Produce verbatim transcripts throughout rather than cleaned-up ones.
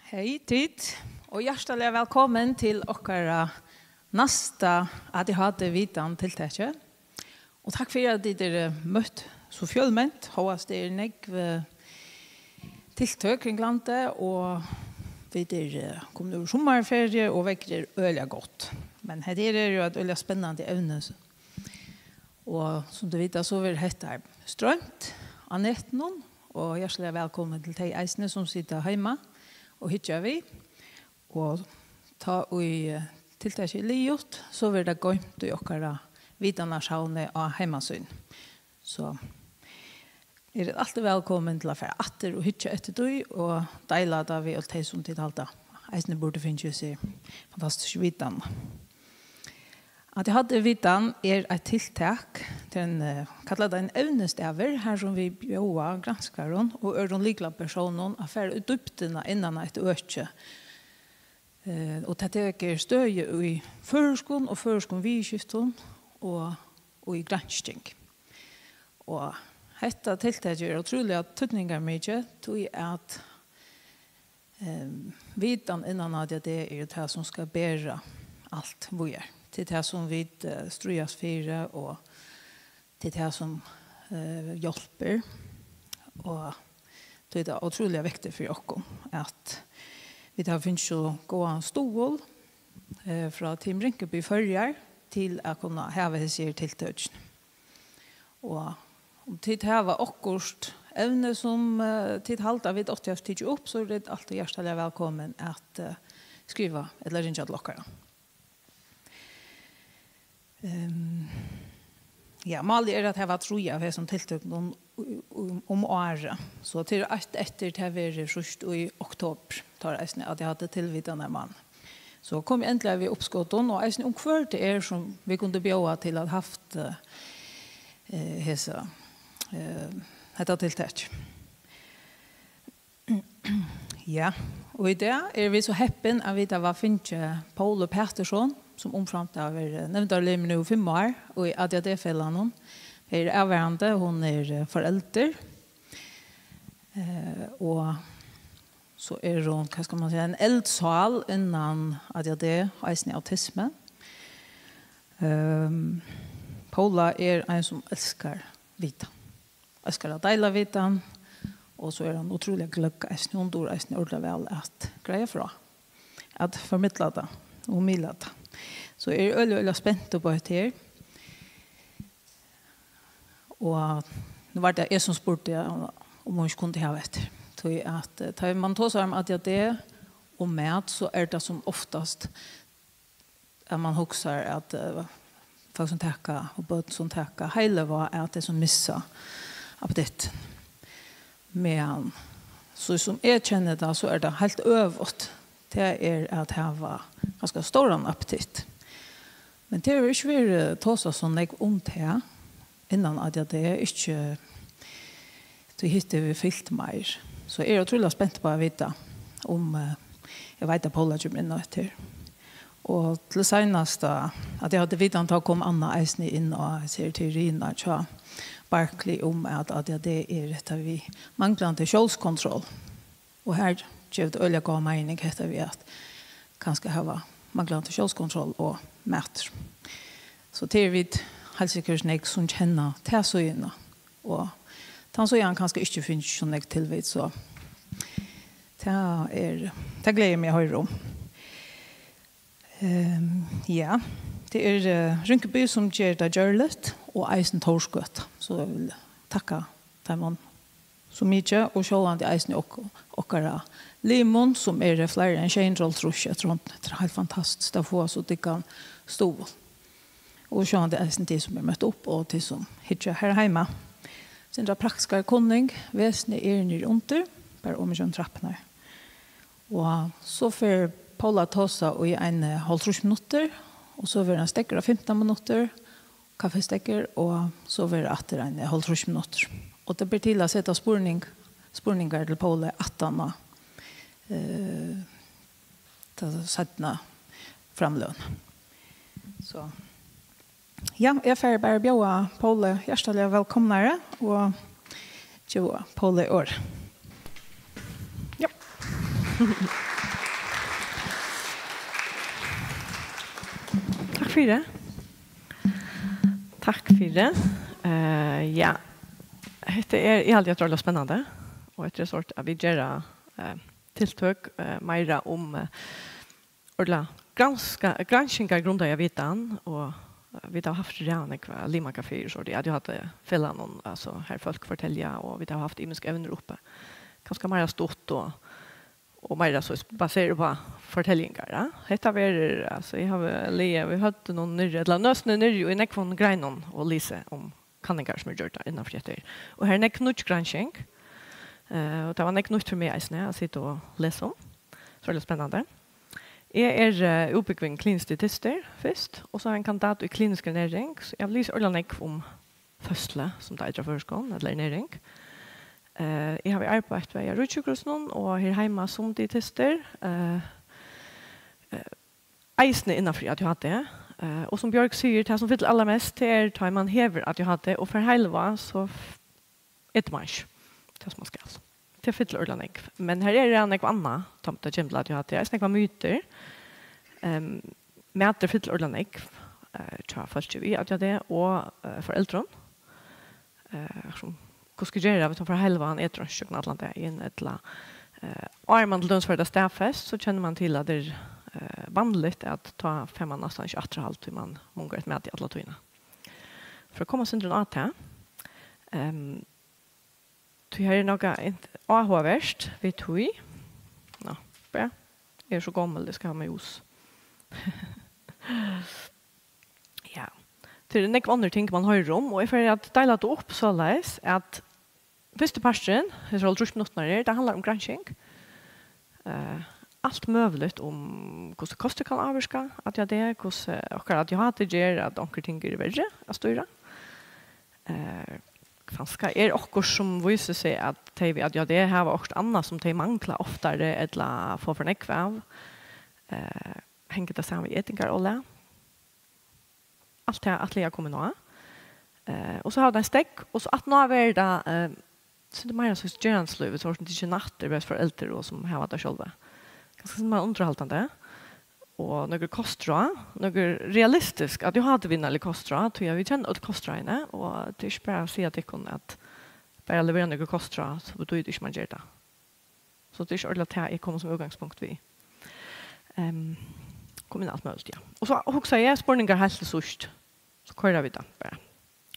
Hey tit, og hjartaliga vælkomin til okkara næsta A D H D-vitan tiltaki. Og takk fyri, at tit eru møtt so fjølment. Hóast tað eru nógv, eh, tiltøk kring landið, og vit eru, eh, komin úr summarferiu, og veðrið er øgiliga gott. Men hetta her er jú eitt øgiliga spennandi evni, so, og sum tit vita, so verður hetta her stroymt á netinum, og hjartaliga vælkomin til tey eisini, sum sita heima og hyggja við. Og tá ið, eh, tiltakið er liðugt, so verður tað goymt í okkara vitanarsavni á heimasíðuni. So eru tit altíð vælkomin til at fara aftur og hyggja eftir tí og deila tað við øll tey, sum tit halda eisini burdu fingið sær fantastisku vitanina. A D H D-vitan er eitt tiltak, tað er ein, eh, kalla tað ein evnisdagur, har sum vit bjóða granskarum og øðrum lyklapersónum at fara í dýpdina innan eitt øki. Eh, og tað tekur støði í føroyskum og føroyskum viðurskiftum og, og í gransking. Og hetta tiltakið er ótrúliga týdningarmikið, tí at, ehm, vitan innan A D H D er jú tað, sum skal bera alt víðari. Tað er tað, sum vit, eh, stríðast fyri, og tað er tað, sum, eh, hjálpir. Og tí er tað ótrúliga viktigt fyri okkum, at vit hava fingið so góðan stuðul, eh, frá Team Rinkeby Føroyar til at kunna hava hesi her tiltøkini. Og um tit hava okkurt evni, sum, eh, tit halda, vit áttu at tikið upp, so eru tit altíð hjartaliga vælkomin at, eh, skriva ella ringja til okkara. Ehm, ja, málið er at hava trý av hesum tiltøkunum um, um, um árið. So tað er eitt eftir, tað verður síðst í oktober, tá er eisini A D H D-tilvitanarmánað. So komið endiliga við uppskotum, og eisini um hvør tað er, sum vit kundu bjóða til at havt, eh, eh, hesa, eh, hetta tiltak. Ja, og í dag eru vit so heppin, at vit hava fingið Poulu Patursson, sum umframt hava verið nevndarlimur nú í fimm ár, og í A D H D-felagnum. Her er avvarðandi, hon er, eh, foreldur. Eh, og so er hon, hvat skal man siga, ein eldsál innan A D H D, eisini autismu. Ehm, Poula er ein, sum elskar vitan. Elskar at deila vitan, og so er hon ótrúliga gløgg eisini. Hon dugir eisini ordiliga væl at greiða frá, at formidla tað og miðla tað. So eg eri øgiliga, øgiliga spent upp á hetta her. Og nú var tað eg, sum spurdi, um, um hon ikki kundi hava eftir. Tí at, eh, tá man tosar um A D H D og mat, so er tað sum oftast at man hugsar at, eh, fólk, sum taka, og børn, sum taka heilivág, at tey, sum missa appetittin. Men so sum eg kenni tað, so er tað heilt øvugt. Tað er at hava ganska stóran appetitt. Men tað hevur ikki verið tosað so nógv um tað innan A D H D, ikki, tí hitt hevur fylgt meir. So eg eri ótrúliga spent upp á at vita um, eh, eg veit, at Poula kemur inn á hetta her. Og til seinasta, at eg hevði vitað, tá kom Anna eisini inn á hesi her teoriirnar hjá Barkley um, at A D H D er hetta við manglandi sjálvskontroll. Og her gevur tað øgiliga góða meining, hetta við at kanska hava manglandi sjálvskontroll og matur. So tað eru vit heilt sikkurt nógv, sum kenna ta síðuna. Og tann síðan kanska ikki fingið so nógv tilvit, so tað er, tað gleði eg meg at hoyra um. Ehm, ja, tað er, eh, Rinkeby, sum ger tað gjørligt, og eisini Tórsgøta. So eg vil takka teimum so mikið, og sjálvandi eisini ok-, okkara limum, sum eru fleiri enn sjey hundrað og hálvtrýss eftir hondini. Tað er heilt fantastiskt at fáa so dyggan stuðul. Og sjálvandi eisini tey, sum eru møtt upp, og tey, sum hyggja her heima. Sindra praktiskari kunning, vesenið er niðri undir, bara oman ígjøgnum trappurnar. Og so fer Poula at tosa í eini hálvtrýss minuttir, og so verður ein steðgur á fimtan minuttir, kaffistevna, og so verður aftur eini hálvtrýss minuttir. Og tað ber til at seta spurning, spurningar til Poulu aftan á, eh, ta seinnu framløguna. So, ja, eg fari bara at bjóða Poulu hjartaliga vælkomnari og geva Poulu orðið. Ja. Fyri. Takk fyri. Eh, ja, hetta er, eg haldi, at tað er spennandi, og hetta er sort at vit gera, eh, tiltøk, eh, meira um, eh, ordiliga granska-, granskingargrundaða vitan, og, eh, vit hava havt ræðuliga nógvar limakafeir, so tað er, at eg havi felagnum, altso, har fólk fortelja, og vit hava havt ymisk evnir uppi. Kanska meira stutt og, og meira so baserað upp á fortellingar, ja. Hetta verður, altso, eg havi ligið við høvdinum niðri, ella nøsini niðri í nógvum greinum og lisið um kanningar, sum eru gjørdar innanfyri hetta her. Og her er nógv nýggj gransking, eh, og tað var nógv nýtt fyri meg eisini at sita og lesa um. So er tað spennandi. Eg er, eh, útbúgvin kliniskur dietistur fyrst, og so havi eg ein kandidat í kliniskari ernæring, so eg havi lisið ordiliga nógv um føðslu, sum tað eitur á føroyskum, ella ernæring. Eh, eg havi arbeitt bæði á Ríkissjúkrahúsinum og her heima sum dietistur. Eh, eh, eisini innanfyri A D H D, eh, og sum Bjørg sigur, tað sum fyllir allarmest, tað er, tá man hevur A D H D og fær heilivág, so f-, etur man ikki tað, sum man skal. Tað fyllir ordiliga nógv. Men her er ræðuliga nógv annað, tá tað kemur til A D H D. Eisini nógvar mytur. Ehm, matur fyllir ordiliga nógv, eh, hjá fólki við A D H D og, eh, foreldrum. Eh, sum, hvussu skal eg gera, viss hon fær heilivág, etur hon ikki gjøgnum allan dagin, ella, eh, áðrenn man til dømis fær tað staðfest, so kennir man til, at tað er, eh, vanligt, at tá fær man næstan ikki afturhald, tí man mungar eftir mati alla tíðina. Fyri at koma eitt sindur inn á tað, ehm, tí her er nakað int-, áhugavert við tí. Ná, bara, eg eri so gomul, eg skal hava mús. Ja. Tað eru nógv onnur ting, man hoyrir um, og eg fari at deila tað upp soleiðis, at fyrsti parturin, hesar hálvtrýss minuttirnar her, tað handlar um gransking. Eh, alt møguligt um, hvussu kostur kann ávirka A D H D, hvussu okkara A D H D ger, at onkur ting eru verri at stýra. Eh, kanska er okkurt, sum vísir seg, at tey við A D H D hava okkurt annað, sum tey mangla oftari ella fáa for nógv av. Eh, hongur tað saman við etingarálag? Alt tað ætli eg at koma inn á. Eh, og so hava tey ein steðg, og so aftaná verður tað, eh, so er tað meira so gerandisliv, so sum tað ikki er nattur, bæði foreldur og sum hava tað sjálvi. Kanska sum meira undirhaldandi. Og nøkur kostráð, nøkur realistisk, A D H D-vinarlig kostráð, tí at vit kenna øll kostráðini, og tað er ikki bara at siga tykkum at bara levera nøkur kostráð, so betýðir tað ikki, man ger tað. So tað er ikki ordiliga tað, eg komi sum útgangspunkt við. Ehm, kom inn alt møguligt, ja. Og so hugsaði eg spurningar heilt til síðst. So koyra vit tað bara.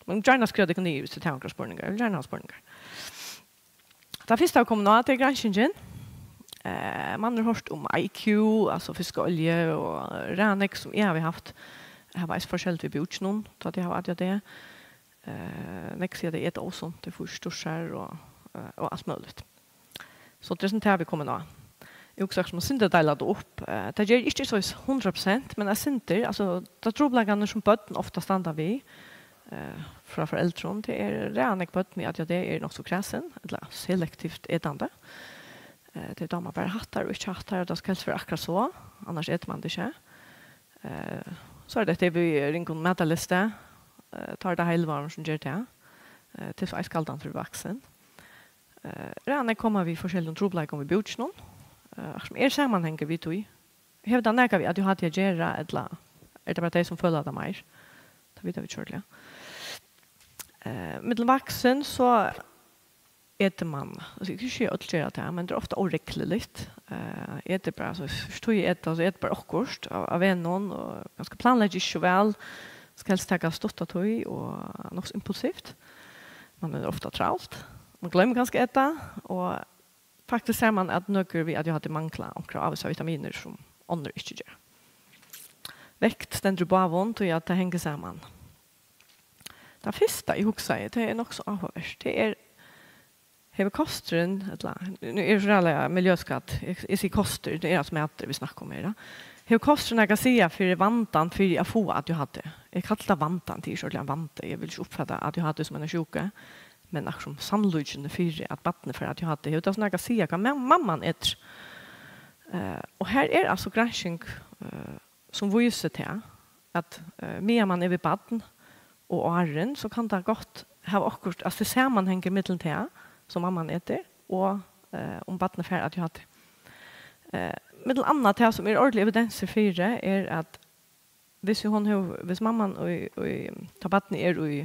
Men gjarna skriva tykkum niður, viss tit hava onkrar spurningar. Eg vil gjarna hava spurningar. Tað fyrsta, vit koma inn á, tað er granskingin. Eh, man hevur hoyrt um I Q, altso fiskaolju, og ræðuliga nógv, sum eg havi havt, hava eisini forskelligt við búkinum, tá tey hava A D H D. Eh, nógv siga, at tey eta ósunt, tey fáa ikki dusjað og, eh, og alt møguligt. So tað er sum tað, vit koma inn á. Eg hugsi, sum eitt sindur at deila tað upp. Eh, tað ger ikki so hundrað prosent, men eitt sindur, altso, teir trupulleikarnir, sum børn ofta standa við, eh, frá foreldrum, tað er ræðuliga nógv børn við A D H D eru nokk so kræsin, ella selektivt etandi. Eh, tey dáma bara hattar og ikki hattar, og tað skal helst vera akkurát so, annars etur man tað ikki. Eh, so er tað hetta við ringum matarlysti. Eh, tá er tað heilivágurin, sum ger tað. Eh, tað er so eisini galdandi fyri vaksin. Eh, ræðuliga nógv koma við forskelligum trupulleikum við búkinum. Eh, akkurát sum er samanhangur við tí. Hevur tað nakað við A D H D at gera, ella er tað bara tey, sum føla tað meir? Tað vita vit ikki ordiliga. Eh, millum vaksin, so etur man, altso, eg kann ikki siga, øll gera tað, men tað er ofta óregluligt. Eh, etur bara, so, fyrst tí eg eti, so eti bara okkurt av, av vegnum, og kanska planleggi ikki so væl, skal helst taka stutta tíð, og nokk so impulsivt. Man er ofta travlt. Man gloymir kanska at eta, og faktiskt sær man, at nøkur við A D H D mangla onkrar ávísar vitaminir, sum onnur ikki gera. Vekt stendur í báðum, tí at tað hongur saman. Tað fyrsta, eg hugsaði, tað er nokk so áhugavert. Tað er, hevur kosturin, ella, nú er so ræðuliga miljøskatt, eg, eg sigi kostur, tað er altso matur, vit snakka um her, ja. Hevur kosturin nakað at siga fyri vandan fyri at fáa A D H D? Eg kalli tað vandan, tað er ikki ordiliga ein vandi. Eg vil ikki uppfata A D H D sum eina sjúku, men akkurát sum sannleikin fyri, at barnið fær A D H D, hevur tað so nakað at siga, hvat ma-, mamman etur? Eh, og her er altso gransking, eh, sum vísir tað, at, eh, meðan man er við barn og áðrenn, so kann tað gott hava okkurt, altso, tað er samanhangur millum tað, sum mamman etur, og, eh, um barnið fær A D H D. Eh, millum annað tað, sum er ordiligur evidensur fyri, er, at hvis hon hevur, hvis mamman í, í, tá barnið er í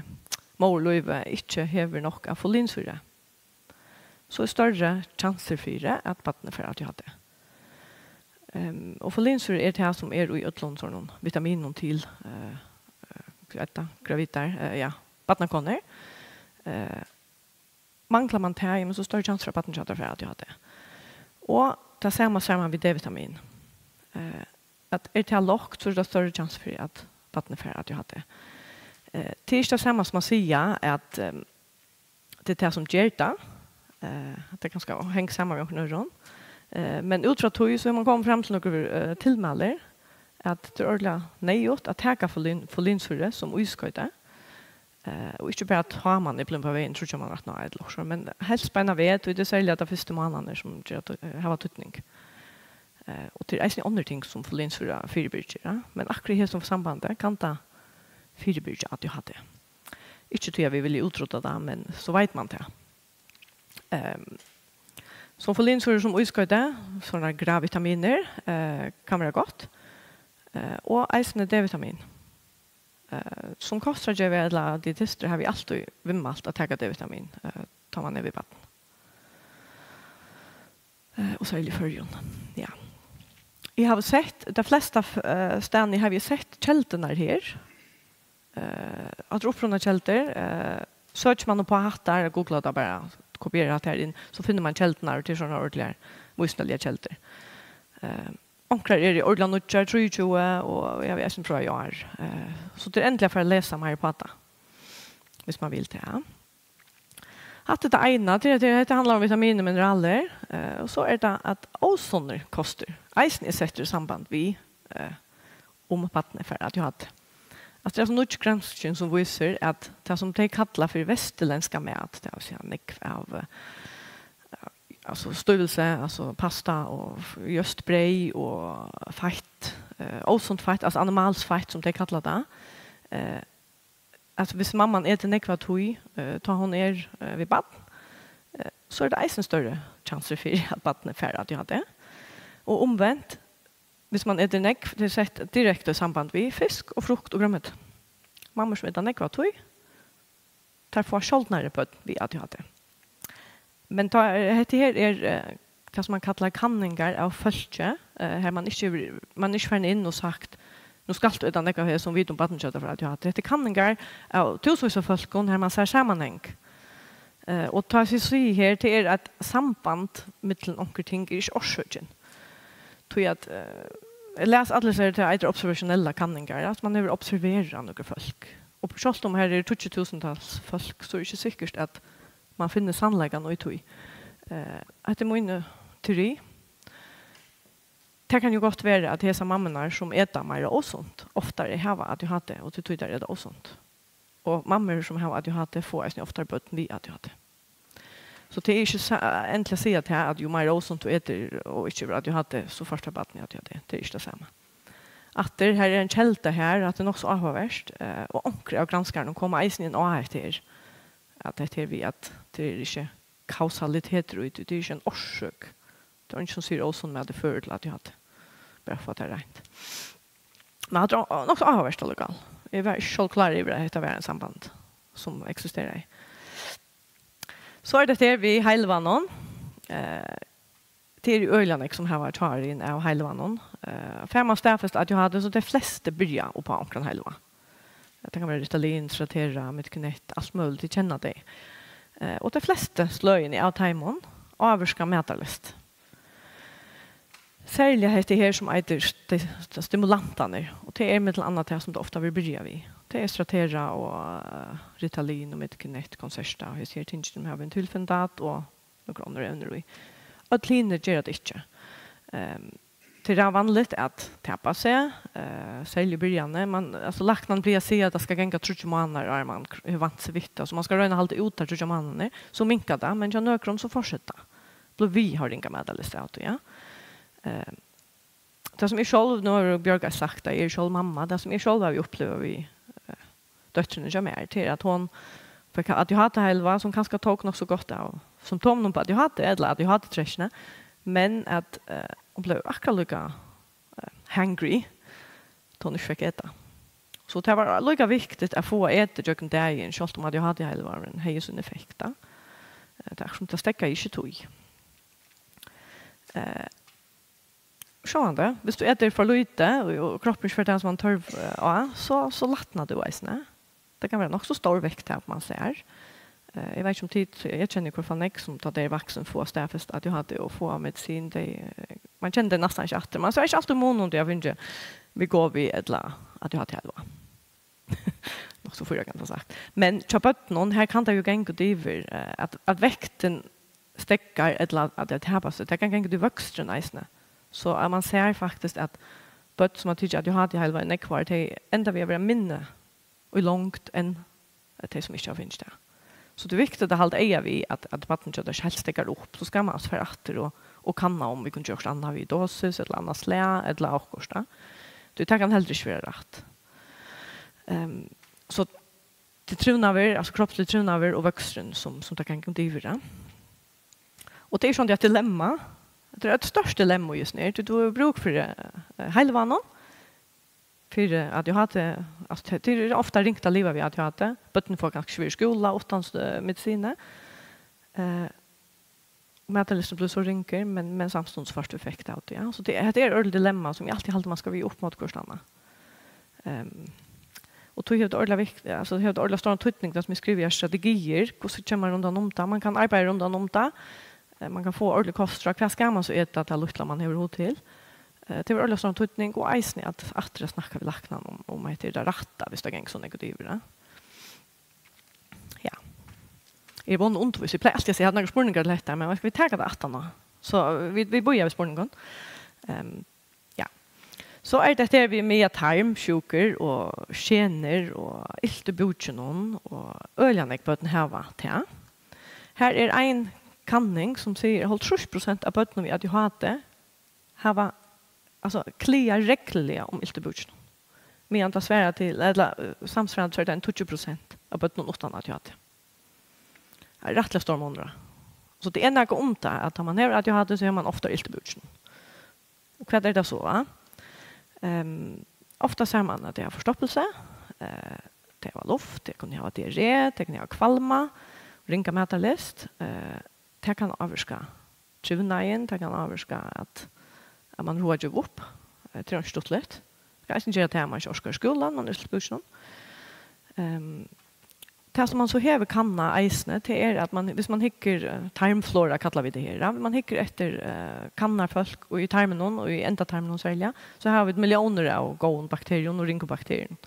móðurlívi, ikki hevur nokk av folinsýru, so er størri kjansur fyri, at barnið fær A D H D. Um, og folinsýra er tað, sum er í øllum sovorðnum vitaminum til uh, uh, gravidar, uh, ja, barnakonur. Uh, manglar man tað, jamen, so er størri kjansur fyri, at barnið hjá tær fær A D H D. Og tað sama sær man við D-vitamin. Uh, at er tað lágt, so er tað størri kjansur fyri, at barnið fær A D H D. Uh, tað er ikki tað sama sum at siga, at um, tað er tað, sum ger tað. Eh, at tað kanska hongur saman við onkrum øðrum. Eh, men út frá tí, so er man komin fram til nøkur eh, tilmæli, at tað er ordiliga neyðugt at taka folin, folinsýru sum ískoyti. Eh, og ikki bara tá man er blivin á vegin tríggjar mánaðir aftan á, ella okkurt, men helst beinanvegin, tí tað er serliga teir fyrstu mánaðirnar, sum ger at, eh, hava týdning. Eh, og tað er eisini onnur ting, sum folinsýra fyribyrgir, ja? Men akkurát í hesum sambandi kann tað fyribyrgja A D H D. Ikki tí, at vit vilja útrudda tað, men so veit man tað. Um, so folinsýra sum ískoyti, sovorðnar graðvitaminir, uh, kann vera gott. Uh, og eisini D-vitamin. Uh, sum kostráðgevi ella dietistur havi eg altíð viðmælt at taka D-vitamin, uh, tá man er við barn. Eh, og serliga í Føroyum. Ja. Eg havi sett, tey flestu uh, staðni havi eg sett keldurnar her. Uh, at upprunakeldur, uh, søkir man upp á hatta, googlar tað bara, kopierar hatta her inn, so finnur man keldurnar, og tað er sovorðnar ordiligar vísindaligar keldur. Uh, onkrar eru ordiliga nýggjar, trýogtjúgu, og eg havi eisini frá í ár. Uh, so tað er endiliga at fara at lesa meira upp á tað, hvis man vil tað. Hatta er tað eina, tað er, tað er, hetta handlar um vitamin og mineralir, eh, og so er tað at ósunnur kostur eisini er settur í samband við, eh, um barnið fær A D H D. Altso, tað er so nýggj gransking sum vísir, at tað sum tey kalla fyri vesturlendska mat, tað vil siga nógv av, eh, altso, stivelse, altso, pasta og f-, júst breyð og feitt, eh, ósunt feitt, altso, animalskt feitt, sum tey kalla tað, eh, at hvis mamman etur nógv av tí, eh, tá hon er, eh, við barn, eh, so er tað eisini størri kjansur fyri, at barnið fær A D H D. Og umvent, hvis man etur nógv, tað er sett direkta í samband við fisk og frukt og grønmeti. Mammur sum eta nógv av tí, tær fáa sjaldnari børn við A D H D. Men tá, eh, hetta her er, eh, tað sum man kallar kanningar av fólki, eh, har man ikki hevur, man er ikki farin inn og sagt, "Nú skalt tú eta nógv av hesum, vita um barnið hjá tær fær A D H D." Hetta er kanningar av túsundvis av fólkum, har man sær samanhang. Eh, og tá eg sigi her, tað er at samband millum onkur ting er ikki orsøkin. Tí at, eh, eg las allar hesar, tað eitur observationellar kanningar, at man hevur observerað nøkur fólk. Og sjálvt um her eru tíggju túsundtals fólk, so er ikki sikkurt, at man finnur sannleikan í tí. Eh, hetta er mín, eh, teori. Tað kann jú gott vera, at hesar mammurnar, sum eta meira ósunt, oftari hava A D H D, og til tí tær eta ósunt. Og mammur, sum hava A D H D, fáa eisini oftari børn við A D H D. So tað er ikki sa-, endiliga at siga tað, at jú meira ósunt tú etur og ikki hevur A D H D, so fært tú barn við A D H D. Tað er ikki tað sama. Aftur, her er ein kelda her, at tað er nokk so áhugavert, eh, og onkrir av granskarunum koma eisini inn á hetta her, at hetta her við at tað er ikki kausalitetur í tí, tað er ikki ein orsøk. Tað er eingin sum sigur ósunn mat er førur til A D H D. Bara fyri at fáa tað reint. Men hatta er nokk so áhugavert allíkavæl. Eg var ikki sjálv klár yvir, at hetta var eitt samband sum eksisteraði. So er tað her við heilivágnum. Eh, tað eru øgiliga nógv sum hava hjáorðini av heilivágnum. Eh, fær man staðfest A D H D, so tey flestu byrja upp á onkran heilivág. Tað kann vera Ritalin, Strattera, Mytkinect, alt møguligt, tit kenna tey. Eh, og tey flestu sløgini av teimum ávirka matarlyst. Serliga hetta her sum eitur sti-, sti-, stimulantarnir, og tað er millum annað tað sum tað ofta verður byrjað við. Tað er Strattera og, eh, Ritalin og Mytkinect, Concerta, og hesi her tingini hava Vintilfendat og nøkur onnur evnir í. Øll hini gera tað ikki. Ehm, tað er vanligt at tapa seg, eh, serliga í byrjanini. Man, altso, læknarnir plaga at siga at tað skal ganga tríggir mánaðir, áðrenn man kr-, hevur vant seg við tað. So man skal royna at halda út teir tríggjar mánaðirnar, so minkar tað, men hjá nøkrum so fortsetir tað. Blíva við, hava ringa matarlyst av tí, ja. Ehm, tað sum eg sjálv, nú hevur Bjørg sagt tað, eg eri sjálv mamma, tað sum eg sjálv havi upplivað við, eh, dóttrini hjá mær, tað er, at hon fekk A D H D-heilivág, sum kanska tók nokk so gott av symptomunum uppá A D H D, ella A D H D-trekkini, men at, eh, hon bleiv akkurát líka, eh, hangry, tá hon ikki fekk eta. So tað var líka viktigt at fáa etið gjøgnum dagin, sjálvt um A D H D-heilivágurin hevði sín effekt, tá. Eh, tað er sum tað steðgaði ikki tí. Eh, sjálvandi, viss tú etur for lítið, og, og kroppurin ikki fær tað, sum hann tørv, eh, á, so, so lætnar tú eisini. Tað kann vera nokk so stór vekt, tað man sær. Eh, eg veit ikki, um tit, eg kenni í hvørt fall nógv, sum tá tey eru vaksin, fáa staðfest A D H D og fáa medisin. Tey, eh, man kennir tey næstan ikki aftur. Man sær ikki altíð mun, um tey hava fingið Wegovy ella A D H D-heilivág. Nokk so fýra, kann tað sagt. Men hjá børnum, her kann tað jo ganga út yvir, eh, at, at vektin steðgar, ella at tað tapar seg. Tað kann ganga út í vøksturin eisini. So at man sær faktiskt, at børn, sum hava tikið A D H D-heilivág í nógv ár, tey enda við at vera minni í longd enn tey, sum ikki hava fingið tað. So tað er viktigt at halda eyga við, at, at barnið hjá tær helst steðgar upp. So skal man altso fara aftur og, og kanna, um vit kunnu gera okkurt annað við dosis, ella annað slag, ella okkurt, tá. Tí tað kann heldur ikki vera rætt. Ehm, so tað er trivnaður, altso kropsligur trivnaður og vøksturin, sum, sum tað kann ganga út yvir, ja. Og tað er sovorðið eitt dilemma. Tað er eitt stórt dilemma júst nú. Tú, tú hevur brúk fyri, eh, heilivágnum, fyri A D H D, altso, tað, tað er ofta ringt at liva við A D H D. Børnini fáa kanska ikki verið í skúla uttan, eh, medisin. Eh, matarlystin blívur so ringur, men, men samstundis fært tú effekt av tí, ja. So tað, hetta er eitt dilemma, sum eg altíð haldi, man skal vera upp móti hvørt annað. Ehm, og tí hevur tað ordiliga vikt-, altso, hevur tað ordiliga stóran týdning, tað sum eg skrivi her, strategiir, hvussu kemur man rundan um tað? Man kann arbeiða rundan um tað. Eh, man kann fáa ordilig kostráð. Hvat skal man so eta, tað lítla man hevur hug til? Eh, tað hevur ordiliga stóran týdning, og eisini at aftur at snakka við læknan um, um hetta er tað rætta, viss tað gongur so nógv út yvir, ja. Ja. Eg eri von at undirvísa. Eg plagi altíð at siga, eg havi nakrar spurningar til hetta, men vit taka tað aftaná. So, eh, vit, vit bíða við spurningum. Ehm, ja. So er tað her við maga-tarmsjúkur og skenur og ilt í búkinum og øgiliga nógv børn hava tað. Her er ein kanning, sum sigur, at hálvtrýss prosent av børnum við A D H D hava, altso, klaga regluliga um ilt í búkinum. Meðan tað svarar til, ella, eh, samsvarandi, so er tað ein tíggju prosent av børnum uttan A D H D. Tað er rættiliga stór munur á. So tað er nakað um tað, at tá man hevur A D H D, so hevur man ofta ilt í búkinum. Og hvat er tað so, va? Ehm, ofta sær man, at tey hava forstoppilsi, eh, tey hava luft, tey kunnu hava diarré, tey kunnu hava kvalma, ringa matarlyst, eh, tað kann ávirka trivnaðin, tað kann ávirka, at, at man roykur upp. Eh, tað er ikki stuttligt. Tað kann eisini gera tað, at man ikki orkar í skúlan, man er ilt í búkinum. Ehm, tað, sum man so hevur kannað eisini, tað er, at man, viss man hyggur, eh, tarmflora, kalla vit tað her, ja, man hyggur eftir, eh, kannað fólk í tarminum, og í endatarminum serliga, so hava vit milliónir av góðum bakterium og ringum bakterium.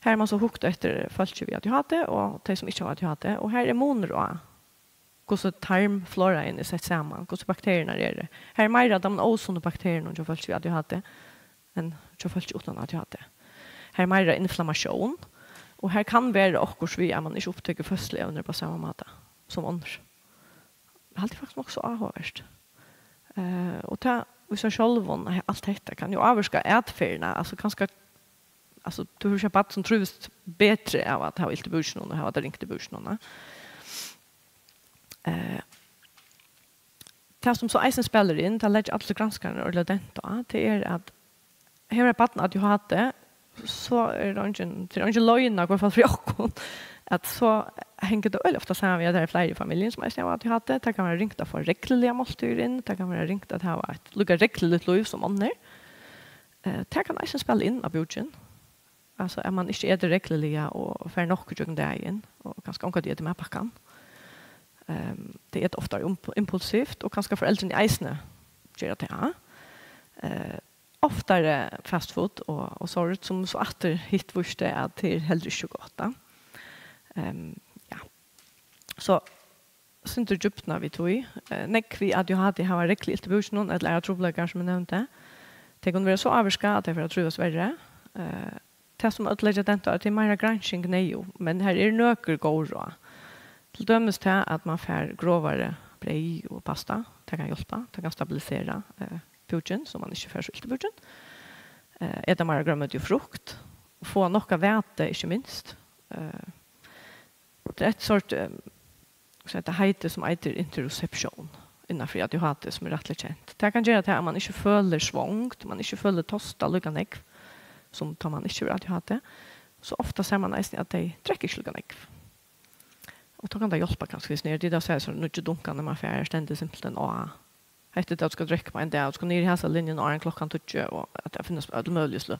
Her hevur man so hugt eftir fólki við A D H D og tey, sum ikki hava A D H D, og her er munur á, hvussu tarmflorain er sett saman, hvussu bakteriurnar eru. Her er meira av teimum ósunnu bakteriunum hjá fólki við A D H D enn hjá fólki uttan A D H D. Her er meira inflammatión, og her kann vera okkurt við, at man ikki upptekur føðsluevnir á sama máta sum onnur. Eg haldi faktiskt nokk so áhugavert. Eh, og tað, í sær sjálvum, alt hetta kann jo ávirka atferðina, altso kanska, altso, tú hevur ikki eitt barn, sum trívist betri av at hava ilt í búkinum og hava tað ringt í búkinum, ne? Eh, tað, sum so eisini spælir inn, tað leggja allir granskararnir ordiliga dent á, tað er, at hevur eitt barn A D H D, so er tað eingin, tað er eingin loyna, í hvørt fall fyri okkum, at so hongur tað øgiliga ofta saman við, at tað eru fleiri í familjuni, sum eisini hava A D H D. Tað kann vera ringt at fáa regluligar máltíðir inn, tað kann vera ringt at hava eitt líka regluligt lív sum onnur. Eh, tað kann eisini spæla inn á búkin. Altso, at man ikki etur regluliga og fær nokk ígjøgnum dagin, og kanska ongantíð etur matpakkan. Ehm, tey eta ofta imp-, impulsivt, og kanska foreldrini eisini gera tað. Eh, oftari fast food og, og sovorðið, sum so aftur hitt vísti, at tað er heldur ikki so gott, tá. Ehm, ja. So, sindur djúpna við tí. Eh, nógv við A D H D hava regluliga ilt í búkinum ella aðrar trupulleikar, sum eg nevndi. Tey kunnu vera so ávirkað, at tey fara at trívast verri. Eh, tað, sum øll leggja dent á, er, at tað er meira gransking neyðug, men her eru nøkur góð ráð. Til dømis tað, at man fær grovari breyð og pasta. Tað kann hjálpa. Tað kann stabilisera, eh, búkin, so man ikki fær so ilt í búkin. Eh, eta meira grønmeti og frukt. Fáa nokk av vætu, ikki minst. Eh, tað er eitt sort, eh, so hetta heiti sum eitur interoception innanfyri A D H D, sum er rættiliga kent. Tað kann gera tað, at man ikki følir svongd, man ikki følir tosta líka nógv sum tá man ikki hevur A D H D. So ofta sær mann eisini, at tey drekka ikki líka nógv. Og tá kann tað hjálpa kanska, viss nær, tí tá sær so nýggju dunkarnir man fær, stendur simpelthen á. Hetta er tað, tú skal drekka á ein dag, tú skal niður í hasa linjuna áðrenn klokkan tíggju, og at tað finnast øll møgulig sløg.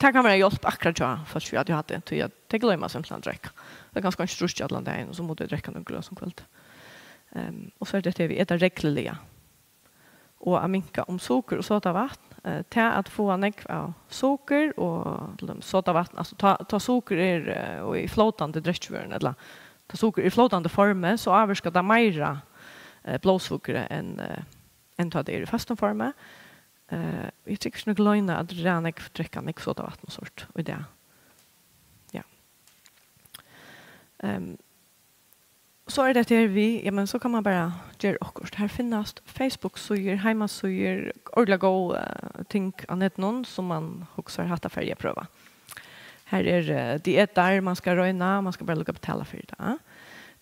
Tað kann vera hjálp akkurát hjá fólki við A D H D, tí at tey gloyma simpelthen at drekka. Tað er kanska ikki drukkin allan dagin, og so mugu tey drekka nøkur gløs um kvøldið. Ehm, og so er tað, at vit eta regluliga. Og at minka um sukur og sodavatn. Eh, tað at fáa nógv av sukur og til dømis sodavatn, altso tá, tá sukur er, eh, í flótandi drekkivørum, ella tá sukur er í flótandi formi, so ávirkar tað meira, eh, blóðsukrið enn, eh, enn tá tað er í føstum formi. Eh, eg trúgvi ikki, nøkur gloyma at drekka nógv, drekka nógv sodavatn og sovorðið í dag. Ja. Ehm, so er tað her við, ja, men so kann man bara gera okkurt. Her finnast Facebook-síður, heimasíður, ordiliga góð, eh, ting á netinum, sum man hugsar, hatta fari eg at prøva. Her er, eh, dietar, man skal royna, man skal bara líka betala fyri tað.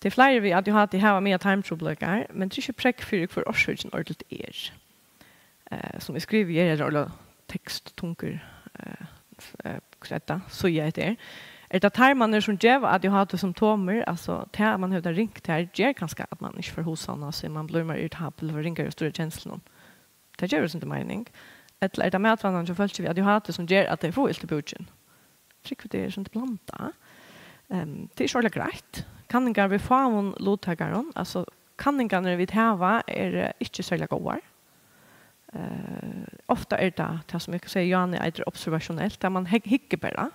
Tað eru fleiri við A D H D hava meira tarmtrupulleikar, men tað er ikki prógv fyri, hvør orsøkin ordiliga er. Eh, sum eg skrivi, er ein ordiliga teksttungur, eh, f-, eh, hvat er tað? Síða hetta er. Er tað tarmarnir, sum geva A D H D-symptomir, altso tað, at man hevur tað ringt har, ger kanska, at man ikki fær hugsavnað seg, man blívur meira irritabel, fær ringari at stýra kenslunum. Tað gevur eitt sindur meining. Ella er tað matvanan hjá fólki við A D H D, sum ger, at tey fáa ilt í búkin? Trúgvi, tað er eitt sindur blandað. Ehm, tað er ikki ordiliga greitt. Kanningar við fáum luttakarum, altso, kanningarnar vit hava, eru, eh, ikki serliga góðar. Eh, ofta er tað, tað sum eg kann siga, Jani eitur observationelt, har man hygg-, hyggur bara.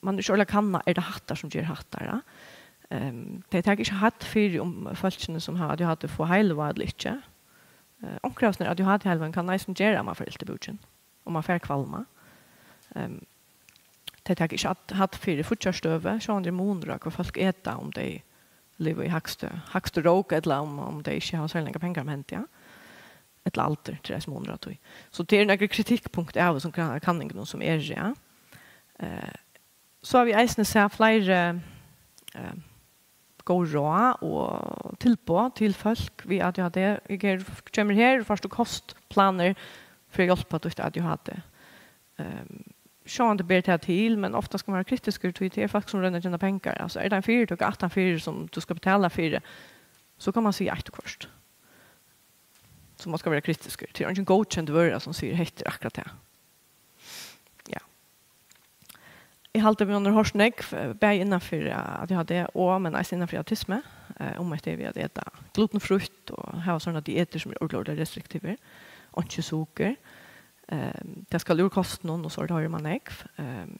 Man er ikki ordiliga kanna, er tað hatta sum ger hatta, ja? Ehm, tey taka ikki hædd fyri, um fólkini sum hava A D H D fáa heilivág ella ikki. Eh, onkur av A D H D-heilivágum kann eisini gera, at man fær ilt í búkin, og man fær kvalma. Ehm, tey taka ikki hædd, hædd fyri fíggjarstøðu, sjálvandi er munur á, hvat fólk eta, um tey liva í hægstu, hægstu rók, ella um, um tey ikki hava serliga nógvar pengar um hendi, ja. Ella aldur, tað er eisini munur á tí. So tað eru nøkur kritikkpunkt av hesum kan-, kanningunum sum eru, ja. Eh, so hava vit eisini sæð fleiri, eh, góð ráð og tilboð til fólk við A D H D. Eg er, kemur her, fært tú kostplanir fyri at hjálpa títt A D H D. Ehm, sjálvandi ber tað til, men ofta skal man vera kritiskur, tí tað eru fólk sum royna at tjena pengar. Altso, er tað ein fyritøka aftanfyri sum tú skal betala fyri, so kann man siga eitt og hvørt. So man skal vera kritiskur. Tað er eingin góðkend vøra sum sigur, "Hetta er akkurát tað." Ja. Eg haldi, vit hava hoyrt nógv, eh, bæði innanfyri, eh, A D H D og, men eisini innanfyri autismu, eh, um hetta við at eta glutenfrítt og hava sovorðnar dietir sum eru ordiliga, ordiliga restriktivar. Og ikki sukur. Ehm, tað skal úr kostinum, og so hoyrir man nógv. Ehm,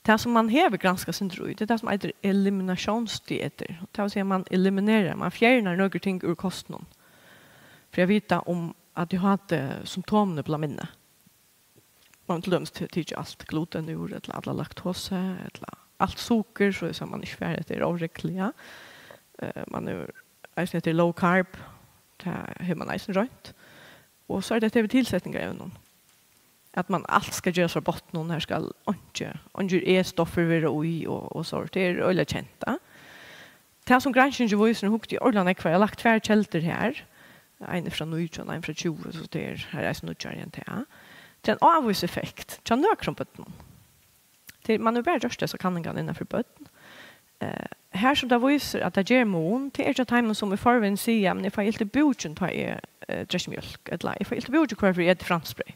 tað sum man hevur granskað eitt sindur í, tað er tað sum eitur eliminatiónsdietir. Tað vil siga, man eliminerar, man fjernar nøkur ting úr kostinum. Fyri at vita um A D H D-symptomini blíva minni. Man til dømis te-, tikið alt gluten úr, ella alla laktosu, ella alt sukur, so er man ikki fær, hetta er óregluliga. Eh, man hevur eisini, hetta er low carb, tað hevur man eisini roynt. Og so er tað hetta við tilsetningarevnum. At man alt skal gerast frá botninum, her skal einki, eingir E-stoffir vera í og, og so. Tað er øgiliga kent, ja. Tað sum granskingin vísir, nú hugdi eg ordiliga nógv, for eg havi lagt tvær keldur her. Ein er frá nítjan, ein frá tjúgu, so tað er, her er eisini nýggjari enn tað. Tað er ein ávís effekt hjá nøkrum børnum. Tað er, man hevur bara gjørt hesar kanningarnar innan fyri børn. Eh, her sum tað vísir, at tað ger mun, tað er hjá teimum, sum í forvegin siga, "Men eg fái ilt í búkin, tá eg, eh, drekki mjólk," ella, "Eg fái ilt í búkin, hvørja ferð eg eti franskbreyð."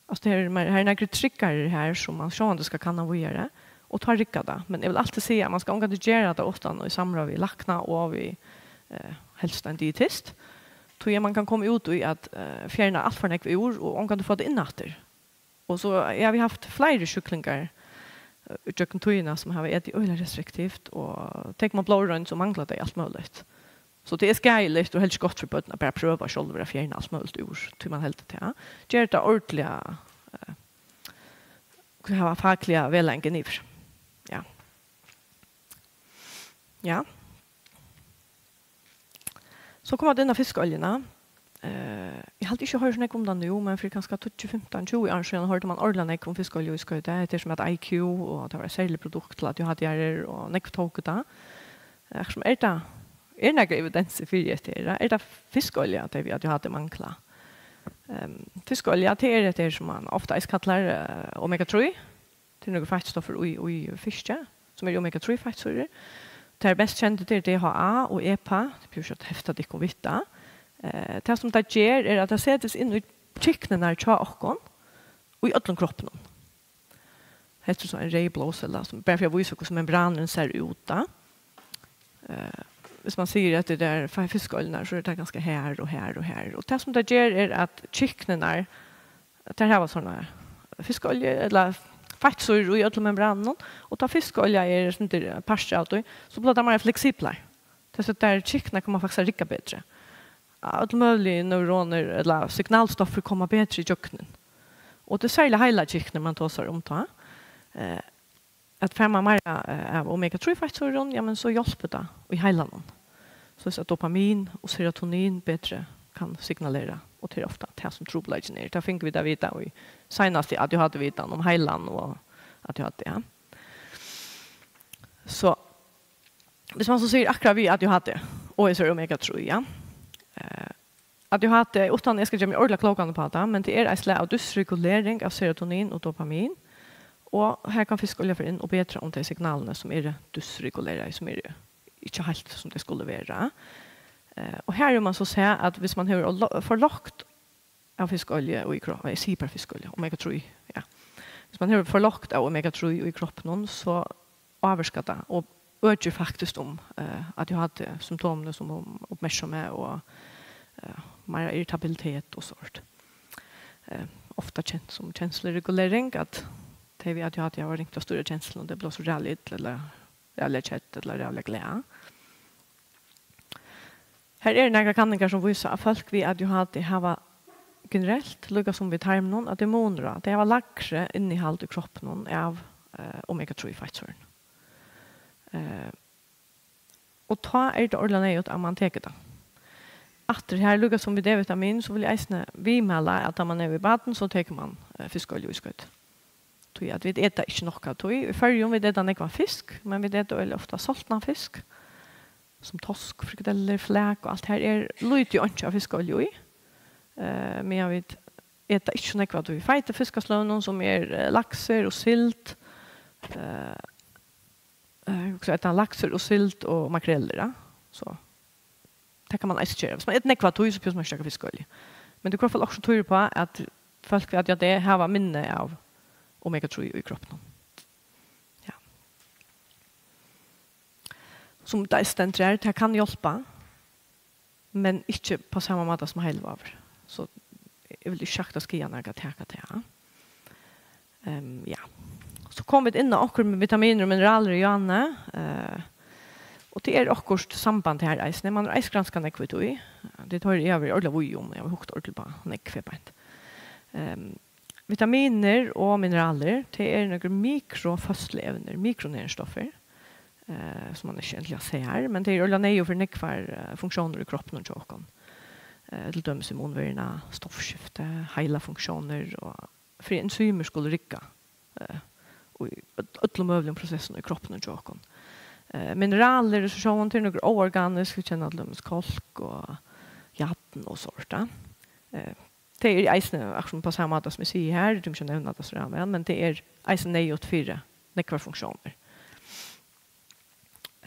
Altso, tað er meir, her er nakrir triggerar her, sum man sjálvandi skal kanna víðari, og tá riggar tað. Men eg vil altíð siga, at man skal ongantíð gera tað uttan í samráð við lækna og við, eh, helst ein dietist. Tí at man kann koma út í at, eh, fjerna alt for nógv úr, og ongantíð fáa tað inn aftur. Og so, ja, vit hava havt fleiri sjúklingar, eh, gjøgnum tíðina, sum hava etið øgiliga restriktivt, og tekur man blóðroynd, so manglar tey alt møguligt. So tað er skaðiligt og helst ikki gott fyri børn at bara prøva sjálvir at fjerna alt møguligt úr, tí man heldur tað. Ger tað ordiliga, eh, hava fakliga vegleiðing yvir. Ja. Ja. So koma vit inn á fiskoljuna. Eh, eg haldi ikki, eg hoyri so nógv um tað nú, men fyri kanska tíggju, fimtan, tjúgu árum síðan hoyrdi man ordiliga nógv um fiskoljuna í Skøyta. Hetta er sum eitt I Q, og tað var eitt serligt produkt til A D H D-arar, og nógv tóku tað. Eh, sum er tað, er nakar evidens fyri hetta her? Er tað fiskolja, tey við A D H D mangla? Ehm, fiskolja, tað er hetta her, sum man ofta eisini kallar, eh, omega trý. eru nøkur feittistoffir í, í fiski, sum eru omega trý feittsýrur. Tær mest kendu, tað er D H A og E P A, tað blívur ikki at hefta tykkum við tað. Eh, tað sum tað ger, er at tað setist inn í kykknurnar hjá okkum, í øllum kroppinum. Hetta er so ein reyð blóðsella, sum, bara fyri at vísa, hvussu membranin sær út, tá. Eh, hvis man sigur at tað eru fiskoljurnar, so er tað ganska her og her og her. Og tað sum tað ger, er at kykknurnar, tær hava sovorðna fiskoljur, ella feittsýrur í øllum membranunum, og tá fiskolja er ein partur av tí, so blíva tær meira fleksiblar. Tað er so, at tær kykknurnar koma faktiskt at rigga betri. Øll møgulig neuronir, ella signalstoffir koma betri ígjøgnum. Og tað er serliga heilakykknur, man tosar um tá. Eh, at fær man meira, eh, av omega trý feittsýrum, ja, men so hjálpir tað í heilanum. So at dopamin og serotonin betri kann signalera, og tað er ofta tað sum trupulleikin er. Tað fingu vit at vita í seinastu A D H D-vitan um heilan og A D H D, ja. So, hvis man so sigur akkurát við A D H D, og eg sigur omega trý, ja. Eh, A D H D, uttan eg skal gera meg ordiliga klókan upp á tað, men tað er eitt slag av dysregulering av serotonin og dopamin, og her kann fiskolja fara inn og betra um tey signalini, sum eru dysreguleraði, sum eru ikki heilt sum tey skulu vera. Eh, og her hevur man so sæð, at hvis man hevur lo-, for lágt av fiskolju í kro-, eg sigi bara fiskolju, omega trý, ja. Hvis man hevur for lágt av omega trý í kroppinum, so ávirkar tað og økir faktiskt um, eh, A D H D-symptomini, sum um uppmerksemi og, eh, meira irritabilitet og sovorðið. Eh, ofta kent sum kensluregulering, at tey við A D H D hava ringt at stýra kenslunum, tey blíva so ræðuliga ill, ella ræðuliga kedd, ella ræðuliga glað. Her eru nakrar kanningar, sum vísa, at fólk við A D H D hava generelt, líka sum við tarminum, at tað er munur á, tey hava lægri innihald í kroppinum av, eh, omega trý feittsýrum. Eh, og tá er tað ordiliga neyðugt, at man tekur tað. Aftur her, líka sum við D-vitamin, so vil eg eisini viðmæla, at tá man er við barn, so tekur man, eh, fiskolju í skoyti. Tí at vit eta ikki nokk av tí. Í Føroyum, vit eta nógvan fisk, men vit eta øgiliga ofta soltnan fisk, sum tosk, frikadellur, flak og alt. Her er lítið og einki av fiskolju í. Eh, meðan vit eta ikki so nógv av tí feitu fiskasløgunum, sum er, eh, laksur og sild. Eh, eh, hugsa, eta laksur og sild og makrelur, ja. So. Tað kann man eisini gera. Hvis man etur nógv av tí, so behøvir man ikki taka fiskolju. Men tað er í hvørt fall okkurt, sum týðir upp á, at fólk við A D H D hava minni av omega trý í kroppinum. Ja. Sum tað stendur her, tað kann hjálpa, men ikki á sama máta sum heilivágur. So eg vil ikki sagt, at skaðar nakað at taka tað. Ehm, ja. So komu vit inn á okkurt við vitaminir og mineralir í áðni, eh, og tað er okkurt samband her eisini. Man hevur eisini granskað nógv í tí. Tað er tað eg havi verið ordiliga víð um. Eg havi hugt ordiliga upp á nógv her beint. Ehm, vitaminir og mineralir, tað eru nøkur mikroføðsluevni, mikronæringsstoffir, eh, sum man ikki endiliga sær, men tað er ordiliga neyðugt fyri nógvar, eh, funktiónir í kroppinum hjá okkum. Eh, til dømis immunveruna, stoffskifti, heilafunksjónir og fyri enzymir skulu rigga, eh, í øll-, øllum møguligum prosessum í kroppinum hjá okkum. Eh, mineralir, so sjálvandi, tað eru nøkur óorganisk, vit kenna til dømis kálk og jarn og sovorðið. Eh, tað er eisini, akkurát sum á sama máta sum eg sigi her, eg tími ikki at nevna tað so væl, men tað er eisini neyðugt fyri nógvar funktiónir.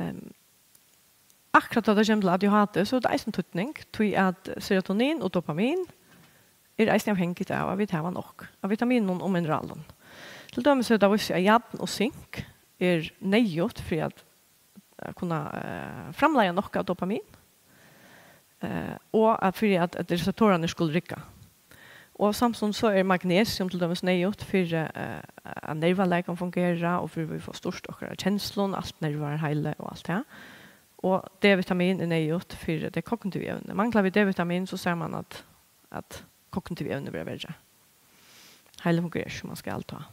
Ehm, akkurát tá tað kemur til A D H D, so hevur tað eisini týdning, tí at serotonin og dopamin er eisini avhangigt av, at vit hava nokk av vitaminum og mineralum. Til dømis hevur tað víst seg, at jarn og sink er neyðugt fyri at, at kunna, eh, framleiða nokk av dopamin, eh, og at fyri at, at reseptorarnir skulu rigga. Og samstundis so er magnesium til dømis neyðugt fyri, eh, at nervalagið kann fungera, og fyri at vit fáa stýrt okkara kenslum, alt nervar, heili og alt tað. Og D-vitamin er neyðugt fyri tey kognitivu evnini. Manglar vit D-vitamin, so sær man, at, at kognitiv evni verða verri. Heilin fungerar ikki sum hann skal tá.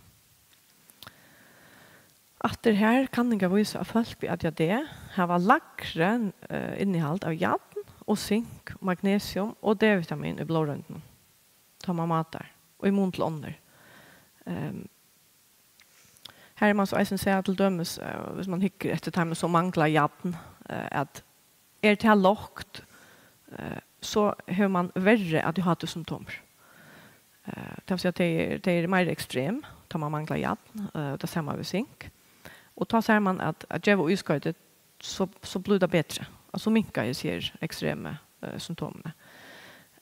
Aftur her, kanningar vísa, at fólk við A D H D hava lægri, eh, innihald av jarn og sink, magnesium og D-vitamin í blóðroyndunum, tá man mátar, og í mun til onnur. Ehm, her er man so eisini sæð til dømis, eh, hvis man hyggur eftir teimum, sum mangla jarn, eh, at er tað lágt, eh, so hevur man verri A D H D-symptomir. Eh, tað vil siga, at tey, tey eru meira ekstrem, tá man manglar jarn, eh, tað sama við sink. Og tá sær man, at, at geva ískoyti, so, so blívur tað betri. Og so minka hesi her ekstremu, eh, symptomini.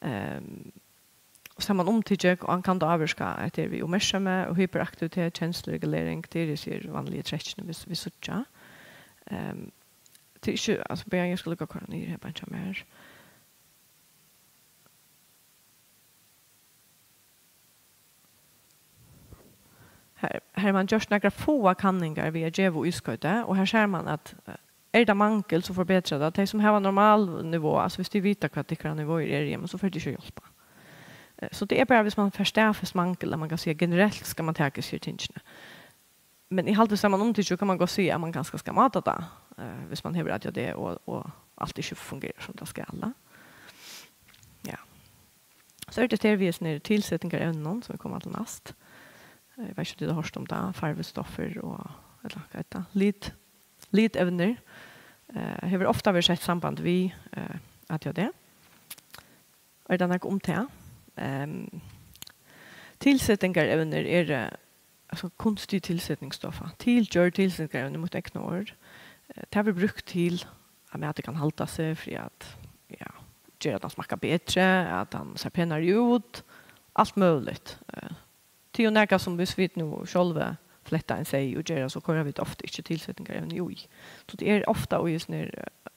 Ehm, og sær man umtikið, og hann kann tá ávirka, at tað er við ummerksemi og hyperaktivitet, kensluregulering, tað eru hesi her vanligu trekkini, vit, vit síggja. Ehm, tað er ikki, altso, bíða, eg skal líka koyra niður her, bara hjá mær. Her, her hevur man gjørt nakrar fáar kanningar við at geva ískoyti, og her sær man, at, eh, er tað mangil, so forbetrar tað. Tey, sum hava normal nivå, altso, viss tit vita, hvat tykkara nivåir eru, jamen, so fer tað ikki at hjálpa. Eh, so tað er bara, viss man fær staðfest mangil, at man kann siga, generelt skal man taka hesi her tingini. Men eg haldi, sær man umtikið, kann man gott siga, at man kanska skal máta tað, eh, viss man hevur A D H D og, og alt ikki fungerar, sum tað skal, da. Ja. So er tað her við hesum her tilsetingarevnunum, sum vit koma til næst. Eh, eg veit ikki, um tit hava hoyrt um tað, farvistoffir og, ella hvat eitur tað? Lit-, litevnir. Eh, hevur ofta verið sett samband við, eh, A D H D. Er tað nakað um tað? Ehm, tilsetingarevnir eru, altso, kunstig tilsetningsstoffer. Tilgjørd tilsetingarevni, mítt egna orð. Eh, tað verður brúkt til, at matur kann halda seg, fyri at, ja, gera, at hann smakkar betri, at hann sær penari út, alt møguligt. Eh, tað er jú nakað, sum viss vit nú sjálvi fletta ein seyð og gera, so koyra vit ofta ikki tilsetingarevni í. So tað er ofta í hesum her, eh,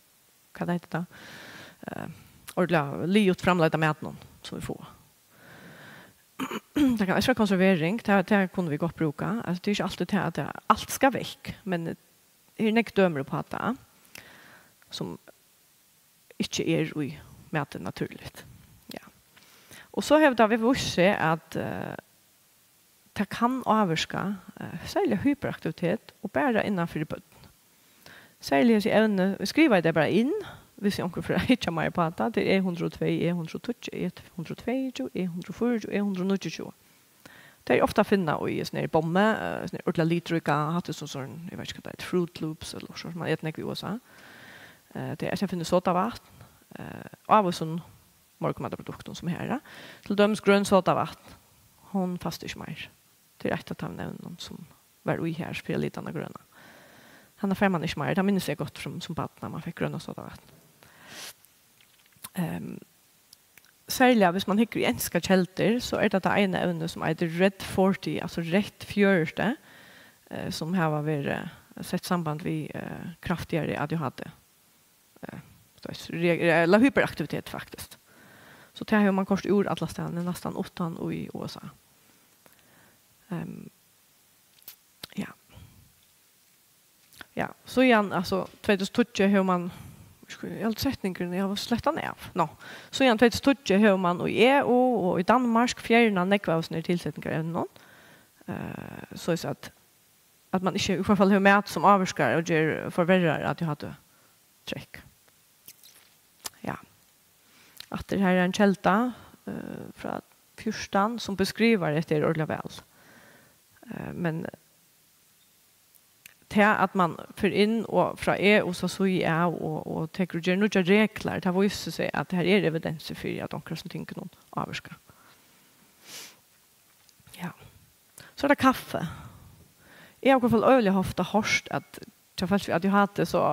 hvat eitur tað? Eh, ordiliga liðugt framleidda matinum, sum vit fáa. Tað kann eisini vera konservering, tað, tað kunnu vit gott brúka. Altso, tað er ikki altíð tað, at tað, alt skal vekk, men her eru nógv dømi uppá tað, sum ikki er í mati natúrligt. Ja. Og so hevur tað víst seg, at, eh, tað kann ávirka, eh, serliga hyperaktivitet og bara innan fyri børn. Serliga hesi evni, eg skrivaði tey bara inn, viss onkur fer at hyggja meir uppá tað, tað er E hundrað og tvey, E hundrað og tíggju, E hundrað og tveyogtjúgu, E hundrað og fýraogtjúgu, E hundrað og níggjuogtjúgu. Tey er ofta at finna í hesum her bommi, eh, hesum her ordiliga litríka, hatta er sum sovorðin, eg veit ikki, hvat tað eitur, Froot Loops ella okkurt sovorðið, sum man etur nógv í U S A. Eh, tey er eisini at finna í sodavatn, eh, ávísum morgunmatarproduktum sum her, ja. Til dømis grøn sodavatn, hon fastar ikki meir. Tað er eitt av teimum evnunum, sum var í her, fyri at lita hana grøna. Hana fær man ikki meir, tað minnist eg gott sum, sum barn, at man fekk grøna sodavatn. Ehm, serliga, viss man hyggur í enskar keldur, so er tað tað eina evnið, sum eitur Red forty, altso reytt fjøruti, eh, sum hava verið sett samband við, eh, kraftigari A D H D. Eh, tú veist, re-, re-, ella hyperaktivitet, faktiskt. So tað hevur man koyrt úr allastaðni, næstan uttan í U S A. Ehm, ja. Ja, síðan, altso, tvey túsund og tíggju hevur man, eg haldi setningurin, eg havi slett hann av. Nå, síðan tvey túsund og tíggju hevur man í E U og í Danmark fjernað nógv av hesum her tilsetingarevnunum. Eh, soleiðis at, at man ikki, í hvørt fall, hevur mat, sum ávirkar og ger, forverrar A D H D-trekk. Ja. Aftur her er ein kelda, eh, frá fjúrtan, sum beskrivar hetta her ordiliga væl. Eh, men tað, at man fer inn og frá E U síðuna av og, og tekur og ger nýggjar reglur, tað vísir seg, at her er evidensur fyri, at onkur av hesum tingunum ávirkar. Ja. So er tað kaffi. Eg havi í hvørt fall øgiliga ofta hoyrt, at hjá fólki við A D H D, so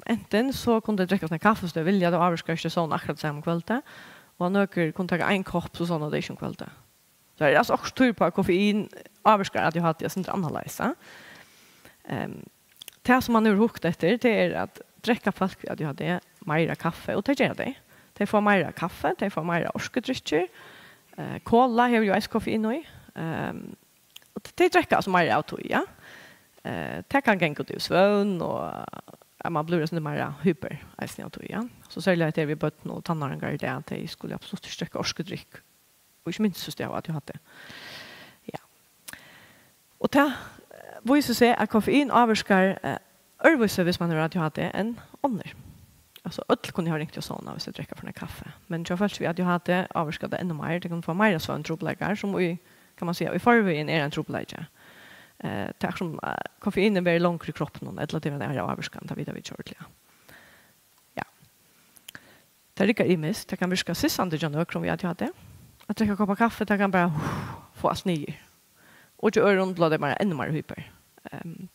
antin so kunnu tey drekka sína kaffi, sum tey vilja, tað ávirkar ikki svøvnin akkurát sama kvøldið, og nøkur kunnu taka ein kopp, so sovna tey ikki um kvøldið. So er altso okkurt, sum týðir uppá, at koffein ávirkar A D H D eitt sindur annarleiðis, ja. Ehm, tað, sum man hevur hugt eftir, tað er, at drekka fólk við A D H D meira kaffi, og tað gera tey. Tey fáa meira kaffi, tey fáa meira orkudrykkir. Eh, kola hevur jú eisini koffein í. Ehm, og t-, tey drekka altso meira av tí, ja. Eh, tað kann ganga út yvir svøvn, og at man blívur eitt sindur meira hyper eisini av tí, ja. So serliga hetta her við børn og tannáringar í dag, tey skulu absolutt ikki drekka orkudrykk, og ikki minst, viss tey hava A D H D. Ja. Og tað, eh, vísir seg, at koffein ávirkar, eh, øðrvísi, viss man hevur A D H D, enn onnur. Altso, øll kunnu hava ringt at sovna, viss tey drekka for nógv kaffi. Men hjá fólki við A D H D ávirkar tað enn meir. Tey kunnu fáa meira svøvntrupulleikar, sum í, kann man siga, í forvegin er ein trupulleiki. Eh, tað er sum, eh, koffeinið verður longri í kroppinum, ella tað hevur eina aðra ávirkan, tað vita vit ikki ordiliga. Ja. Tað riggar ymiskt. Tað kann virka sissandi hjá nøkrum við A D H D. At drekka ein kopp av kaffi, tað kann bara, hú, fáa alt niður. Og hjá øðrum blíva tey bara enn meira hyper. Um,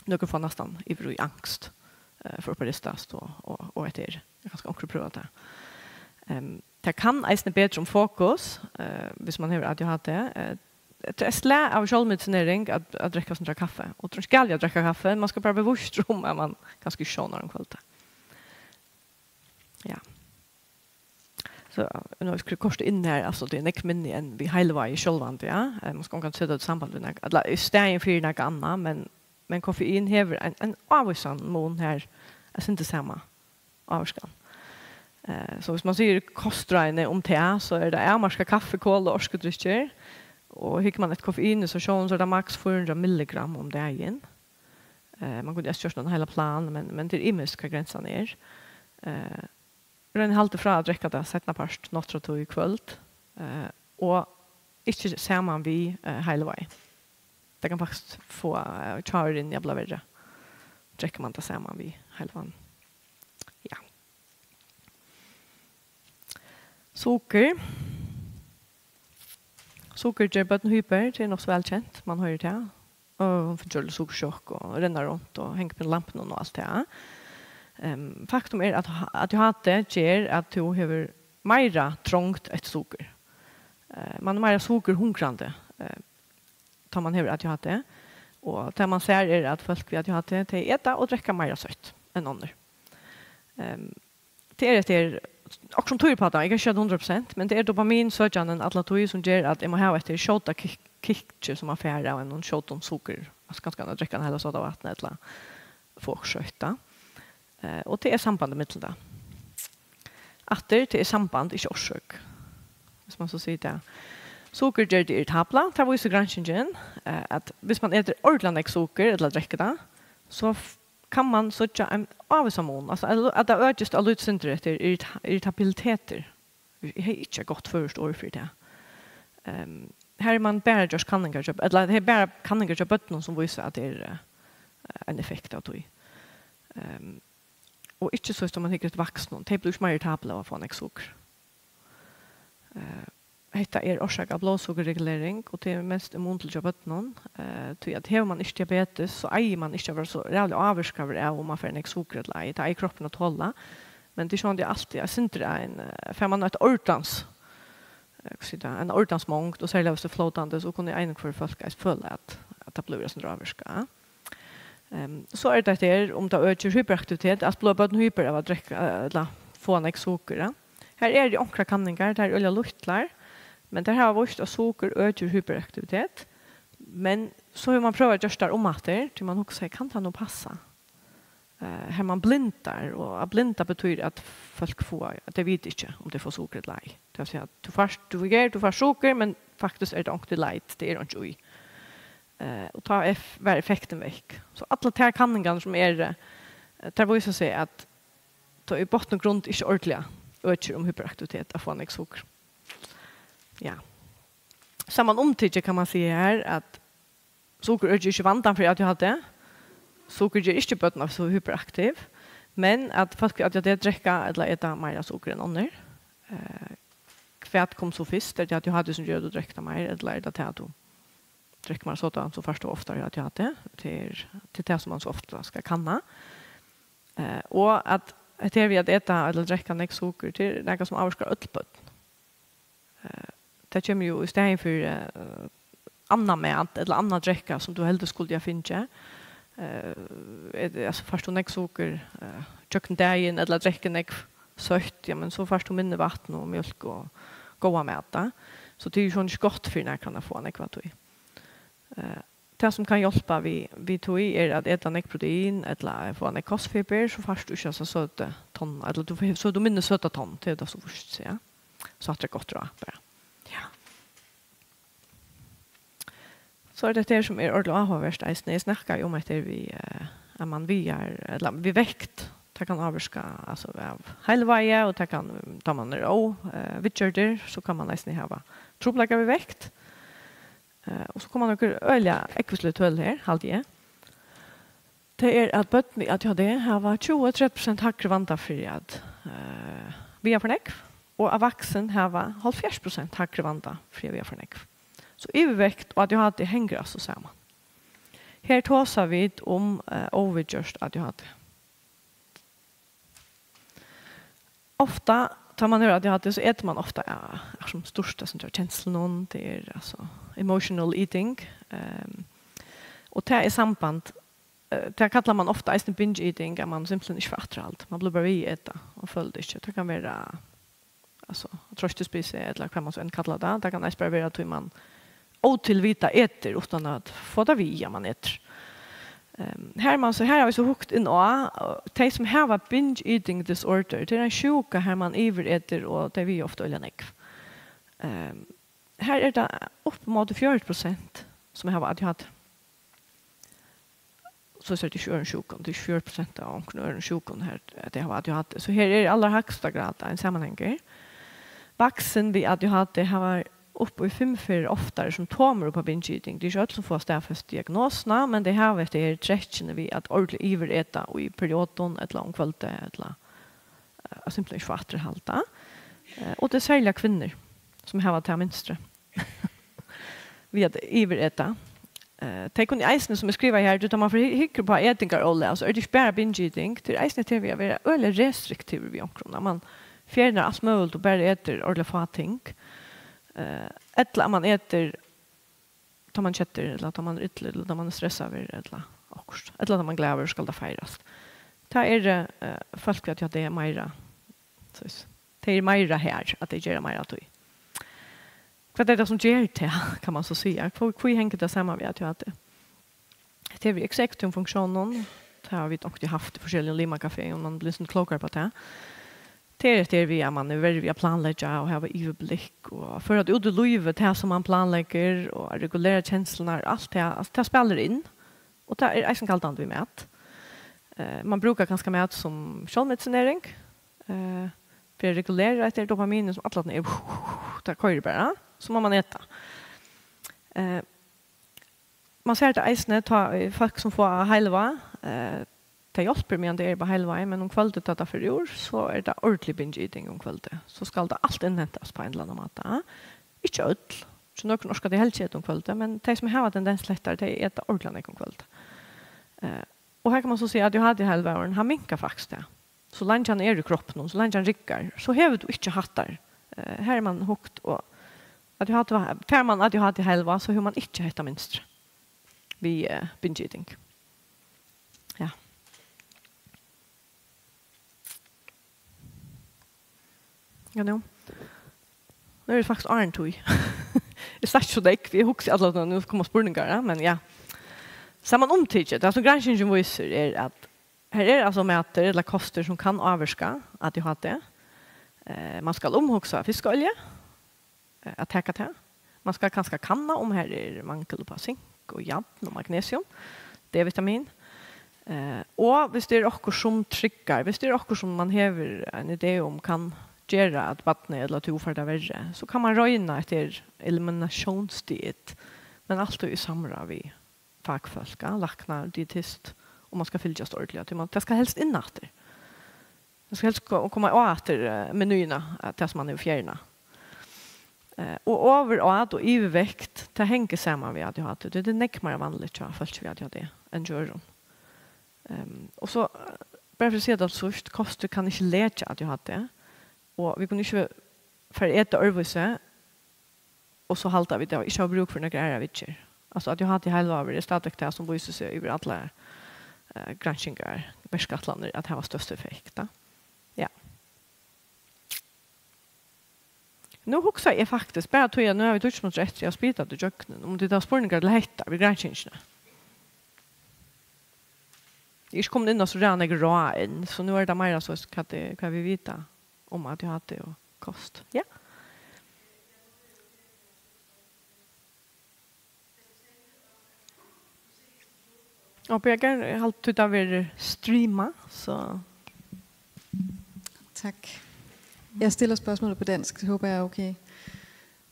nøkur fáa næstan yvir í angst, uh, fyri at ristast, og, og, og hetta er kanska onkur prøva tað. Um, tað kann eisini betra um fokus, uh, hvis man hevur A D H D. Uh, tað er slag av sjálvmedisinering at, at drekka sindur kaffi. Og tað er ikki galið at drekka kaffi, man skal bara vera bevisst um, at man kanska ikki sovnar um kvøldið. Ja. So, nú har eg koyrt inn her, altso, tað er nógv minni enn við Heilivági sjálvandi, ja. Eh, man skal ongantíð seta tað í samband við nakað, ella í staðin fyri nakað annað, men, men koffein hevur ein, ein ávísan mun her, eitt sindur sama ávirkan. Eh, so hvis man sigur kostráðini um tað, so er tað avmarkað kaffi, kol og orkudrykkir, og hyggur man eftir koffeini, so sjálvum, so er tað maks fýra hundrað milligram um dagin. Eh, man kundi gjørt ein heila plan, men, men tað er ymiskt hvar grensan er. Eh, royn halda frá at drekka tað seinnapart nátturðatíð í kvøld, eh, og ikki saman við, eh, Heilivági. Tað kann faktiskt fáa, eh, tjárin jævla verri. Drekkur man tað saman við Heilivági. Ja. Sukur. Sukur ger børn hyper, tað er nokk so væl kent, man hoyrir tað. Og hon fær gjørliga sukursjokk og renna runt og hanga upp í lampuni og alt tað. Ehm, faktum er, at ha-, A D H D ger, at tú hevur meira trongd eftir sukur. Eh, man er meira sukurhungrandi, eh, tá man hevur A D H D. Og tað man sær er, at fólk við A D H D, tey eta og drekka meira søtt enn onnur. Ehm, tað er eftir, okkurt sum týðir upp á tað, eg kann ikki siga tað hundrað prosent, men tað er dopaminsøkjanin alla tíð, sum ger, at eg má hava eftir skjóta kick-, kickið, sum man fær av einum skjótum sukur. Altso, kanska at drekka eina heila sodavatn ella fáa okkurt søtt, tá. Eh, og tað er sambandið millum tað. Aftur, tað er samband, ikki orsøk, hvis man so sigur tað. Sukur ger teg irritabla, tað vísir granskingin, eh, at hvis man etur ordiliga nógv sukur ella drekkur tað, so f-, kann man síggja ein ávísan mun, altso, at, at tað økist eitt lítið sindur eftir irrita-, irritabilitetur. Eg hevði ikki eitt gott føroyskt orð fyri tað. Ehm, her er man bara gjørt kanningar hjá, ella tað er bara kanningar hjá børnum, sum vísa, at tað er, eh, ein effekt av tí. Ehm, og ikki so, sum man hyggur eftir vaksnum. Tey blíva ikki meira irritabel av at fáa nógv sukur. Eh, hetta er orsakað av blóðsukurregulering, og tað er mest í mun til hjá børnum. Eh, tí at hevur man ikki diabetes, so eigur man ikki at vera so ræðuliga ávirkaður av, um man fær nógv sukur ella ei. Tað eigur kroppurin at tola. Men tað er sjálvandi altíð eitt sindur ein, eh, fær man eitt ordans, eh, hvat sigur tað, ein ordans mongd, og serliga hvis tað er flótandi, so kunnu ein og hvør fólk eisini føla, at, at tað blívur eitt sindur ávirkað. Ehm, so er tað her, um tað økir hyperaktivitet, at blíva børn hyper av at drekka, eh, ella fáa nógv sukur, ja. Her eru onkrar kanningar, tær eru øgiliga lítlar, men tær hava víst, at sukur økir hyperaktivitet, men so hevur man prøvað at gjørt tær umaftur, tí man hugsar, kann tað nú passa? Eh, har man blindar, og at blinda betýr, at fólk fáa, at tey vita ikki, um tey fáa sukur ella ei. Tað vil siga, at tú fært, tú ger, tú fært sukur, men faktiskt er tað onkuntíð light, tað er einki í. Eh, og tá er, var effektin vekk. So allar tær kanningarnar sum eru, eh, tær vísa seg, at tað í botn og grund ikki ordiliga økir um hyperaktivitet at fáa nógv sukur. Ja. Samanumtikið kann man siga her, at sukur økir ikki vandan fyri A D H D. Sukur ger ikki børn so hyperaktiv, men at fólk við A D H D drekka ella eta meira sukur enn onnur. Eh, hvat kom so fyrst? Er tað A D H D sum ger at tú drekkur tað meir, ella er tað tað at tú drekkur meira sodavatn, so fært tú oftari A D H D? Tað er, tað er tað sum man so ofta skal kanna. Eh, og at hetta her við at eta ella drekka nógv sukur, tað er nakað sum ávirkar øll børn. Eh, tað kemur jú í staðin fyri, eh, annan mat ella annað drekka sum tú heldur skuldi ha fingið. Eh, er, altso, fært tú nógv sukur, eh, gjøgnum dagin ella drekkur nógv søtt, ja, men so fært tú minni vatn og mjólk og góðan mat, tá. So tað er jú sjálvandi ikki gott fyri nakran at fáa nógv av tí. Eh, tað sum kann hjálpa við, við tí er at eta nógv protein ella at fáa nógv kostfibur, so fært tú ikki hasa søtu tonnina, ella tú fært, so hevur tú minni søta tonn, tað er tað sum vísir seg, ja. So hatta er gott ráð bara. Ja. So er tað hetta her sum er ordiliga áhugavert eisini. Eg snakkaði um hetta her við, eh, at man vigar, ella við vekt, tað kann ávirka, altso, av heilivági, og tað kann, tá man er ó, eh, viðgjørdur, so kann man eisini hava trupulleikar við vekt. Eh, og so koma nøkur øgiliga ógvuslig tøl her, haldi eg. Tað er, at børn við A D H D hava tjúgu, trettan prosent hægri vanda fyri at, eh, viga for nógv, og at vaksin hava hálvfjerðs prosent hægri vanda fyri at viga for nógv. So yvirvekt og A D H D hengur altso saman. Her tosa vit um, eh, óviðgjørt A D H D. Ofta, tá man hevur A D H D, so etur man ofta, ja, er sum størsta, sum tað er kenslunum, tað er, altso, emotional eating. Ehm, og tað er samband, eh, tað kallar man ofta eisini binge eating, at man simpelthen ikki fær afturhald. Man blívur bara við at eta og følir tað ikki. Tað kann vera, altso, troystispisi, ella hvat man so enn kallar tað. Tað kann eisini bara vera, at man ótilvitað etur uttan at fáa tað við, at man etur. Ehm, her man so, her hava vit so hugt inn á, eh, tey sum hava binge eating disorder, tað er ein sjúka har man yviretur, og tey viga ofta øgiliga nógv. Ehm, her er tað upp móti fjøruti prosent sum hava A D H D. So er tað ikki øðrum sjúkum, tað er ikki fjøruti prosent av onkrum øðrum sjúkum her, at tey hava A D H D. So her er í allarhøgsta grad ein samanhangur. Vaksin við A D H D hava upp í fimm ferðir oftari symptomir upp á binge eating. Tað er ikki øll sum fáa staðfest diagnosuna, men tey hava hetta her trekkini við at ordiliga yvireta í periodum ella um kvøldið, ella, eh, at simpelthen ikki fáa afturhald. Eh, og tað er serliga kvinnur, sum hava tað mynstrið við at yvireta. Eh, tey kunnu eisini, sum eg skrivaði her, tá man fer hy-, hyggur upp á etingaróli, altso, er tað ikki bara binge eating, tað er eisini tað við at vera øgiliga restriktivur við onkrum, at man fjernar alt møguligt og bara etur ordiliga fá ting. Eh, ella at man etur, tá man keddir, ella tá man er illur, ella tá man er stressaður, ella okkurt. Ella tá man er glaður, skal tað feirast. Tað er, eh, fólk við A D H D meira, so, tey eru meira har, at tey gera meira av tí. Hvat er tað sum ger tað, kann man so siga? Hví, hví hongur tað saman við A D H D? Tað er við executive funktiónum, tað hava vit onkuntíð havt í forskelligum limakafeum, man blívur so klókari upp á tað. Tað er tað við, at man er verri við at planleggja og hava yvirblikk og føra tað út í lívið, tað sum man planleggur, og at regulera kenslurnar, alt tað, altso, tað spælir inn. Og tað er eisini galdandi við mat. Eh, man brúkar kanska mat sum sjálvmedisinering, eh, fyri at regulera hetta dopamin, sum allarnar er, tað koyrir bara, so má man eta. Eh, man sær tað eisini, tá, eh, fólk sum fáa heilivág, eh, tað hjálpir, meðan tað er á heilivági, men um kvøldið, tá tað fer úr, so er tað ordiliga binge eating um kvøldið. So skal tað alt innhentast á ein ella annan máta. Ikki øll, so nøkur orka tað helst ikki at eta um kvøldið, men tey sum hava tendens til hetta, tey eta ordiliga nógv um kvøldið. Eh, og her kann man so siga, at A D H D-heilivágurin, hann minkar faktiskt tað. So leingi hann er í kroppinum, so leingi hann riggar, so hevur tú ikki hattar. Eh, her er man hooked, og A D H D, fær man A D H D-heilivág, so hevur man ikki hetta mynstrið við, eh, binge eating. Ja. Ja, nú. Nú er tað faktiskt áðrenn tíð. Eg snakki so nógv, eg hugsi alla tíðina, nú koma spurningar, ja, men ja. Samanumtikið, tað sum granskingin vísir, er, at her er altso matur ella kostur, sum kann ávirka A D H D. Eh, man skal umhugsa fiskaolju, eh, at taka tað. Man skal kanska kanna, um har er mangil upp á sink og jarn og magnesium, D-vitamin. Eh, og hvis tað er okkurt sum triggar, hvis tað er okkurt sum man hevur ein idé um kann gera, at barnið ella tú fær tað verri, so kann man royna eftir eliminationsdiet, men altíð í samráð við fakfólk, ja, læknar, dietist, og man skal fylgjast ordiliga, tí man, tað skal helst inn aftur. Tað skal helst ko-, koma á aftur, eh, menyina, at tað sum man hevur fjerna. Eh, og ovurát og yvirvekt, tað hongur saman við A D H D. Tað er nógv meira vanligt hjá fólki við A D H D enn hjá øðrum. Ehm, og so, eh, bara fyri at siga tað til síðst, kostur kann ikki lekja A D H D, og vit kunnu ikki fara at eta øðrvísi, og so halda vit, at vit ikki hava brúk fyri nakrar aðrar viðgerð. Altso, A D H D-heilivágur er stadigvekk tað, sum vísir seg yvir allar, eh, granskingar, verkætlanir, at hava størstu effekt, ja. Ja. Nú hugsaði eg faktiskt, bara tí at nú hava vit tíggju minuttir eftir, eg havi spitað í gjøgnum, um tit hava spurningar til hetta við granskingini. Eg eri ikki komin inn á so ræðuliga nógv ráð enn, so nú er tað meira so, hvat er, hvat vit vita um A D H D og kost. Ja. Og Birger, eg haldi, tú, tað verður streama, so. Tak. Jeg stiller spørgsmålet på dansk, det håber jeg er okay.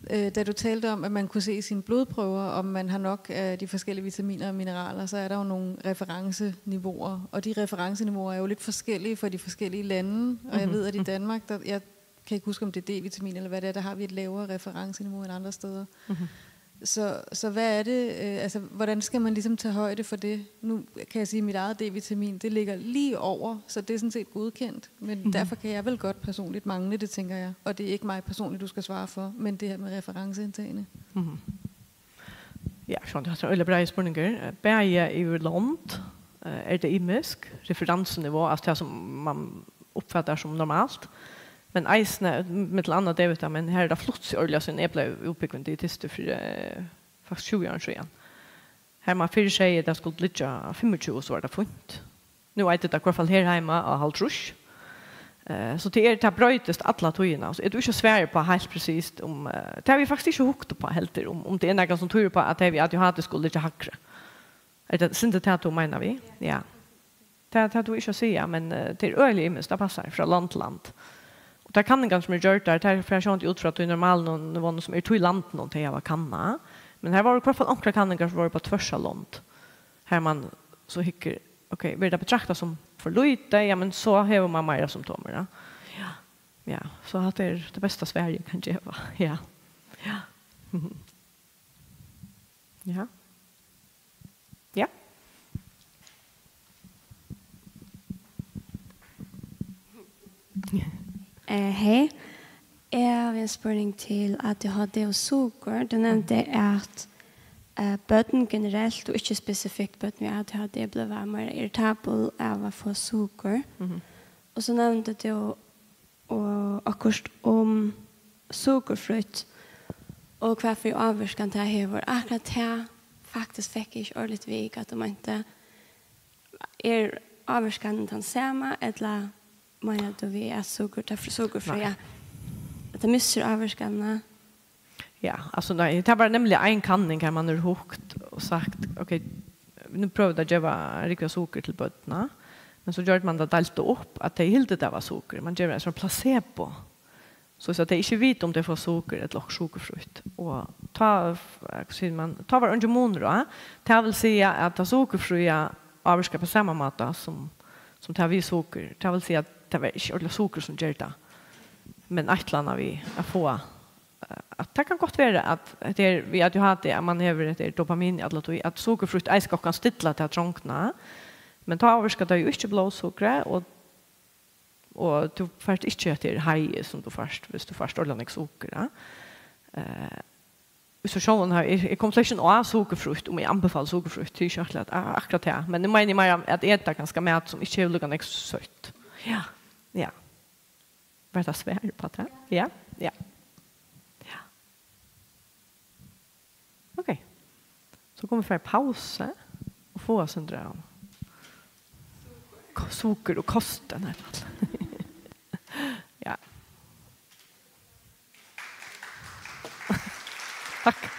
Øh, da du talte om, at man kunne se i sine blodprøver, om man har nok af de forskellige vitaminer og mineraler, så er der jo nogle referenceniveauer, og de referenceniveauer er jo lidt forskellige for de forskellige lande, og jeg ved, at i Danmark, der, jeg kan ikke huske, om det er D-vitamin eller hvad det er, der har vi et lavere referenceniveau end andre steder. Mm-hmm. Så, så hvad er det, øh, altså, hvordan skal man ligesom tage højde for det? Nu kan jeg sige, at mit eget D-vitamin, det ligger lige over, så det er sådan set godkendt, men mm. Derfor kan jeg vel godt personligt mangle det, tænker jeg. Og det er ikke mig personligt, du skal svare for, men det her med referenceindtagene. Mm. Ja, sjálvandi, hatta er ein øgiliga breiður spurningur. Eh, bæði yvir lond, eh, er tað ymisk, referensuniveau, altso tað sum man uppfattar sum normalt. Men eisini, millum annað D-vitamin, her er tað flutt seg ordiliga, síðan eg bleiv útbúgvin dietistur fyri, eh, faktiskt tjúgu árum síðan. Har man fyrr segði, at tað skuldi liggja á fimmogtjúgu, so var tað fínt. Nú eitur tað í hvørt fall her heima á hálvtrýss. Eh, so tað er, tað broytist alla tíðina. So eg dugi ikki at svara upp á heilt presist um, eh, tað havi eg faktiskt ikki hugt upp á heldur, um, um tað er nakað sum týðir upp á, at tey við A D H D skulu liggja hægri. Er tað, sindur tað tú meinar við? Ja. Tað, tað dugi eg ikki at siga, men, eh, tað er øgiliga ymiskt, tað passar frá land til land. Og tær kanningar sum eru gjørdar, tær fara sjálvandi út frá tí normalniveauunum sum er í tí landinum, tey hava kannað. Men har vóru í hvørt fall onkrar kanningar sum vóru upp á tvørs av lond. Har man so hyggur, ok, verður tað betraktað sum for lítið, ja, men so hevur man meira symptomir, ja. Ja. Ja, so hatta er tað besta svarið eg kann geva. Ja. Ja. Ja. Ja. Eh, hey. Eg havi ein spurning til A D H D og sukur. Du nevndi at, eh, børn generelt, og ikki spesifikt børn við A D H D, blíva meira irritabel av at fáa sukur. Mhm. Og so nevndi tú og okkurt um sukurfrítt og hvat fyri ávirkan tað hevur. Akkurát tað faktiskt fekk eg ikki orðiliga við, hvat tú meinti. Er ávirkanin tann sama, ella meinar tú við at sukur, tað fr-, sukurfría, nei, at tað missir ávirkanina? Ja, altso, nei, tað var nemliga ein kanning har man hevur hugt og sagt, ok, nú prøva vit at geva rúgvu av sukur til børnini, men so gjørdi man tað, deilt upp, at tey hildu, tað var sukur. Man ger ein sånn placebo. So, so tey ikki vita, um tey fáa sukur ella okkurt sukurfrítt. Og tá, hvat sigur man, tá var eingin munur á. Tað vil siga, at tað sukurfría ávirkar á sama máta sum, sum tað við sukur. Tað vil siga, at tað var ikki ordiliga sukur, sum ger tað, men eitt ella annað við at fáa, eh, at tað kann gott vera, at hetta er við A D H D, at man hevur hetta her dopamin í alla tíð, at sukurfrítt eisini gott kann stilla ta trongdina, men tá ávirkar tað jú ikki blóðsukrið, og, og tú fært ikki hetta her high, sum tú fært, viss tú fært ordiliga nógv sukur, ja. Eh, so sjálvandi har, eg, eg kom slett ikki inn á sukurfrítt, um eg anbefali sukurfrítt, tað er ikki akkurát, a-, akkurát tað, men eg meini meira at eta kanska mat, sum ikki hevur líka nógv søtt. Ja. Ja. Var tað svar upp á tað? Ja? Ja. Ja. Ok. So kunnu vit fara í pausu og fáa eitt sindur av ko-, sukur og kosti, nei, fall. Ja. Takk.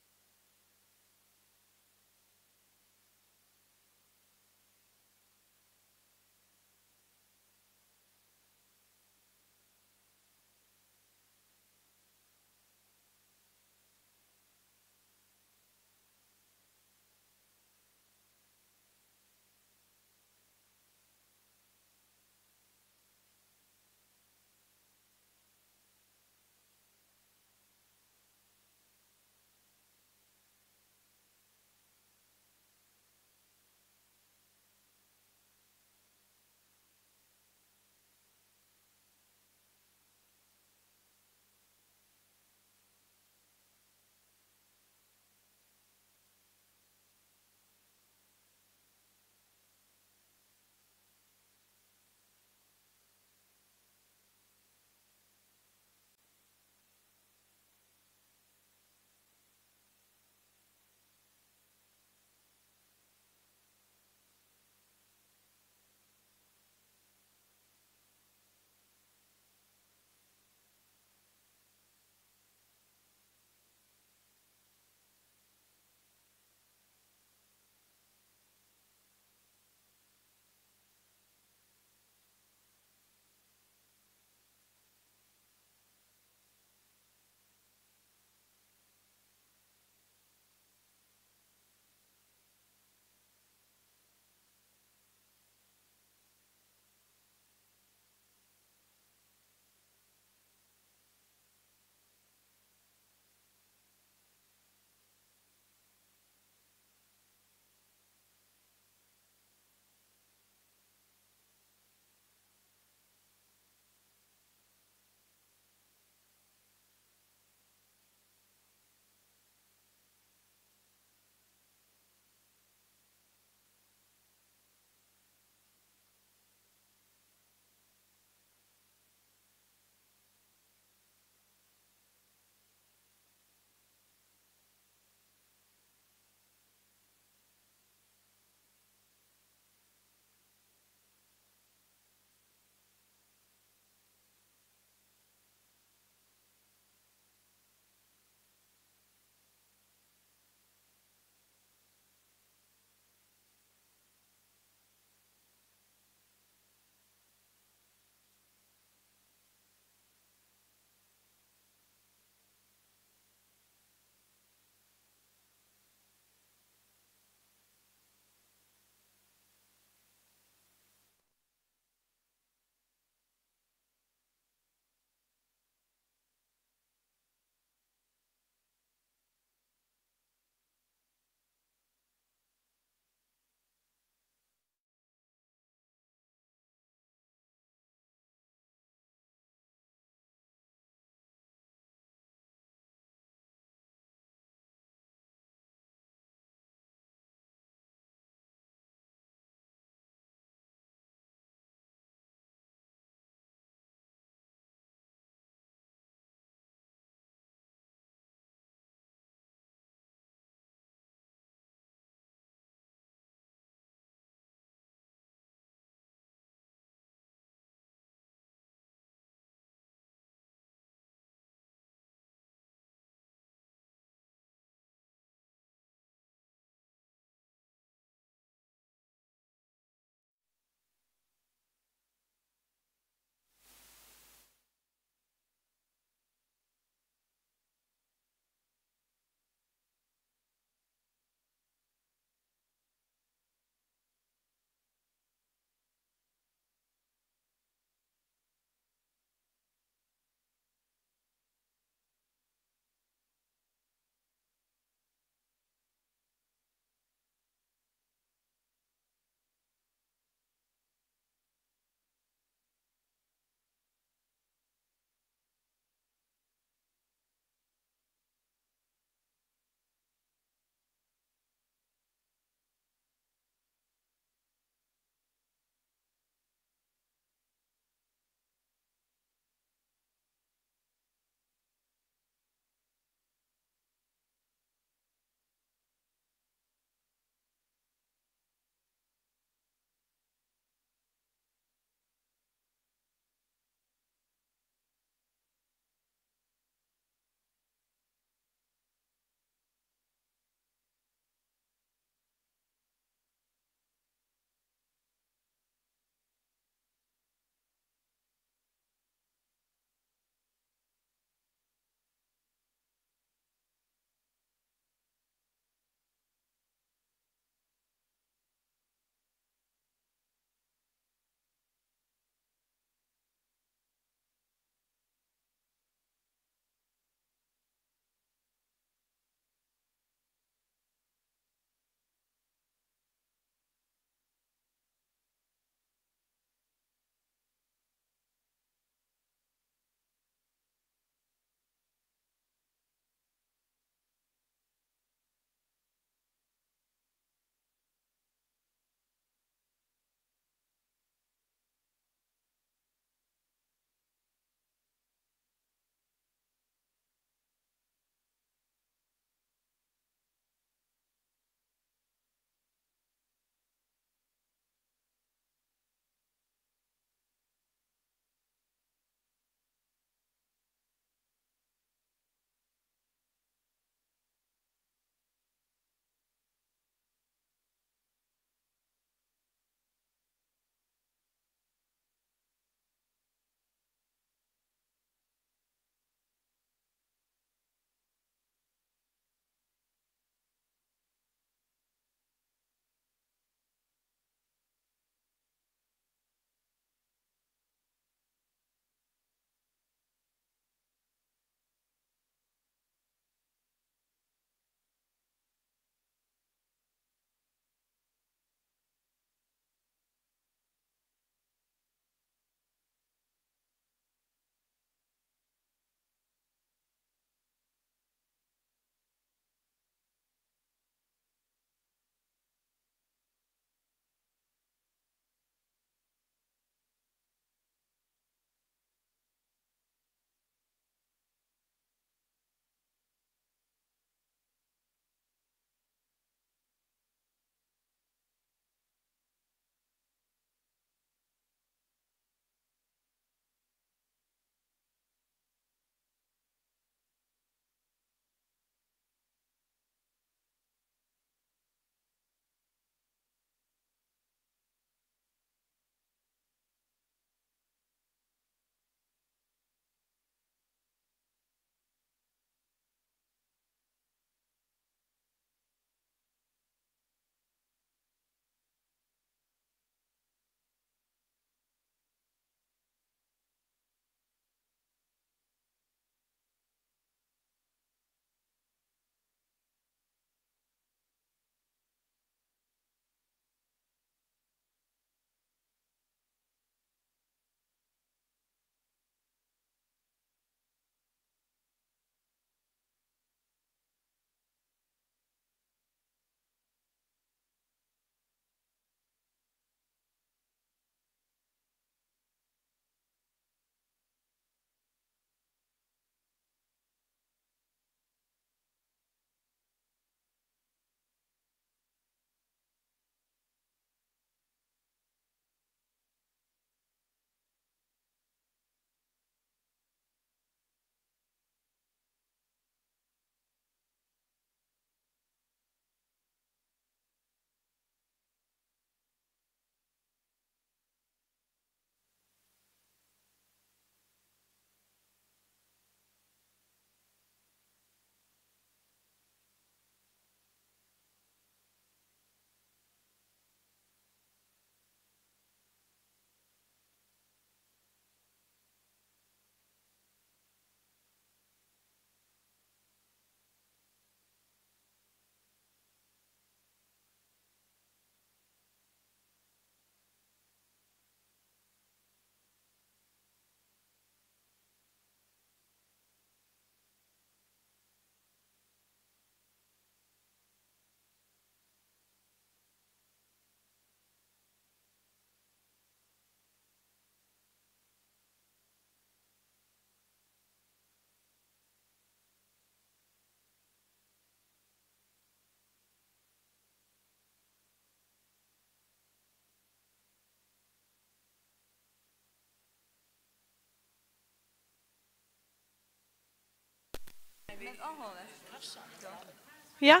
Ja.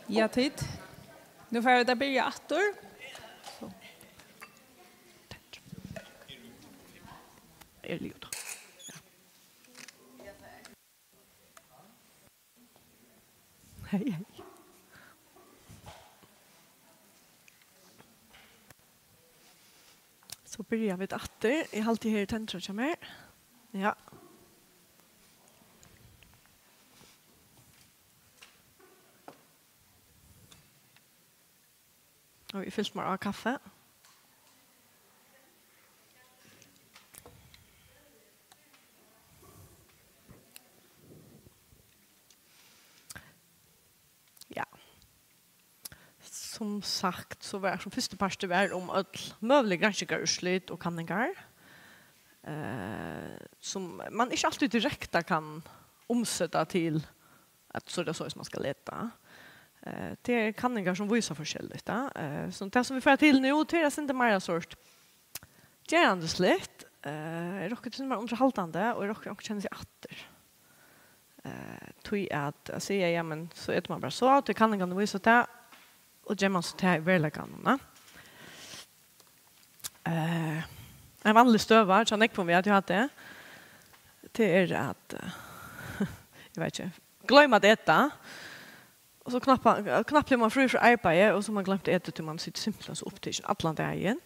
Ja, tit. Nú fara vit at byrja aftur. So. Er liðugt. Ja. Hey, hey. So byrja vit aftur. Eg haldi her er tendrað hjá mær. Ja. Og eg fylti mær av kaffi. Ja. Sum sagt, so var, sum fyrsti partur var um øll møgulig granskingarúrslit og kanningar, eh, sum man ikki altíð direkta kann umseta til at so er tað soleiðis, man skal eta. Eh, tað eru kanningar, sum vísa forskelligt, tá. Eh, so tað, sum vit fara til nú, tað er eitt sindur meira sort gerandisligt, eh, er okkurt, sum er undirhaldandi, og er okkurt, onkur kennir seg aftur. Eh, tí at, at siga, ja, men so etur man bara so, tí kanningarnar vísa tað, og ger man so tað í veruleikanum, ne? Eh, ein vanlig støða hjá nógvum við A D H D, tað er at, eh, eg veit ikki, gloyma at eta, og so knappa-, knappliga er man frí frá arbeiði, og so hevur man gloymt at eta, tí man situr simpelthen so upptikin allan dagin.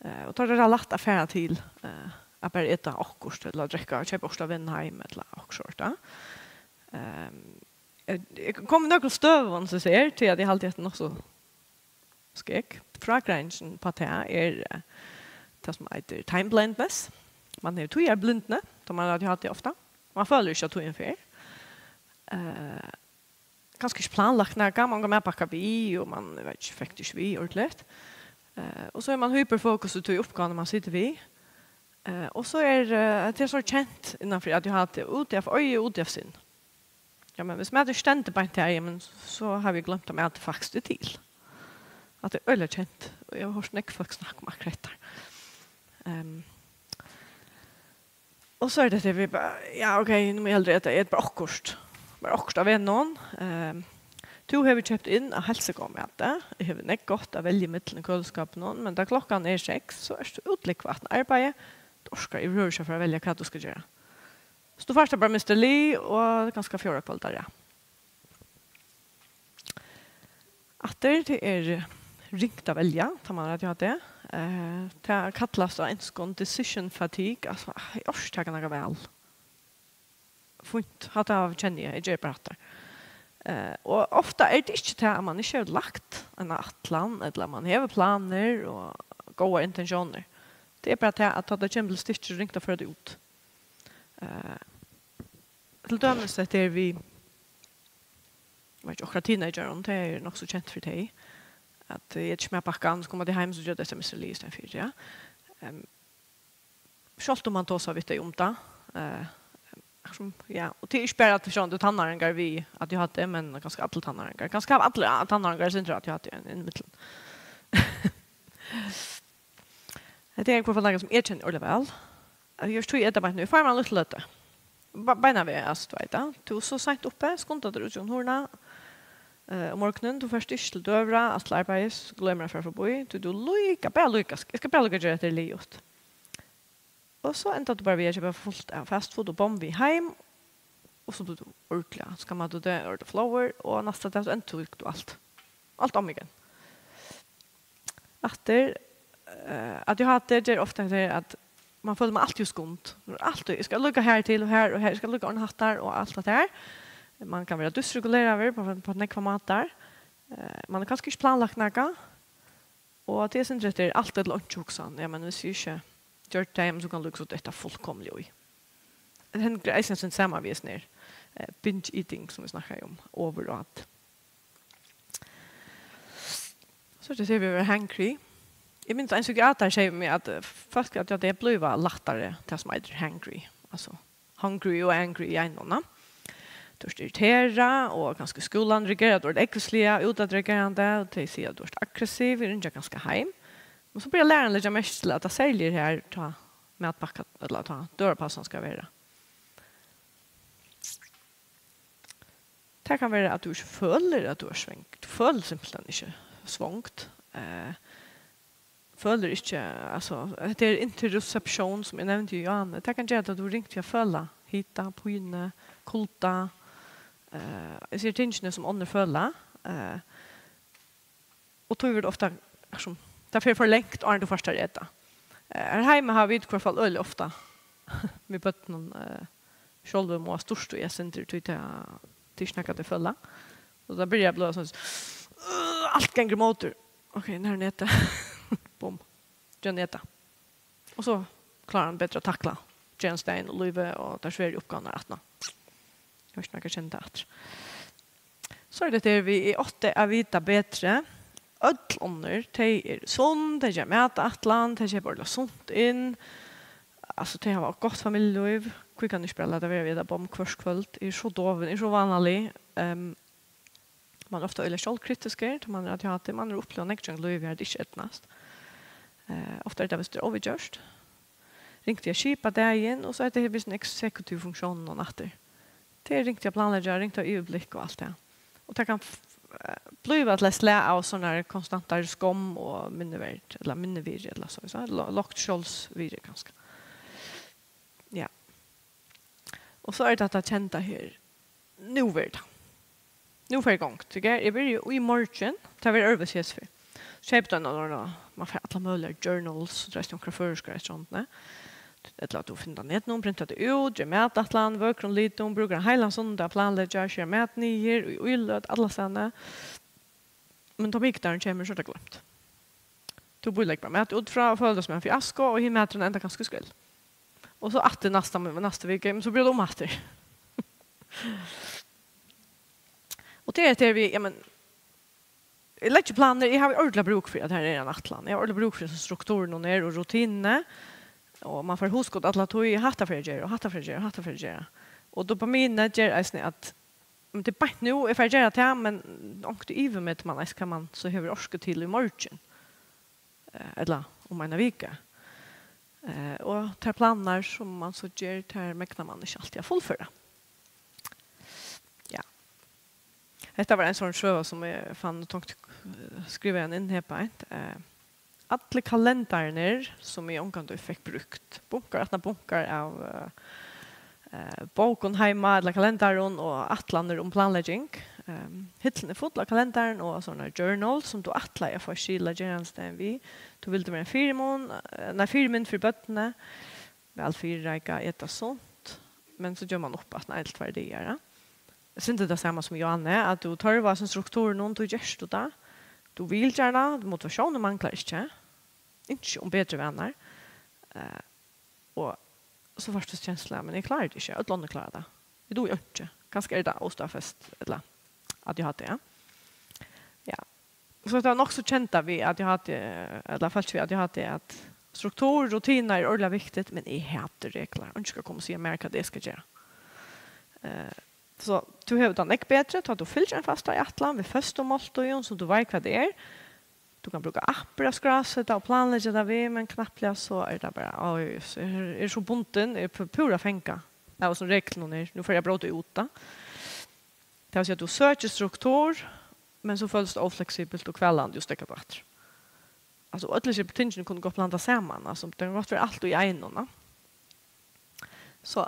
Eh, og tá er tað lætt at fara til, eh, at bara eta okkurt, ella drekka, keypa okkurt av vegnum heim, ella okkurt sort, ja. Ehm, eg, eg kom í nøkrum støðum, sum eg sigi, tí at eg haldi, at tað er nokk so skeg. Frágreiðingin uppá tað er, eh, tað, sum eitur time blindness. Man hevur tíðarblindni, tá man hevur A D H D ofta. Man følir ikki, at tíðin fer. Eh, kanska ikki planlagt nakað, man gongur matpakka við, og man, eg veit ikki, fekk tað ikki við ordiligt. Eh, og so er man hyperfokus í tí uppgávuni, man situr við. Eh, og so er, eh, tað er so kent innanfyri A D H D, úti av oyga, úti av sinn. Ja, men hvis maturin stendur beint her, ja, men so havi eg gloymt, at maturin faktiskt er til. At tað er øgiliga kent, og eg havi hoyrt nógv fólk snakka um akkurát tað. Ehm, og so er tað, at vit bara, ja, ok, nú má eg heldur eta, eta bara okkurt. Bara okkurt av vegnum. Ehm, tú hevur keypt inn av heilsugóðum mati. Eg havi nógv gott at velja ímillum í køliskápinum, men tá klokkan er seks, so ert tú útlúgvað aftan á arbeiði. Tú orkar yvirhøvur ikki at fara at velja, hvat tú skal gera. So tú fært tað bara mister Lee og kanska fjórða kvøld á rað. Aftur, tað er ringt at velja, tá man hevur A D H D. Eh, tað kallast á enskum decision fatigue, altso, ah, eg orki ikki at taka nakað val. Fínt, hatta kenni eg, eg geri bara hatta. Eh, og ofta er tað ikki tað, at man ikki hevur lagt eina ætlan, ella at man hevur planir og góðar intentiónir. Tað er bara tað, at tá tað kemur til stykkis, er ringt at føra tað út. Eh, til dømis hetta her við, eg veit ikki, okkara teenagerar, tað er nokk so kent fyri tey, at, eh, eta ikki matpakkan, so koma tey heim, so gera tey mister Lee í staðin fyri, ja. Ehm, sjálvt um man tosar við tey um tað, eh, sum, ja, og tað er ikki bara at sjálvandi tannáringar við A D H D, men kanska allir tannáringar. Kanska hava allir, ah, tannáringar eitt sindur A D H D inn, inn ímillum. Hetta er í hvørt fall nakað, sum eg kenni øgiliga væl. Eg eri tí eta beint nú. Eg fái mær eina lítla løtu. Be-, beinanvegin, altso, tú veit tað. Tú ert so seint uppi, skunda tær út gjøgnum hurðina, eh, um morgunin, tú fert ikki til døgurða, altso til arbeiðis, gloymir at fara forbí, tí tú líka, bara líka, eg skal bara líka gera hetta liðugt. Og so endar tú bara við at keypa fult av fast food og bomm við heim, og so blívur tú ordiliga skammaður, tú drekkur ordiliga flóðir, og næsta dag so endurtekur tú alt. Alt um again. Aftur, eh, A D H D ger ofta tað at man følir man altíð er í skund. Man er altíð, eg skal líka her til og her og her, eg skal líka ordna hatta og alt tað har. Man kann vera dysreguleraður á, á nógvar mátar. Eh, man hevur kanska ikki planlagt nakað. Og tað er sindur eftir alt ella einki hugsan. Ja, men hvis eg ikki gjør tað, ja, men so kann líka so detta fullkomliga í. Tað hendir eisini sum sama við hesum her, eh, binge eating, sum vit snakkaðu um, overat. So tað sigur, vit verða hangry. Eg minnist ein psykiatar segði mær, at, eh, fólk, at, ja, tey blíva lættari, tað sum eitur hangry. Altso, hungry og angry í einum, na? Tú ert irriterað, og kanska skúlin reagerar, tú ert ógvusliga útatreagerandi, og tey siga, at tú ert aggressiv, eg ringi kanska heim. Men so byrjar lærarin at leggja merki til, at tað serliga er her, tá matpakka, ella tá døgurðapassan skal vera. Tað kann vera, at tú ikki følir, at tú ert svong. Tú følir simpelthen ikki svong. Eh, følir ikki, altso, hetta er interoception, sum eg nevndi í áðni. Tað kann gera, at tú ert ringt við at føla hita, pínu, kulda. Eh, eg sigi tingini, sum onnur føla. Eh, og tí verður ofta, sum, tað fer for langt, áðrenn tú fært tær at eta. Eh, her heima hava vit í hvørt fall øgiliga ofta við børnum, eh, sjálvi má sturta í eitt sindur, tí tað, tað er ikki nakað, tey føla. Og tað byrjar at blíva soleiðis, øh, alt gongur ímótur. Ok, nær er eta? Bum. Ger eta. Og so klárar hann betur at takla gerandisdagin og lívið og tær sveru uppgávurnar aftaná. Eg veit ikki, um eg kann kenna tað aftur. So er tað her við, eg átti at vita betri. Øll onnur, tey eru sunn, tey gera mataætlan, tey keypa ordiliga sunt inn. Altso, tey hava gott familjulív. Hví kann eg ikki bara lata vera við at eta bomm hvørt kvøld? Eg eri so dovin, eg eri so vánalig. Ehm, man er ofta øgiliga sjálvkritiskur, tá man er A D H D. Man hevur upplivað nógv gjøgnum lívið, har tað ikki eydnast. Eh, ofta er tað, viss tað er óviðgjørt. Ringt við at skipa dagin, og so er tað her við sín eksekutiv funktión og aftur. Tað er ringt við at planleggja, ringt at hava yvirblikk og alt tað. Og tað kann f-, eh, blíva til eitt slag av sovorðnari konstantari skomm og minnivirði, ella minnivirði, ella so, so, lo-, lágt sjálvsvirði kanska. Ja. Og so er tað hetta kenda her. Nú verður tað. Nú fer eg í gongd. Tykur, eg byrji í morgin. Tað verður øðrvísi hesa ferð. Keyp tær eina, eina, man fær allar møguligar journals, so dreist onkrar føroyskar eftir hondini. Ella at tú finnur tað á netinum, printar tað út, ger mataætlan, vøkrum litum, brúkar ein heilan sunnudag at planleggja, skera mat niður í íløt, allastaðni. Men tá mikudagin kemur, so er tað gloymt. Tú bíleggur bara mat út frá og følir tað sum ein fiasko, og hin maturin endar kanska í skrell. Og so aftur næsta, næstu viku, men so blívur tað um aftur. Og tað er tað við, ja, men, eg leggi planir, eg havi ordiliga brúk fyri, at har er ein ætlan. Eg havi ordiliga brúk fyri, sum strukturin hon er, og rutinini. Og man fær hugskot alla tíð, hatta fer eg at gera, og hatta fer eg at gera, og hatta fer eg at gera. Og dopaminið ger eisini, at, men tað er beint nú, eg fari at gera tað, men onkuntíð yvirmetir man eisini, hvat man so hevur orku til í morgin. Eh, ella um eina viku. Eh, og tær planirnar, sum man so ger, tær megnar man ikki altíð at fullføra. Ja. Hetta var ein sovorðin søga, sum eg fann og tonkti, eh, skriva ein inn her beint. Eh, allir kalendararnir, sum eg ongantíð fekk brúkt. Bunkar aftan á bunkar av, eh, eh, bókum heima, ella kalendarum og ætlanir um planlegging. Ehm, hillin er full av kalendarum og sovorðnum journal, sum tú ætlaði at fáa skil á gerandisdagin við. Tú vildi vera ein fyrimun, eh, nei, fyrimynd fyri børnini. Væl fyrireikað, eta sunt. Men so ger man upp aftan á ein til tveir dagar, ja. Eitt sindur tað sama sum Johanne, at tú tørvar sum strukturin, og tú gert tú tað. Tú vil gjarna, motivatiónin manglar ikki. Ynski um betri vanar. Eh, og so fært tú kensluna, men eg klári tað ikki, øll onnur klára tað. Eg dugi einki. Kanska er tað óstaðfest, ella A D H D, ja. Ja. So tað er nokk so kent við A D H D, ella fólk við A D H D, at struktur, rutinur er ordiliga viktigt, men eg hati reglur. Eingin skal koma og siga mær, hvat eg skal gera. Eh, so tú hevur tað nógv betri, tá tú fylgir ein fastari ætlan við føstum máltíðum, sum tú veit, hvat tað er. Tú kann brúka appir at skráseta og planleggja tað við, men knappliga so er tað bara, oj, eg eri, eri so bundin, eg eri pu-, púra fangað av hesum reglunum her. Nú fari eg at bróta út, tá. Tað vil siga, at tú søkir struktur, men so følist tað ófleksibelt og kvalandi og steðgar tú aftur. Altso, øll hesi tingini kunnu gott blanda saman, altso, tað kann gott vera alt í einum, ja. So,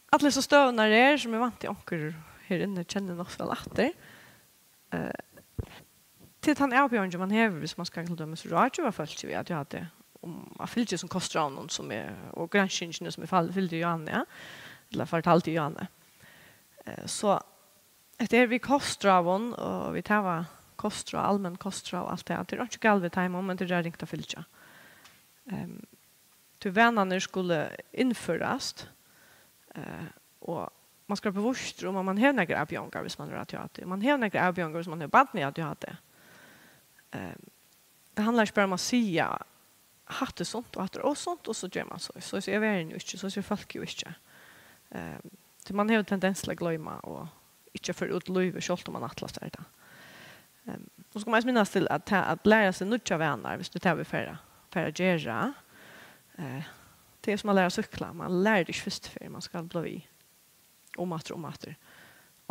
allar hesar støðurnar er, sum eg vænti, onkur her inni kennir nokk so væl aftur. Eh, til tann avbjóðingin, man hevur, viss man skal til dømis ráðgeva fólki við A D H D, um at fylgja hesum kostráðunum, sum er, og granskingini, sum eg fal-, fylgdi Johanne, ja, ella fortaldi Johanne. Eh, so, hetta er við kostráðum, og vit hava kostráð, almenn kostráð og alt tað, tað er einki galið við teimum, men tað er ringt at fylgja. Ehm, tí vanarnir skulu innførast, eh, og man skal vera bevístur um, at man hevur nakrar avbjóðingar, viss man er A D H D. Man hevur nakrar avbjóðingar, viss man hevur barn við A D H D. Ehm, tað handlar ikki bara um at siga, hatta er sunt og hatta er ósunt, og so ger man so. So, so eg verði nú ikki, so sigur fólk jú ikki. Ehm, tí man hevur tendens til at gloyma og ikki at føra út í lívið, sjálvt um man ætlar sær tað. Ehm, og so skal man eisini minnast til, at ta-, at læra seg nýggjar vanar, viss tað er tað, vit fara, fara at gera. Eh, tað er sum at læra at súkkla. Man lærir tað ikki fyrstu ferð, man skal blíva við. Um aftur, um aftur.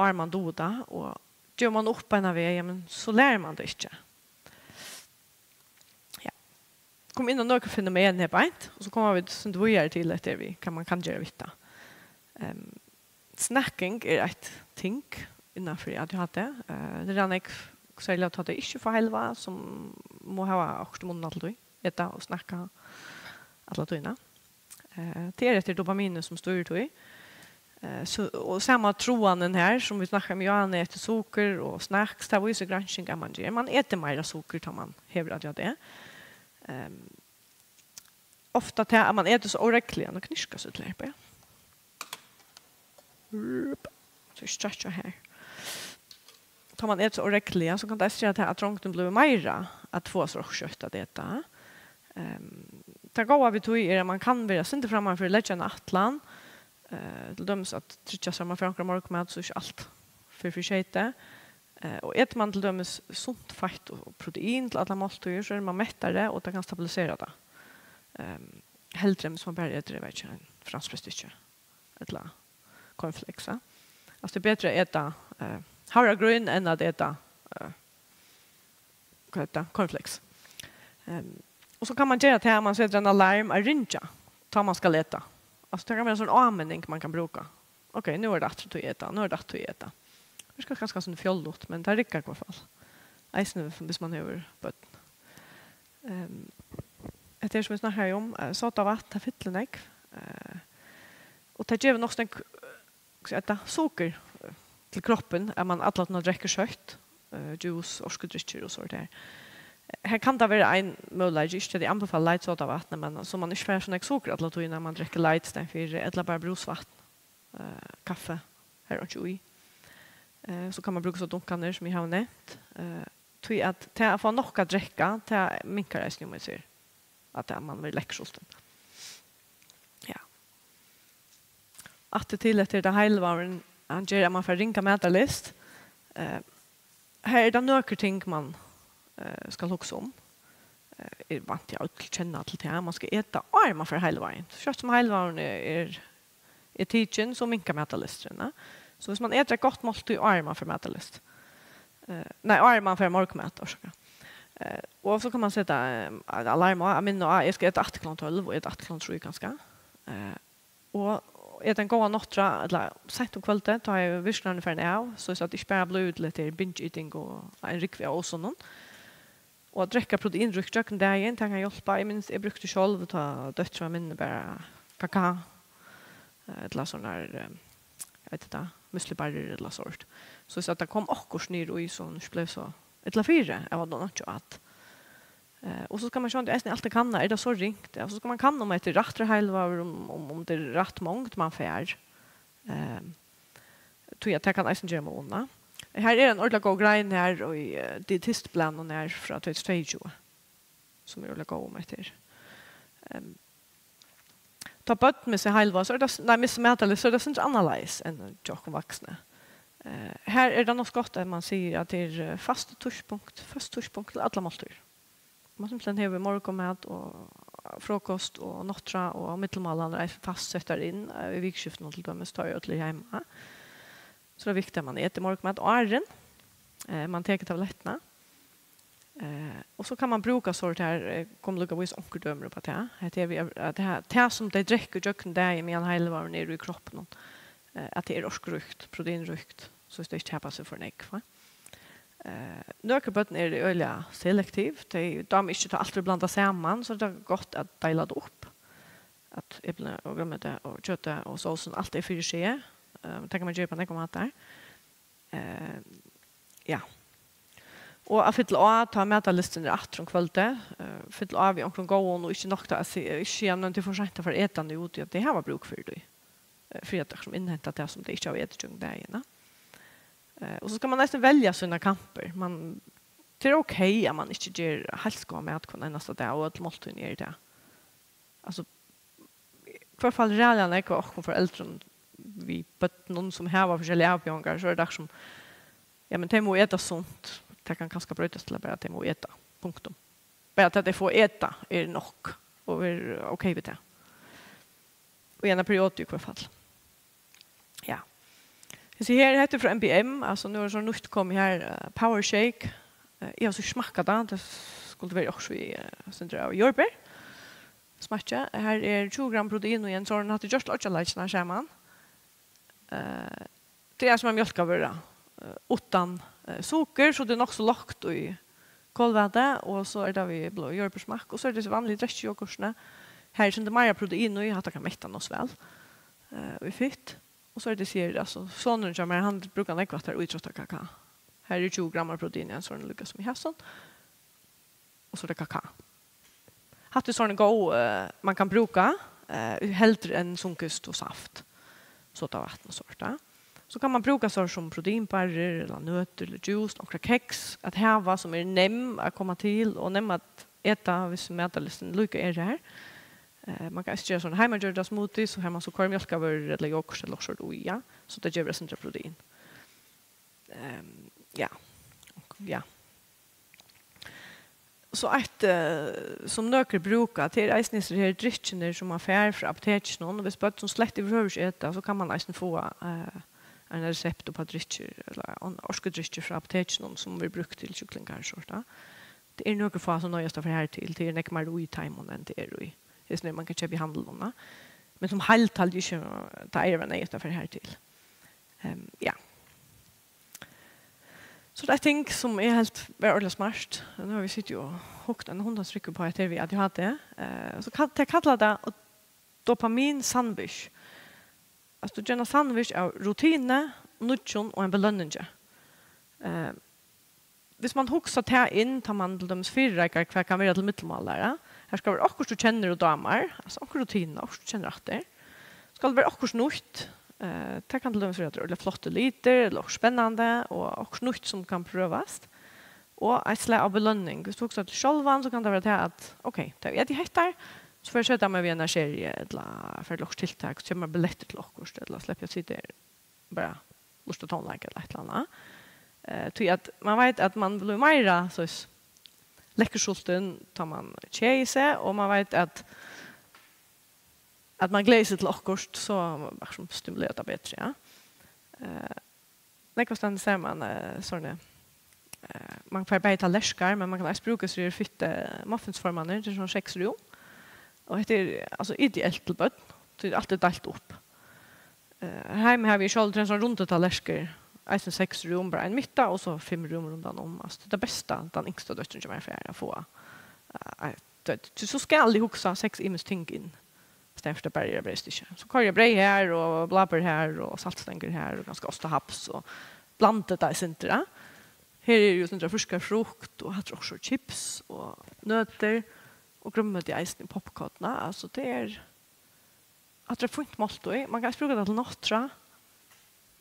áðrenn man dugir tað, og gevur man upp beinan veg, jamen, so lærir man tað ikki. Ja. Kom inn á nøkur fenomen her beint, og so koma vit sindur víðari til eftir við, hvat man kann gera við tað. Ehm, snacking er eitt ting innanfyri A D H D. Eh, tað er nógv, serliga tá tey ikki fáa heilivág, sum má hava okkurt í munnin alla tíð, eta og snakka alla tíðina. Eh, tað er eftir dopamini, sum stýrir tí. Eh, so, og sama tráðurin her, sum vit snakkaðu um í áðni, eftir sukur og snacks, tað vísir gransking, at man ger. Man etur meira sukur, tá man hevur A D H D. Ehm, ofta tað, at man etur so óregluliga, nú knirkar so til her, ja. Rup. So eg stretcha her. Tá man etur so óregluliga, so kann tað eisini gera tað, at rongdin blívur meira at fáa so skjótt at eta. Ehm, tað góða við tí er, at man kann vera sindur framman fyri, leggja eina ætlan, eh, til dømis at tryggja sær, at man fær onkran morgunmat, so ikki alt fer fyri skeyti. Eh, og etur man til dømis sunt feitt og protein til allar máltíðir, so er man mettari, og tað kann stabilisera tað. Ehm, heldur enn hvis man bara etur, eg veit ikki, ein franskbreyðstykki ella cornflakes, ja. Altso, tað er betri at eta, eh, havragrýn enn at eta, eh, hvat eitur tað, cornflakes. Ehm, og so kann man gera tað, at man setir ein alarm at ringja, tá man skal eta. Altso, tað kann vera ein sånn áminning man kann brúka. Ok, nú er tað aftur tíð at eta, nú er tað aftur tíð at eta. Virkar kanska sum fjollut, men tað riggar í hvørt fall. Eisini hvis man hevur børn. Ehm, hetta er, sum vit snakkaðu um, eh, sodavatn, tað fyllir nógv. Eh, og tað gevur nokk so nógv, eh, hvat eitur tað, sukur, eh, til kroppin, at man alla tíðina drekkur søtt, eh, juice, orkudrykkir og so tað. Her kann tað vera ein møguleiki, ikki at eg anbefali light sodavatn, men so man ikki fær so nógv sukur alla tíðina, man drekkur light í staðin fyri, ella bara brúsvatn, eh, kaffi, har er einki í. Eh, so kann man brúka so dunkarnar, sum eg havi nevnt. Eh, tí at tað at fáa nokk at drekka, tað minkar eisini, um eg sigi, at tað, man verður lekksultin. Ja. Aftur til, at tað er heilivágurin, hann ger, at man fær ringa matarlyst. Eh, her er tað nøkur ting, man, eh, skal hugsa um. Eh, eg vænti, at øll kenna til tað. Man skal eta, áðrenn man fær heilivágin. So skjótt sum heilivágurin er, er, er tikin, so minkar matarlysturin, ja. So hvis man etur eitt gott máltíð, áðrenn man fær matarlyst. Eh, nei, áðrenn man fær morgunmat, orsaka. Eh, og so kann man seta, eh, alarm á, at minna á, eg skal eta aftur klokkan tólv og eta aftur klokkan trý kanska. Eh, og eta ein góðan nátturða, ella seint um kvøldið, tá er virknin farin av, so at tað ikki bara blívur til hetta binge eating og ein rúgvu av ósunnum. Og at drekka proteinríkt gjøgnum dagin, tað kann hjálpa. Eg minnist, eg brúkti sjálv, tá dóttirin var minni, bara kakao, eh, ella sånn her, eh, hvat eitur tað, müslibarrir ella sort. So at tað kom okkurt niður í, so hon ikki bleiv so illa fyri, av at hon einki át. Eh, og so skal man sjálvandi eisini altíð kanna, er tað so ringt? Ja, so skal man kanna, um hetta er rættur heilivágur, um, um, um tað er rætt mongd, man fær. Eh, tí at tað kann eisini gera mun. Her er ein ordiliga góð grein her í, eh, dietistblaðnum her frá tvey túsund og tveyogtjúgu, sum er ordiliga góð um hetta her. Ehm, tá børn missa heilivág, so er tað s-, nei, missa matarlyst, so er tað sindur annarleiðis enn hjá okkum vaksnu. Eh, her er tað nokk so gott, at man sigur, at tað er, eh, fast tíðspunkt, fast tíðspunkt til allar máltíðir. Man simpelthen hevur morgunmat og frokost og nátturða og millummálan er eisini fastsettar inn, eh, í vikuskiftinum til dømis, tá ið øll eru heima. So er tað viktigt, at man etur morgunmat áðrenn, eh, man tekur tablettina. Eh, og so kann man brúka so tað her, eh, kom líkavís onkur dømi upp á tað. Hetta er við at, at tað her, tað sum tey drekka gjøgnum dagin, meðan heilivágurin er í kroppinum, eh, at tað er orkuríkt, proteinríkt, so tey ikki tapa seg for nógv, va? Eh, nøkur børn eru øgiliga selektiv, tey dáma ikki, tá alt er blandað saman, so er tað gott at deila tað upp. At eplini og grønmeti og kjøtið og sósin, alt er fyri seg. Eh, tað kann man gera upp á nógvar mátar. Eh, ja. Og at fylla á, tá matarlystin er aftur um kvøldið, eh, fylla á við onkrum góðum og ikki nokta at si-, ikki siga, men tað er for seint at fara at eta nú, tí at tey hava brúk fyri tí. Eh, fyri at, sum, innhenta tað, sum tey ikki hava etið gjøgnum dagin, ja. Eh, og so skal man eisini velja sínar kampir. Man, tað er ok, at man ikki ger heilt so góðan mat hvønn einasta dag, og øll máltíðini eru tað. Altso, í hvørt fall ræðuliga nógv av okkum foreldrum við børnum, sum hava forskelligar avbjóðingar, so er tað sum, ja, men tey mugu eta sunt. Tað kann kanska broytast til at bara, at tey mugu eta. Punktum. Bara tað, at tey fáa eta, er nokk, og er ok við tað. Og í eina periodu í hvørt fall. Ja. Hesi her, hetta er frá M B M, altso nú er so nýtt komið her, eh, Power Shake. Eh, eg havi so ikki smakkað tað, tað skuldi verið okkurt við, eh, sindur av jarðber. Smakki, her er tjúgu gramm protein í ein sovorðnan, hatta er gjørt til oyggjaleikirnar saman. Eh, tað er sum ein mjólkarvøra, eh, uttan, eh, sukur, so tað er nokk so lágt í kolvæti, og so er tað við blá jarðbersmakk, og so er tað vanliga drekkjoghurtini. Her er sindur meira protein í, hatta kann metta nokk so væl, eh, í fitt. Og so er tað her, altso, sonurin hjá mær, hann brúkar nógv hatta her ítróttakakao. Her er tjúgu gramm av protein í ein sovorðnan líka sum í hasum. Og so er tað kakao. Hatta er sovorðin góð, eh, man kann brúka, eh, heldur enn sunkurkosti og saft. Sodavatn og sovorðið. So kann man brúka sovorðið sum proteinbarrir, ella nøtir, ella juice, onkra keks, at hava sum er nemm at koma til, og nemm at eta, hvis matarlystin líka er har. Eh, man kann eisini gera sovorðnar heimagjørdar smoothies, og har man so koyrir mjólkarvørur, ella yoghurt, ella okkurt sovorðið í, ja. So tað gevur eitt sindur protein. Ehm, ja. Ja. So eitt, eh, sum nøkur brúka, tað er eisini hesir her drykkirnir, sum man fær frá apotekinum. Og hvis børn sum slett yvirhøvur ikki eta, so kann man eisini fáa, eh, ein resept upp á drykkir, ella on-, orkudrykkir frá apotekinum, sum verður brúkt til kjúklingar og sovorðið. Tað eru nøkur fá sum noyðast at fara har til. Tað er nógv meira í teimum enn tað er í hesum, man kann keypa í handlinum. Men sum heild haldi eg ikki, tað er neyðugt at fara har til. Ehm, ja. So tað er eitt ting sum eg helt var ordiliga smart. Nú hava vit sitið og hugt eina hundans rúgvu upp á hetta her við A D H D. Eh, so kall-, tey kalla tað dopamin sandwich. Altso, tú ger eina sandwich av rutinu, nýggjum og ein belønningi. Eh, hvis man hugsar tað inn, tá man til dømis fyrireikar, hvat kann vera til millummálalæru. Her skal vera okkurt, tú kennir og dámar, altso onkur rutina, okkurt, tú kennir aftur. Skal vera okkurt nýtt. Eh, tað kann til dømis vera, at tað er ordiliga flottir litir, ella okkurt spennandi, og okkurt nýtt sum kann prøvast. Og eitt slag av belønning. Hvis tú hugsar til sjálvan, so kann tað vera tað, at, ok, tá eg eti hetta, so fari eg at seta meg við eina serie, ella fari til okkurt tiltak, so keypi mær billettir til okkurt, ella sleppi eg at sita her bara lurta tónleik ella eitt ella annað. Eh, tí at man veit, at man blívur meira, so s-, lekkursultin, tá man keðir seg, og man veit, at, at man gleðir seg til okkurt, so man bara sum stimulerar tað betri, ja. Eh, nógvastaðni sær man, eh, sovorðið, eh, man fær bæði tallerkar, men man kann eisini brúka so her fittu muffinsformarnar, tað er sovorðin seks rúm. Og hetta er, altso, ideelt til børn, tí tað er altíð deilt upp. Eh, heima havi eg sjálv tríggjar sovorðnar rundar tallerkar, eisini seks rúm, bara ein mitt á, og so fimm rúm rundan um. Altso, tað er tað besta, tann yngsta dóttirin hjá mær fær at fáa, eh, eitt, tú, tú, so skal eg hugsa seks ymisk ting inn, í staðin fyri at bara gera breyðstykki. So koyri eg breyð her, og bláber her, og saltstengur her, og kanska ostahaps, og blandi tað eitt sindur, ja. Her er jú eitt sindur av frískari frukt, og hatta er okkurt chips, og nøtir, og grønmeti eisini í popcorn, ja. Altso, tað er, hatta er fínt máltíð. Man kann eisini brúka tað til nátturða.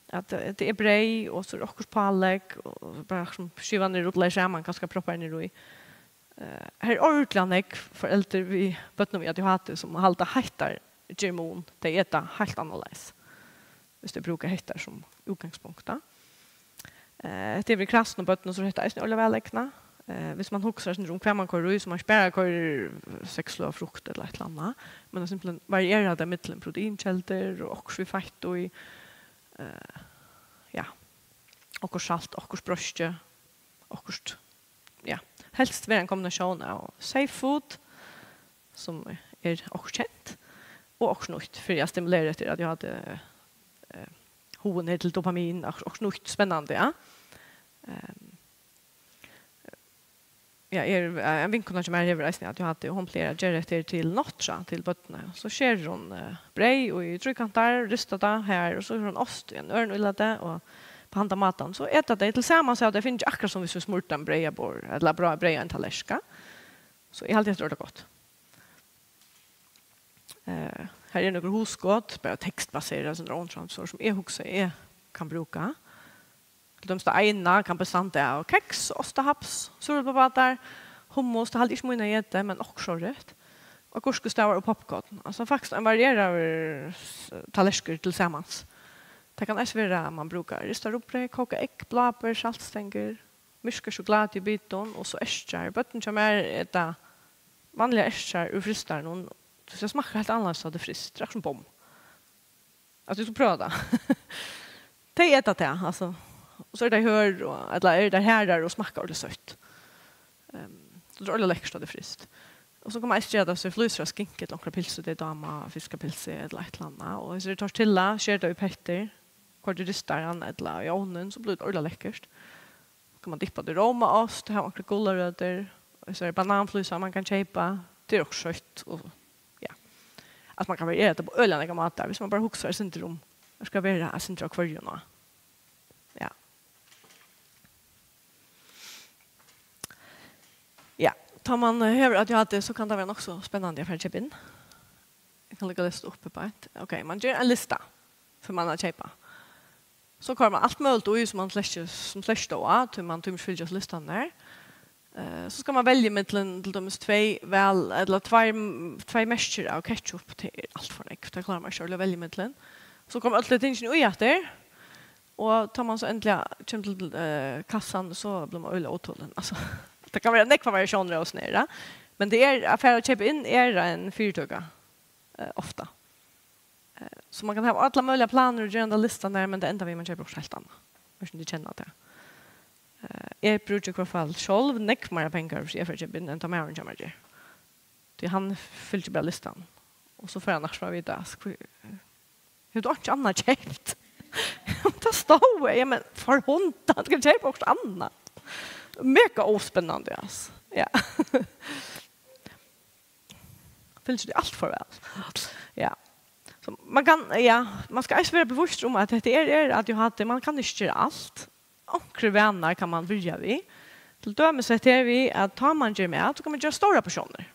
At, eh, tað er breyð, og so er okkurt pálegg, og bara sum skivarnir rullar saman, kanska proppar niður í. Eh, her er ordiliga nógv foreldur við børnum við A D H D, sum halda, hetta ger mun, tey eta heilt annarleiðis, hvis tey brúka hetta sum útgangspunkt, tá. Eh, hetta er við kræsnum børnum, so er hetta eisini ordiliga væl egnað. Eh, hvis man hugsar seg um, hvat man koyrir í, so man ikki bara koyrir seks sløg av frukt ella eitt ella annað, men at simpelthen variera tað millum proteinkeldur og okkurt við feitt í, eh, ja, okkurt salt, okkurt broyski, okkurt, ja, helst vera ein kombinatión av safe food, sum er okkurt kent, og okkurt nýtt, fyri at stimulera eftir, at eg havi, eh, hugin her til dopamin, okkurt, okkurt nýtt, spennandi, ja. Ehm, ja, er, eh, ein vinkona hjá mær hevur eisini A D H D, og hon plagar at gera hetta her til nátturða til børnini. So sker hon, eh, breyð í tríkantar, ristar tað her, og so hevur hon ost í ein øðrum ílati, og på handan mátan, so eta tey tilsamans, so tey fingu akkurát sum hvis vit smurdu ein breyðabolla, ella bra-, breyð á ein tallerka. So eg haldi, hetta er ordiliga gott. Eh, her eru nøkur hugskot, bara tekstbaserað, sum er óinteressant, so sum eg hugsi, eg kann brúka. Til dømis tað eina kann bestanda av keks, ostahaps, súreplabátar, hummus, tað haldi eg ikki mín at eta, men okkurt sovorðið. Agurkustavar og popcorn. Altso, faktiskt ein varieraður s-, tallerkur tilsamans. Tað kann eisini vera, at man brúkar ristað rugbreyð, kókað egg, bláber, saltstengur, myrka sjokulátu í bitum, og so ertrar. Børnini hjá mær eta vanliga ertrar úr frystaranum, so tað smakkar heilt annarleiðis, tá tað er fryst. Tað er akkurát sum bomm. Altso, tú skalt prøva tað. tey eta tað, altso. Og so eru tey hørð, og, ella eru tey harðar og smakka ordiliga søtt. Um, so tað er ordiliga lekkurt, tá tað er fryst. Og so kann man eisini gera tað, so flísar av skinku ella onkra pylsu, tey dáma fiskapylsu ella eitt ella annað. Og so er tortilla, sker tað í pettir, koyr í ristaran ella í ovnin, so blívur tað ordiliga lekkurt. Kann man dyppa tað í rómaost, hava onkrar gularøtur, og so er bananflísar man kann keypa. Tað er okkurt søtt og, ja. At man kann variera tað á øgiliga nógvar mátar, hvis man bara hugsar eitt sindur um, tað skal vera eitt sindur av hvørjum á. Ja. Ja, tá man hevur A D H D, so kann tað vera nokk so spennandi at fara at keypa inn. Eg kann líka lesa tað upp beint. Ok, man ger ein lista, fyri man at keypa. So koyrir man alt møguligt í, sum man slett ikki, sum slett ikki stóð á, tí man tímir ikki fylgja listanum har. Eh, so skal man velja millum til dømis tvey væl, ella tveir, tvey merkir av ketchup, tað er alt for nógv, tað klárar man ikki at velja millum. So koma øll tey tingini í aftur, og tá man so endiliga kemur til, eh, kassan, so blívur man øgiliga ótolin. Altso, tað kann vera nógvar variatiónir av hesum her, ja. Men tað er, at fara at keypa inn er ein fyritøka, eh, ofta. Eh, so man kann hava allar møguligar planir og gera handa listan har, men tað endar við, at man keypir okkurt heilt annað. Veit ikki, um tit kenna tað. Eh, eg brúki í hvørt fall sjálv nógv meira pengar, hvis eg fari at keypa inn, enn tá maðurin hjá mær ger. Tí hann fylgir bara listanum. Og so fær hann akkurát at vita, altso, hví, hevur tú einki annað keypt? Tað stóð, ja, men for hundan, skal keypa okkurt annað. Mega óspennandi, altso. Ja. Fylgir tí alt for væl. Ja. So man kann, ja, man skal eisini vera bevisst um, at hetta er, er A D H D, man kann ikki gera alt. Onkrir vanar kann man byrja við. Til dømis hetta her við, at tá man ger mat, so kann man gera stórar portiónir.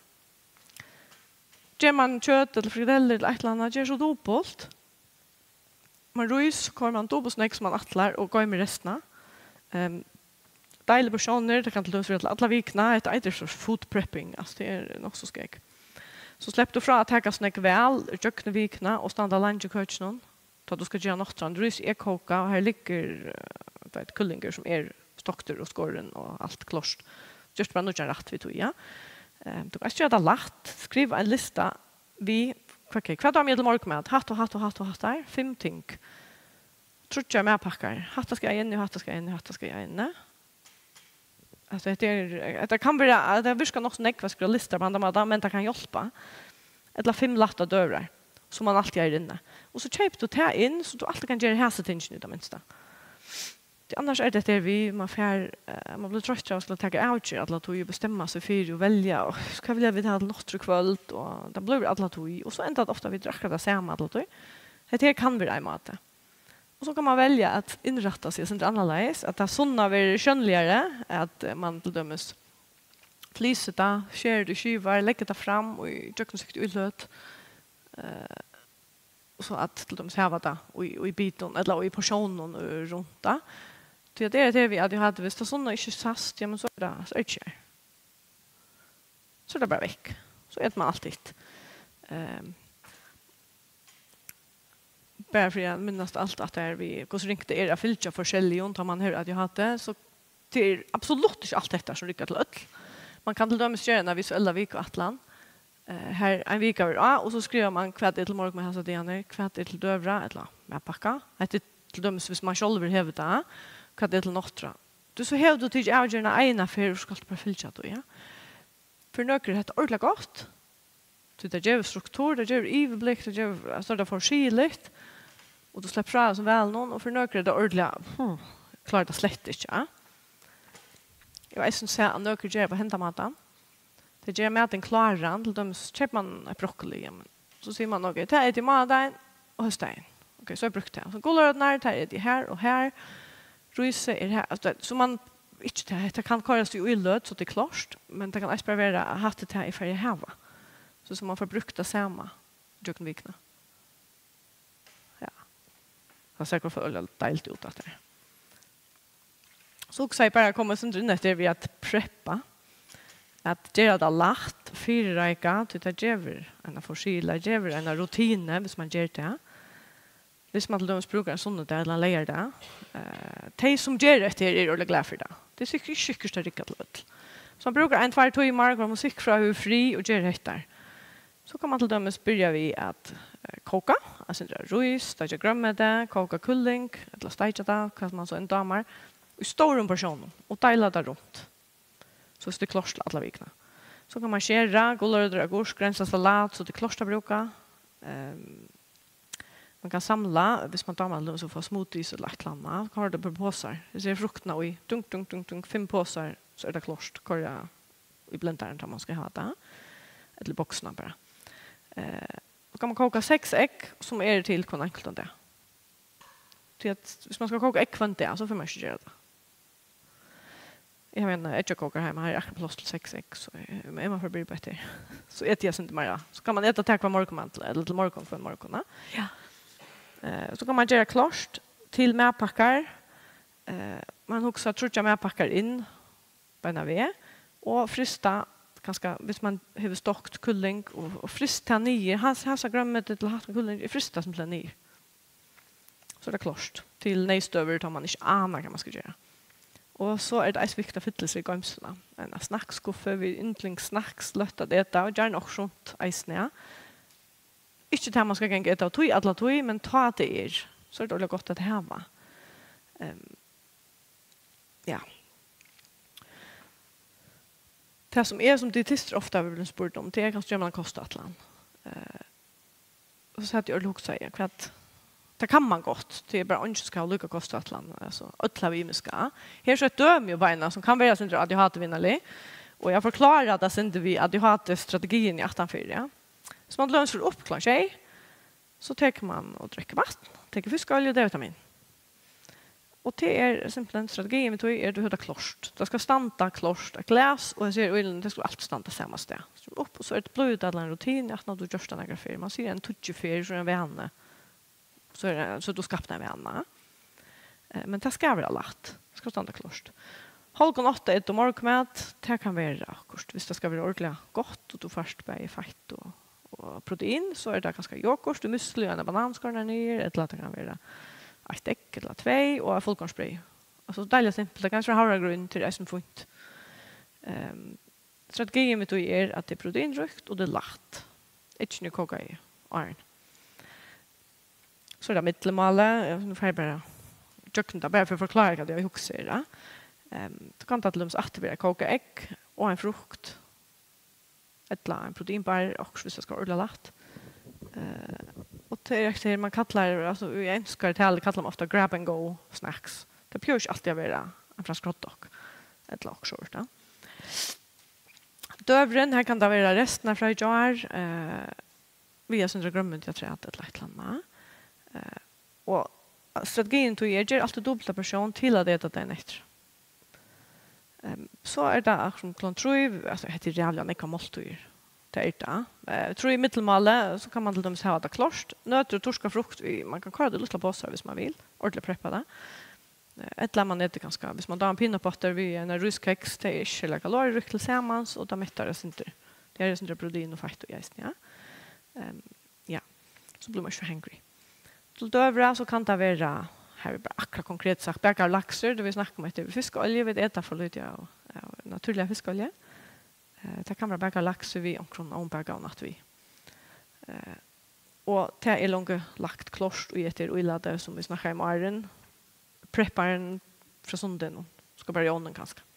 Ger man kjøt ella frikadellur ella eitt ella annað, ger so dupult. Man rís, koyrir man dupult so nógv, sum man ætlar, og goymir restina. Ehm, deilir portiónir, tað kann til dømis vera til alla vikuna. Hetta eitur so food prepping, altso, tað er nokk so skegg. So sleppur tú frá at taka so nógv væl ígjøgnum vikuna og standa leingi í køkinum. Tá tú skal gera nátturðan, rís eg kóka, og har liggur, eh, veit, kyllingur sum er stoktur og skorin og alt klárt. Gjørt bara nýggjan rætt við tí, ja. Ehm, tú kanst gera tað lætt, skriva ein lista við, hvat, ok, hvat dámar eg til morgunmat? Hatta og hatta og hatta og hatta her. Fimm ting. Tríggjar matpakkar. Hatta skal inn í, hatta skal inn í, hatta skal inn í. Altso, hetta er, hetta kann vera, tað virkar nokk so nógv at skriva listar á handan mátan, men tað kann hjálpa. Ella fimm lættar døgurðar, sum man altíð eigur inni. Og so keypir tú tað inn, so tú altíð kann gera hasi tingini í tað minsta. Tí annars er tað her við, man fær, eh, man blívur troyttur av at skula taka avgerð alla tíð og bestemma seg fyri og velja, og hvat vilja vit hava til nátturða í kvøld, og tað blívur alla tíð, og so endar tað ofta við, at tað er akkurát tað sama alla tíð. Hetta her kann vera ein máti. Og so kann man velja at innrætta seg eitt sindur annarleiðis, at tað sunna verður sjónligari, at, eh, man til dømis flysur tað, sker tað í skivur, leggur tað fram í gjøgnumsiktig íløt, eh, og so at til dømis hava tað í, í bitum, ella í portiónum, eh, runt tað. Tí at tað er tað við A D H D, hvis tað sunna ikki sæst, ja, men so er tað, so er tað ikki her. So er tað bara vekk. So etur man alt hitt. Ehm, bara fyri at minnast alt, at tað er við, hvussu ringt tað er at fylgja forskelligum, tá man hevur A D H D, so tað er absolutt ikki alt hetta, sum riggar til øll. Man kann til dømis gera eina visuella vikuætlan, eh, har ein vika verður á, og so skrivar man, hvat er til morgunmat hasar dagarnar, hvat er til døgurða, ella matpakka. Hetta er til dømis, hvis man sjálvur hevur tað, hvat er til nátturða. Tú, so hevur tú tikið avgerðina eina ferð, og so skalt tú bara fylgja tí, ja. Fyri nøkur er hetta ordiliga gott, tí tað gevur struktur, tað gevur yvirblikk, tað gevur, altso, tað er forsiðiligt, og tú sleppur frá hasum valinum, og fyri nøkur er tað ordiliga, hm, klárar tað slett ikki, ja. Eg havi eisini sæð, at nøkur gera á henda mátan. Tey gera matin kláran, til dømis keypir man eitt brokkoli, ja, men so sigur man, ok, tað eti eg mánadagin og hósdagin. Ok, so er brúkt tað. So gularøturnar, tær eti eg har og har. Rísið er har, altso, so man ikki tað, hetta kann koyrast í íløt, so tað er klárt, men tað kann eisini bara vera, at hatta er tað, eg fari at hava. So, so man fær brúkt tað sama gjøgnum vikuna. Ja. Tað sær í hvørt fall øgiliga deiligt út, hatta her. So hugsaði eg bara at koma eitt sindur inn eftir við at preppa. At gera tað lætt, fyrireika, tí tað gevur eina forsiðiligheit, gevur eina rutinu, hvis man ger tað. Hvis man til dømis brúkar ein sunnudag ella ein leygardag. Eh, tey sum gera hetta her eru ordiliga glað fyri tað. Tað er sikkurt, ikki sikkurt tað riggar til øll. So man brúkar ein, tveir tímar, koyrir musikk frá, hevur frið og ger hetta. So kann man til dømis byrja við at eh, kóka, eitt sindur av rís, steikja grønmeti, kóka kylling, ella steikja tað, hvat man so enn dámar, í stórum portiónum og deila tað runt. So er tað klárt til alla vikuna. So kann man skera gulrótir, agurk, grønt salat, so tað er klárt at brúka. Ehm, man kann samla, hvis man dámar til dømis at fáa smoothies ella eitt ella annað, kann man koyra tað upp í posar. Eg sigi fruktina í, dunk, dunk, dunk, dunk, fimm posar, so er tað klárt. Koyra í blendaran, tá man skal hava tað. Ella í boksina bara. Eh, so kann man kóka seks egg, sum eru til hvønn einkultan dag. Tí at hvis man skal kóka egg hvønn dag, so fer man ikki at gera tað. Eg havi ein eggjakókara heima, har er akkurát pláss til seks egg, so eg, men eg má fara at byrja upp eftir. So eti eg eitt sindur meira. So kann man eta tað hvønn morgunmat, ella til morgun hvønn morgun, ja. Ja. Eh, so kann man gera klárt til matpakkar. Eh, man hugsar tríggjar matpakkar inn, beinan veg, og frysta, kanska, hvis man hevur stokt kylling, og, og fryst tað niður, hans, hans grønmeti til hatta kylling, eg frysti tað simpelthen niður. So er tað klárt til neyðstøður, tá man ikki ánar, hvat man skal gera. Og so er tað eisini viktigt at fylla seg í goymsluna. Eina snakkskuffu við yndlingssnacks, løtt at eta, og gjarna okkurt sunt eisini, ja. Ikki tað man skal ganga og eta av tí alla tíð, men tá tað er, so er tað øgiliga gott at hava. Ehm, ja. Tað sum eg sum dietistur ofta havi blivið spurd um, tað er, kanst tú gera mær eina kostaætlan? Eh, og so sat eg og hugsaði, ja, hvat, tað kann man gott, tað er bara, eingin skal hava líka kostaætlan, altso, øll hava ymiska. Her er so eitt dømi upp á eina, sum kann vera eitt sindur A D H D-vinarlig, og eg havi forklárað tað eitt sindur við A D H D-strategiini aftanfyri, ja. Hvis man til dømis fer upp klokkan sjey, so tekur man og drekkur vatn, tekur fiskaolju og D-vitamin. Og tað er simpelthen strategiin við tí, er, at tú hevur tað klárt. Tað skal standa klárt, eitt glas, og hesi her íløgini, tey skulu altíð standa sama stað. So upp, og so er tað, blívur tað ein rutina, at nú tú gjørt tað nakrar ferðir. Man sigur ein tíggju ferðir, so er ein vani. So er, so er tú skapt ein vana. Eh, men tað skal vera lætt. Tað skal standa klárt. Hálvgum átta etur tú morgunmat, tað kann vera okkurt, hvis tað skal vera ordiliga gott, og tú fært bæði feitt og, og protein, so er tað kanska jogurt, tú, müsli og eina banan skorna niður, ella tað kann vera eitt egg ella tvey og eitt fullkornsbreyð. Altso, deiliga simpelt, tað kann vera havragrýn, tað er eisini fínt. Ehm, strategiin við tí er, at tað er proteinríkt og tað er lætt. Eggini kóka í áðrenn. So er tað millumálið. Ja, nú fari eg bara gjøgnum tað, bara fyri at forklára, hvat eg hugsi er, ja. Ehm, tú kanst til dømis aftur vera kókað egg og ein frukt, ella ein proteinbar, okkurt, hvis tað skal vera ordiliga lætt. Eh, og tað er hetta her, man kallar, altso, í enskari talu kallar man ofta grab and go snacks. Tað behøvist ikki altíð at vera ein fransk hotdog, ella okkurt sovorðið, ja. Døgurðin, her kann tað vera restina frá í gjár, eh, við eitt sindur av grønmeti afturat ella eitt ella annað. Eh, og strategiin tí er, ger altíð dupulta portión til at eta dagin eftir. Ehm, so er tað akkurát sum klokkan trý, altso, hetta er ræðuliga nógvar máltíðir. Tað er tað. Eh, trý í millumálið, so kann man til dømis hava tað klárt. Nøtir og turkað frukt, í, man kann koyra tað í lítlar posar, hvis man vil. Ordiliga preppa tað. Eh, ella man etur kanska, hvis man dámar peanut butter við einum rískeks, tað er ikki serliga kaloriríkt til samans, og tað mettar eitt sindur. Tað er eitt sindur av protein og feitt í eisini, ja. Ehm, ja, so blívur man ikki so hangry. Til døgurða, so kann tað vera, her er bara akkurát konkret sagt, bakaður laksur, tú, vit snakka um hetta við fiskaolju, vit eta for lítið av, av natúrligari fiskaolju. Eh, tað kann vera bakaður laksur við onkrum ovnbakaðum afturvið. Eh, og tað er longu lagt klárt í hetta ílatið, sum vit snakkaðu um áðrenn. Prepparin frá sunnudegnum, skal bara í ovnin kanska.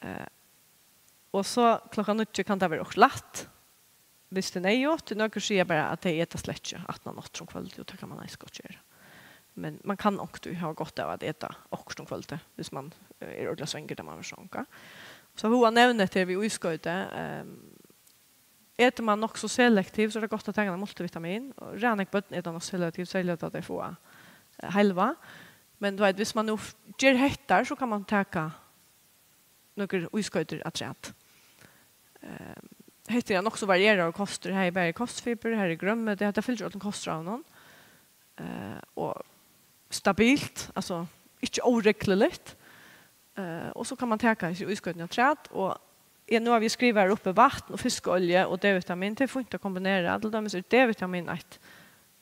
Eh, og so klokkan níggju kann tað vera okkurt lætt, hvis tað er neyðugt. Nøkur siga bara, at tey eta slett ikki aftan á nátt um kvøldið, og tað kann man eisini gott gera. Men man kann onkuntíð hava gott av at eta okkurt um kvøldið, hvis man, eh, er ordiliga svangur, tá man verður svong. So hug at nevna hetta her við ískoyti, ehm, etur man nokk so selektivt, so er tað gott at taka eina multivitamin. Og ræðuliga nógv børn eta nokk so selektivt, serliga tá tey fáa, eh, heilivág. Men tú veit, hvis man nú f-, ger hetta, so kann man taka nøkur ískoytur afturat. Ehm, hetta er nokk so varieraður kostur. Her er bæði kostfibur, her er grønmeti, hetta fylgir øllum kostráðunum. Eh, og stabilt, altso ikki óregluligt. Eh, og so kann man taka hesi ískoytini afturat, og eg, nú havi eg skrivað her uppi vatn og fiskaolju og D-vitamin, tað er fínt at kombinera. Til dømis er D-vitamin eitt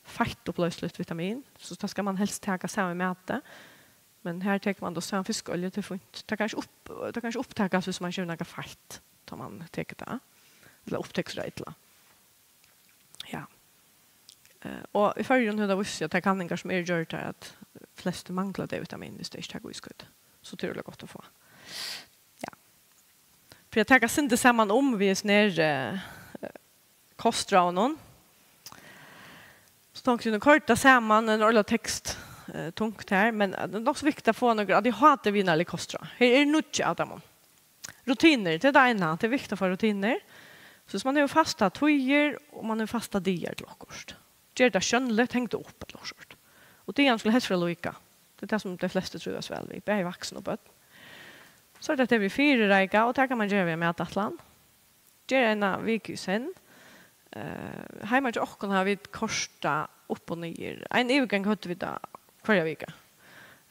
feittuploysligt vitamin, so tað skal man helst taka saman við mati. Men her tekur man tá saman fiskaolju, tað er fínt. Tað kann ikki upp-, tað kann ikki upptakast, hvis man ikki hevur nakað feitt, tá man tekur tað. Ella upptekur tað illa. Ja. Eh, og í Føroyum hevur tað víst seg, at tær kanningar, sum eru gjørdar, at flestu mangla D-vitamin, viss tey ikki taka ískoyti. So tað er øgiliga gott at fáa. Ja. Fyri at taka eitt sindur saman um við hesum her, eh, kostráðunum, so tonk eg, nú koyri eg tað saman, ein øgiliga tekst, eh, tungt her, men, eh, tað er nokk so viktigt at fáa nøkur A D H D-vinarlig kostráð. Her eru níggju av teimum. Rutinir, tað er tað eina. Tað er viktigt at fáa rutinir. So viss mann hevur fastar tíðir, og mann hevur fastar dagar til okkurt, ger tað sjónligt, heng tað upp ella okkurt. Og dagarnir skulu helst vera líka. Tað er tað, sum tey flestu trívast væl við, bæði vaksin og børn. So er tað tað við fyrireika, og tað kann mann gera við matætlan. Ger eina viku í senn. Eh, heima hjá okkum hava vit koyrt tað upp og niður. Ein yvirgang høvdu vit tað hvørja viku.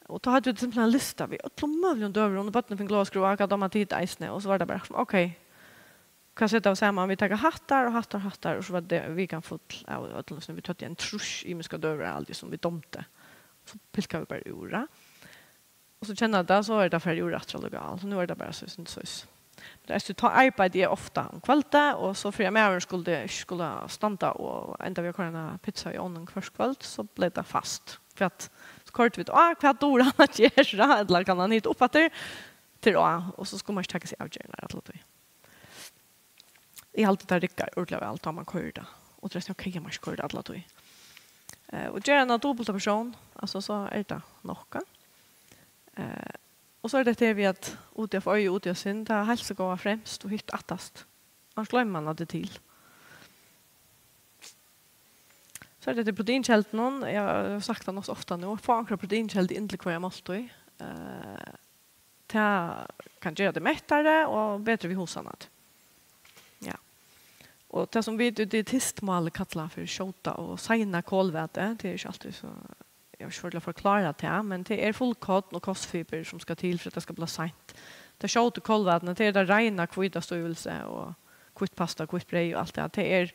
Og tá høvdu vit simpelthen lista við øllum møguligum døgurðum, og børnini fingu lov at skrúva, hvat dámar tit eisini? Og so var tað bara sum, ok, hvat seta vit saman? Vit taka hattar og hattar og hattar, og so var tað vikan full av øllum, sum vit høvdu ein trýss ymiskar døgurðar, alt sum vit dámdi. So pilkaðu vit bara úr, ja. Og so kenna tað, so er tað farið úr aftur allíkavæl. So nú er tað bara so, so, so. Men tað er, so tá arbeiddi eg ofta um kvøldið, og so fyri at maðurin skuldi, ikki skuldi standa og enda við at koyra eina pizza í ovnin hvørt kvøld, so bleiv tað fast. Fyri at, so koyrdu vit á, hvat dugir hann at gera, ella kann hann hita upp aftur, til á, og so skuldi mann ikki taka seg avgerðirnar alla tíð. Eg haldi, tað riggar ordiliga væl, tá mann koyrir tað. Og tað er ok, at mann ikki koyrir tað alla tíð. Eh, og ger eina dupulta portión, altso, so er tað nokk. Eh, og so er tað her við at úti á Føroyum, úti á Sund, tað er heilsugóða fremst og hitt aftast. Annars gloymir mann, at tað er til. So er tað til proteinkeldunum, eg havi sagt tað nokk so ofta nú, fá onkra proteinkeldu inn til hvørja máltíð. Eh, tað kann gera teg mettari og betri við hugsanat. Ja. Og tað, sum vit í dietistmáli kalla fyri skjóta og seina kolvæti, tað er ikki altíð so, eg havi ikki orð til at forklára tað, men tað er fullkorn og kostfibur, sum skal til fyri at tað skal blíva seint. Tað skjóta kolvætið, tað er tað reina hvíta stívilsi og hvítt pasta, hvítt breyð og alt tað. Tað er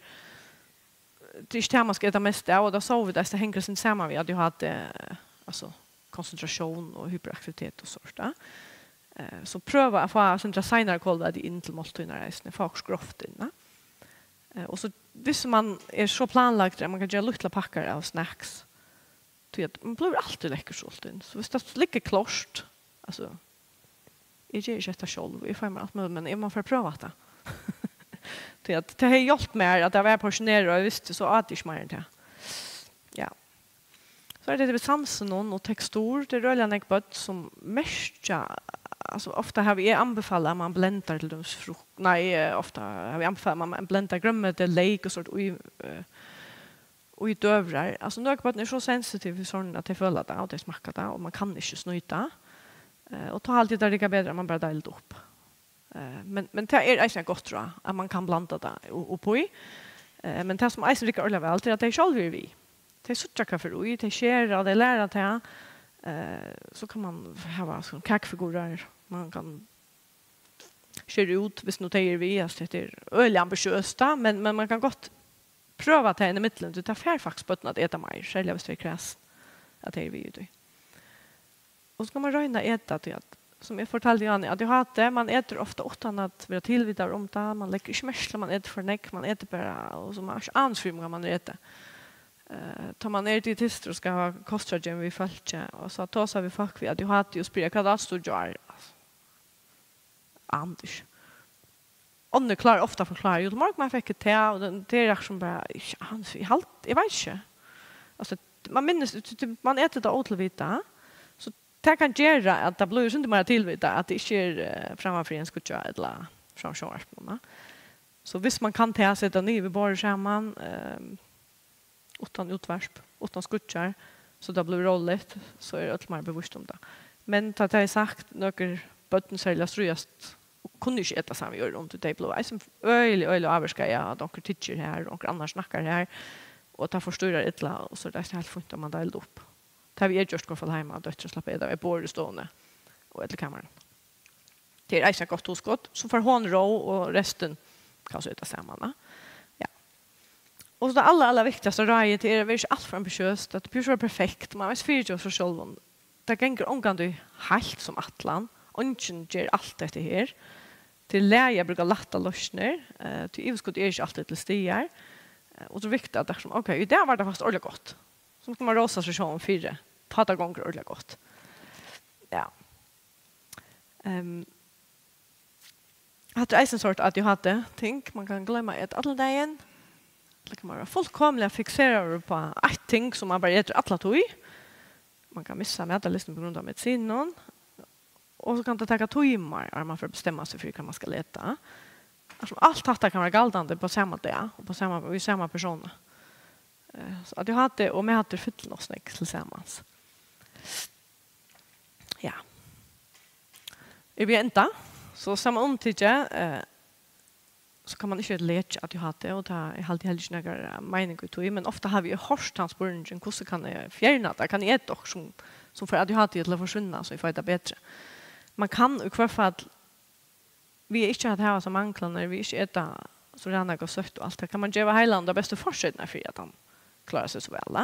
tað er ikki tað, mann skal eta mest av, og tað sóu vit eisini, tað hongur eitt sindur saman við A D H D, altso konsentratión og hyperaktivitet og sovorðið, ja. Eh, so prøva at fáa eitt sindur seinari kolvæti inn til máltíðirnar eisini, fáa okkurt grovt inn, ja. Eh, og so, viss mann er so planlagdur at mann kann gera lítlar pakkar av snacks, tí at mann blívur altíð lekkurt sultin. So viss tað liggur klárt, altso, eg geri ikki hetta sjálv, eg fái mær alt møguligt, men eg má fara at prøva hatta. Tí at tað hevði hjálpt mær, at tað var portionerað, og eg visti, so át eg ikki meira enn tað. Ja. So er tað við sansunum og tekstur. Tað eru øgiliga nógv børn, sum merkja, altso, ofta havi eg anbefalað, at mann blendar til dømis frukt, nei, eh, ofta havi eg anbefalað, at mann blendar grønmeti, leyk og sovorðið í, eh, í døgurðar. Altso, nøkur børn eru so sensitiv fyri sovorðið, at tey føla tað, og tey smakka tað, og mann kann ikki snýta. Eh, og tá haldi eg, tað riggar betri, at mann bara deilir tað upp. Eh, men, men tað er eisini eitt gott ráð, at mann kann blanda tað u-, upp í. Eh, men tað, sum eisini riggar øgiliga væl, tað er, at tey sjálv eru við. Tey síggja, hvat fer í, tey skera, og tey læra tað. Eh, so kann mann hava, so, kakufigurar, mann kann skera út, viss nú tey eru við, altso, hetta er øgiliga ambitiøst, tá, men, men mann kann gott prøva tað inn ímillum, tí tað fær faktiskt børn at eta meir, serliga viss tey eru kræsin, at tey eru við í tí. Og so kann mann royna at eta, tí at, sum eg fortaldi Jani, A D H D, mann etur ofta uttan at vera tilvitaður um tað, mann leggur ikki merki til, at mann etur for nógv, mann etur bara, og so mann ikki anislig um, hvat mann etur. Eh, tá mann er dietistur og skal hava kostráðgeving við fólki, og so tosa við fólk við A D H D og spyrja, hvat átst tú í gjár? Altso, eg veit ikki. Onnur klára ofta at forklára, jú, til morgunmat fekk eg tað, og tað, tað er akkurát sum bara, eg, eg, eg haldi, eg veit ikki. Altso, mann minnist, t-, t-, mann etur tað ótilvitað, so tað kann gera, at tað blívur eitt sindur meira tilvitað, at tað ikki er, eh, framman fyri ein skíggja ella framman fyri sjónvarpinum, ja. So viss mann kann tað, seta niður við borðið saman, ehm, uttan útvarp, uttan skíggjar, so tað blívur róligt, so eru øll meira bevíst um tað. Men tá tað er sagt, nøkur børn serliga stríðast og kunnu ikki eta saman við øðrum, tí tey blíva eisini øgiliga, øgiliga ávirkað av, at onkur tyggir har, og onkur annar snakkar har, og tað forstýrar illa, og so er tað eisini heilt fínt, at mann deilir upp. Tað havi eg gjørt, í hvørt fall heima, at dóttirin slapp at eta við borðið í stovuni og ella í kamarinum. Tað er eisini eitt gott hugskot. So fær hon ró, og restin kann so eta saman, ja. Ja. Og so tað aller, aller viktigasta ráðið, tað er at vera ikki alt for ambitiøs. Tað behøvist ikki vera perfekt. Mann má eisini fyrigeva sær sjálvum. Tað gongur ongantíð heilt sum ætlað. Eingin ger alt hetta her. Tað er í lagi at brúka lættar loysnir, eh, tí yvirskot er ikki altíð til staðar. Eh, og so viktigt at tað sum, ok, í dag var tað faktiskt ordiliga gott. So kann man rósa seg sjálvum fyri, tá tað gongur ordiliga gott. Ja. Ehm, hatta er eisini sort A D H D-ting. Man kann gloyma at eta allan dagin. Ella kann man vera fullkomiliga fikseraður upp á eitt ting sum man bara etur alla tíð. Man kann missa matarlystin på grund av medisinum. Og so kann tað taka tímar, áðrenn man fer at bestemma seg fyri, hvat man skal eta. Altso, alt hatta kann vera galdandi på sama dag og på sama, í sama persóni. Eh, so A D H D og matur fyllir nokk so nógv til samans. Ja. Eg vil enda, so samanumtikið, eh, so kann man ikki lekja A D H D, og tað, eg haldi heldur ikki nakar meining í tí, men ofta havi eg hoyrt tann spurningin, hvussu kann eg fjerna tað? Kann eg eta okkurt sum, sum fær A D H D til at forsvinna, so eg fái tað betri? Man kann í hvørt fall, við ikki at hava so manglarnar, við ikki eta so ræðuliga søtt og alt, tað kann man geva heilanum tær bestu fortreytirnar fyri, at hann klárar seg so væl, a?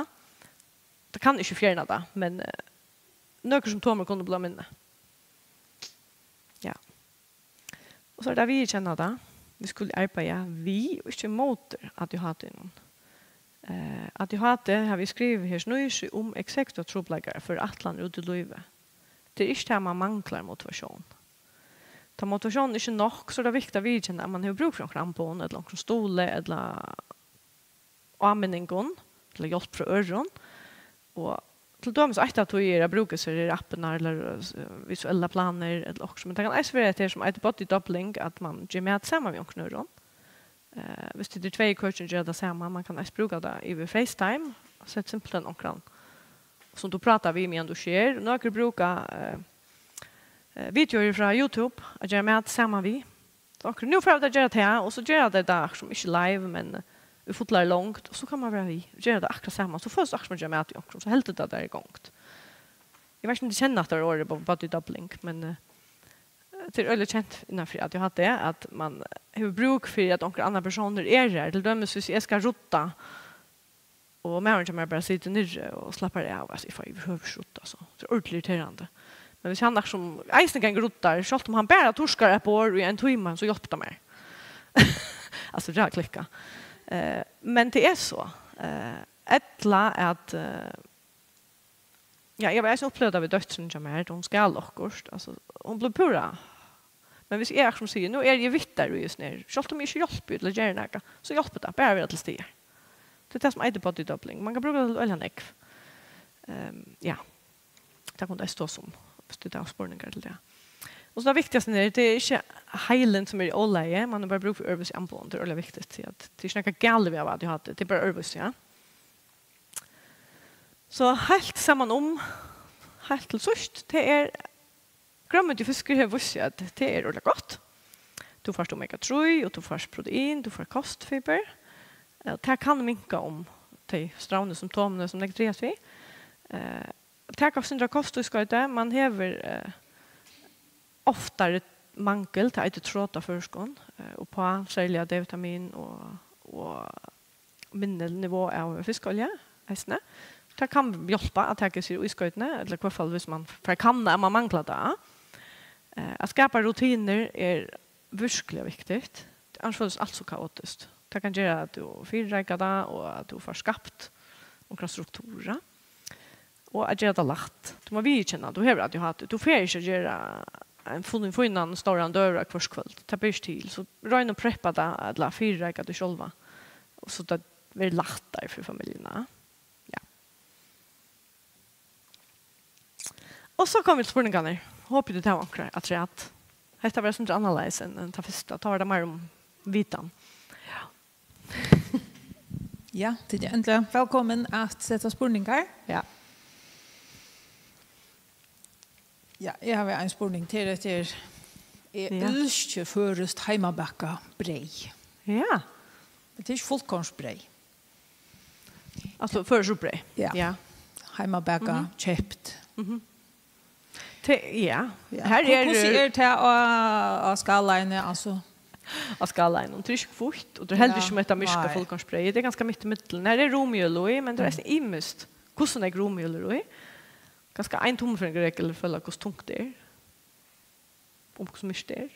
Tað kann ikki fjerna tað, men, eh, nøkur symptomir kunnu blíva minni. Ja. Og so er tað at viðurkenna tað. Vit skulu arbeiða við og ikki móti A D H D-num. Eh, A D H D, havi eg skrivað her, snýr seg um eksekutiva trupulleikar, fyri ætlanir út í lívið. Tað er ikki tað, at man manglar motivatión. Tá motivatiónin er ikki nokk, so er tað viktigt at viðurkenna, at man hevur brúk fyri onkrum amboðum, ella onkrum stuðli, ella áminningum, ella hjálp frá øðrum. Og til dømis eitt av tí er at brúka sær appirnar, ella, eh, visuellar planir, ella okkurt. Men tað kann eisini vera hetta her sum eitur body doubling, at man ger mat saman við onkrum øðrum. Eh, viss tit eru tvey í køkinum, gera tað saman. Man kann eisini brúka tað yvir FaceTime, og seta simpelthen onkran, sum tú prátar við, meðan tú sker. Nøkur brúka, eh, eh, videoir frá YouTube at gera mat saman við. So onkran, nú fara vit at gera tað, og so gera tey tað sum ikki live, men, eh, í fullari longd, og so kann man vera við, gera tað akkurát saman. So følist akkurát sum at gera mat við onkrum, so heldur tað tað er í gongd. Eg veit ikki, um tit kenna hatta orðið, bo-, body doubling, men, eh, tað er øgiliga kent innanfyri A D H D, at man hevur brúk fyri, at onkur annar persónur er har. Til dømis, viss eg skal rudda, og maðurin hjá mær bara situr niðri og slappar av, altso, eg fái yvirhøvur ikki ruddað, altso. Tað er ordiliga irriterandi. Men viss hann akkurát sum eisini gongur og ruddar, sjálvt um hann bara turkar eitt borð í ein tíma, so hjálpir tað mær. Altso, tað er klikkað. Eh, men tað er so. Eh, ella at, eh, ja, eg havi eisini upplivað tað við dóttrini hjá mær, hon skal okkurt, altso, hon blívur púra. Men viss eg akkurát sum sigi, nú eri eg við tær í hesum her, sjálvt um eg ikki hjálpi til at gera nakað, so hjálpir tað, bara at vera til staðar. Tað er tað sum eitur body doubling. Man kann brúka tað til øgiliga nógv. Ehm, ja. Tað kunnu tey tosa um, viss tit hava spurningar til tað. Og so tað viktigasta er, tað er ikki heilin sum er í ólagi, man hevur bara brúk fyri øðrvísi amboðum, tað er øgiliga viktigt, tí at tað er ikki nakað galið við at hava A D H D, tað er bara øðrvísi, ja. So heilt saman um, heilt til síðst, tað er, grønmeti og fiskur hevur víst seg, at tað er øgiliga gott. Tú fært omega trý, og tú fært protein, tú fært kostfibur. Eh, tað kann minka um tey strævnu symptomini, sum nógv dragast við. Eh, taka eitt sindur av kosttíðskeiti, man hevur, eh, oftari mangil, tað eitur trot á føroyskum, eh, uppá serliga D-vitamin og, og minni nivå av fiskaolju eisini. Tað kann hjálpa at taka seg ískoytini, ella í hvørt fall, viss man fær kanna, at man manglar tað. Eh, at skapa rutinir er virkiliga viktigt. Annars følist alt so kaotiskt. Tað kann gera, at tú fyrireikar tað, og at tú fært skapt onkra struktura. Og at gera tað lætt. Tú má viðurkenna, tú hevur A D H D. Tú fer ikki at gera ein fín-, fínan stóran døgurða hvørt kvøld. Tað ber ikki til. So royn at preppa tað, ella fyrireika teg sjálva. Og so tað verður lættari fyri familjuna. Ja. Og so koma vit til spurningarnar. Hopi tit hava onkrar afturat. Hetta var eitt sindur annarleiðis enn, enn tað fyrsta. Tá var tað meira um vitan. Ja, tit eru endiliga vælkomin at seta spurningar. Ja. Ja, eg havi ein spurning til eftir. Eg Ja. elski føroyskt heimabakað breyð. Ja. Men tað er ikki fullkornsbreyð. Altso, føroyskt breyð. Ja. Ja. Heimabakað, Mhm. keypt. Mhm. Te-, ja. Ja. Her Hva- er, Hvussu eh, er tað á, á skalaini, altso? Á skalaini. Tað er ikki hvítt, og tað er heldur Ja. ikki sum hetta myrka Nei. fullkornsbreyð. Tað er ganska mitt í millum. Her er rúmjøl í, men tað er Mm. eisini ymiskt. Hvussu nógv rúmjøl er í? Kanska ein tummilsfingurregul, føla hvussu tungt tað er. Um hvussu myrkt tað er.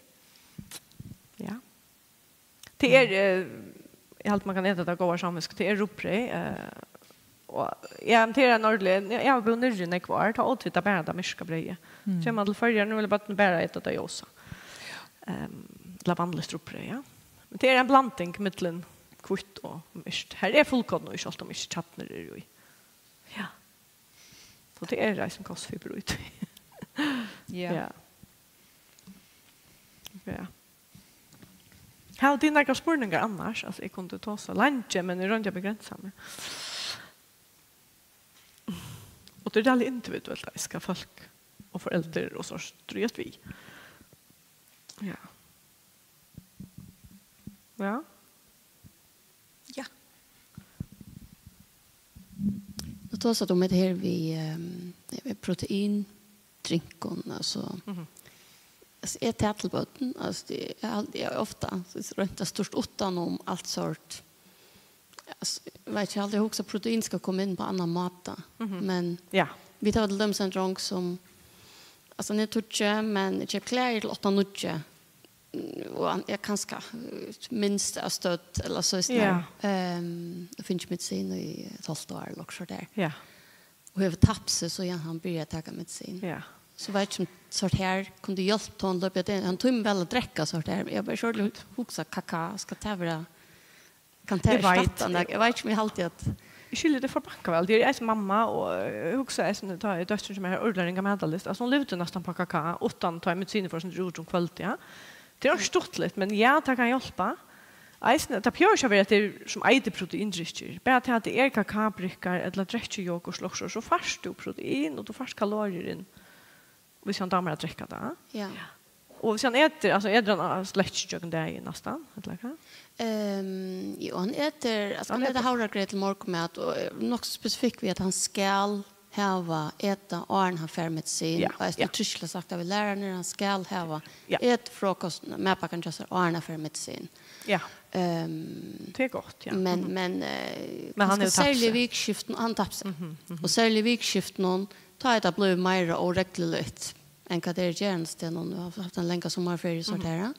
Ja. Tað er, Mm. eh, Eg haldi, man kann eta tað góðar samvitsku. Tað er rugbreyð, eh, og, ja, men tað er ein ordentlig, eg, eg havi búð niðri í nógv ár, tá ótu vit tað bara, tað myrka breyðið. Mm. Kemur man til Føroyar, nú vilja børnini bara eta tað ljósa. Ehm, ella vanligt rugbreyð, ja. Men tað er ein blanding millum hvítt og myrkt. Her er fullkorn í, sjálvt um ikki kjarnur eru í. Ja. So tað er eisini kostfibur í tí. Ja. Ja. Ja. Hava tit nakrar spurningar annars? Altso, eg kundi tosað leingi, men eg royndi at begrænsa meg. Og tað er rættiliga individuelt, eisini, hvat fólk og foreldur og so stríðast við. Ja. Ja. Ja. Nú tosar tú um hetta her við, ehm, við proteindrinkum, altso. Mhm. Altso, er tað til børn? Altso, tað, eg har-, eg havi ofta, so, roynt at stýrt uttan um alt sort. Altso, eg veit ikki, eg havi altíð hugsað at protein skal koma inn á annan máta. Mhm. Men ja, vit hava til dømis ein drong sum, altso, hann er tíggju, men keypir klæðir til átta, níggju. Og hann er kanska, eh, minst av stødd, ella so, ja, ehm, og fingið medisin í eitt hálvt ár, ella okkurt so har. Ja. Og hevur tapt seg, so ja, hann byrjar at taka medisin. Ja. So veit ikki um sort her kundi hjálpt honum, løpið, at hann tímir væl at drekka sort her. Eg havi bara sjálv hugsað, hvat, hvat skal tað vera? Kann tað erstatta nakað? Eg veit ikki, um eg haldi at... Eg skilji teg forbankað væl. Eg eri eisini mamma, og eg hugsi eisini, tá er dóttirin, sum hevur ordiliga ringa matarlyst. Altso, hon livdi næstan á kakao, uttan tá ið medisinið fór eitt sindur úr um kvøldið, ja. Tað er ikki stuttligt, men ja, tað kann hjálpa. Eisini, tað behøvist ikki at vera, at tað er sum eitur proteindrykkir. Bara tað, at tað er kakaobrikkar ella drekkir jogurt, so fært tú protein, og tú fært kaloriur inn. Hvis hann dámar at drekka tað. Ja. Og hvis hann etur, altso, etur hann slett ikki gjøgnum dagin næstan, ella hvat? Ehm, jú, hann etur, altso, hann etur havragreyt til morgunmat, og er nokk so spesifikkur við, at hann skal hava eta áðrenn hann fær medisin. Ja, og eisini, ja, tryggilega sagt av lærararnar, hann skal hava, ja, eta frokost, matpakkan hjá sær áðrenn hann fær medisin. Ja. Ehm, tað er gott, ja. Men, mhm, men, eh, men hann kanska hevur tapt seg. Serliga vikuskiftin, hann tapti seg. Mhm, mhm. Og serliga vikuskiftinum, tá er tað blivið meira óregluligt enn hvat tað er gerandisdegnum. Nú havi eg havt eina langa summarferiu, so, mhm, har, ja.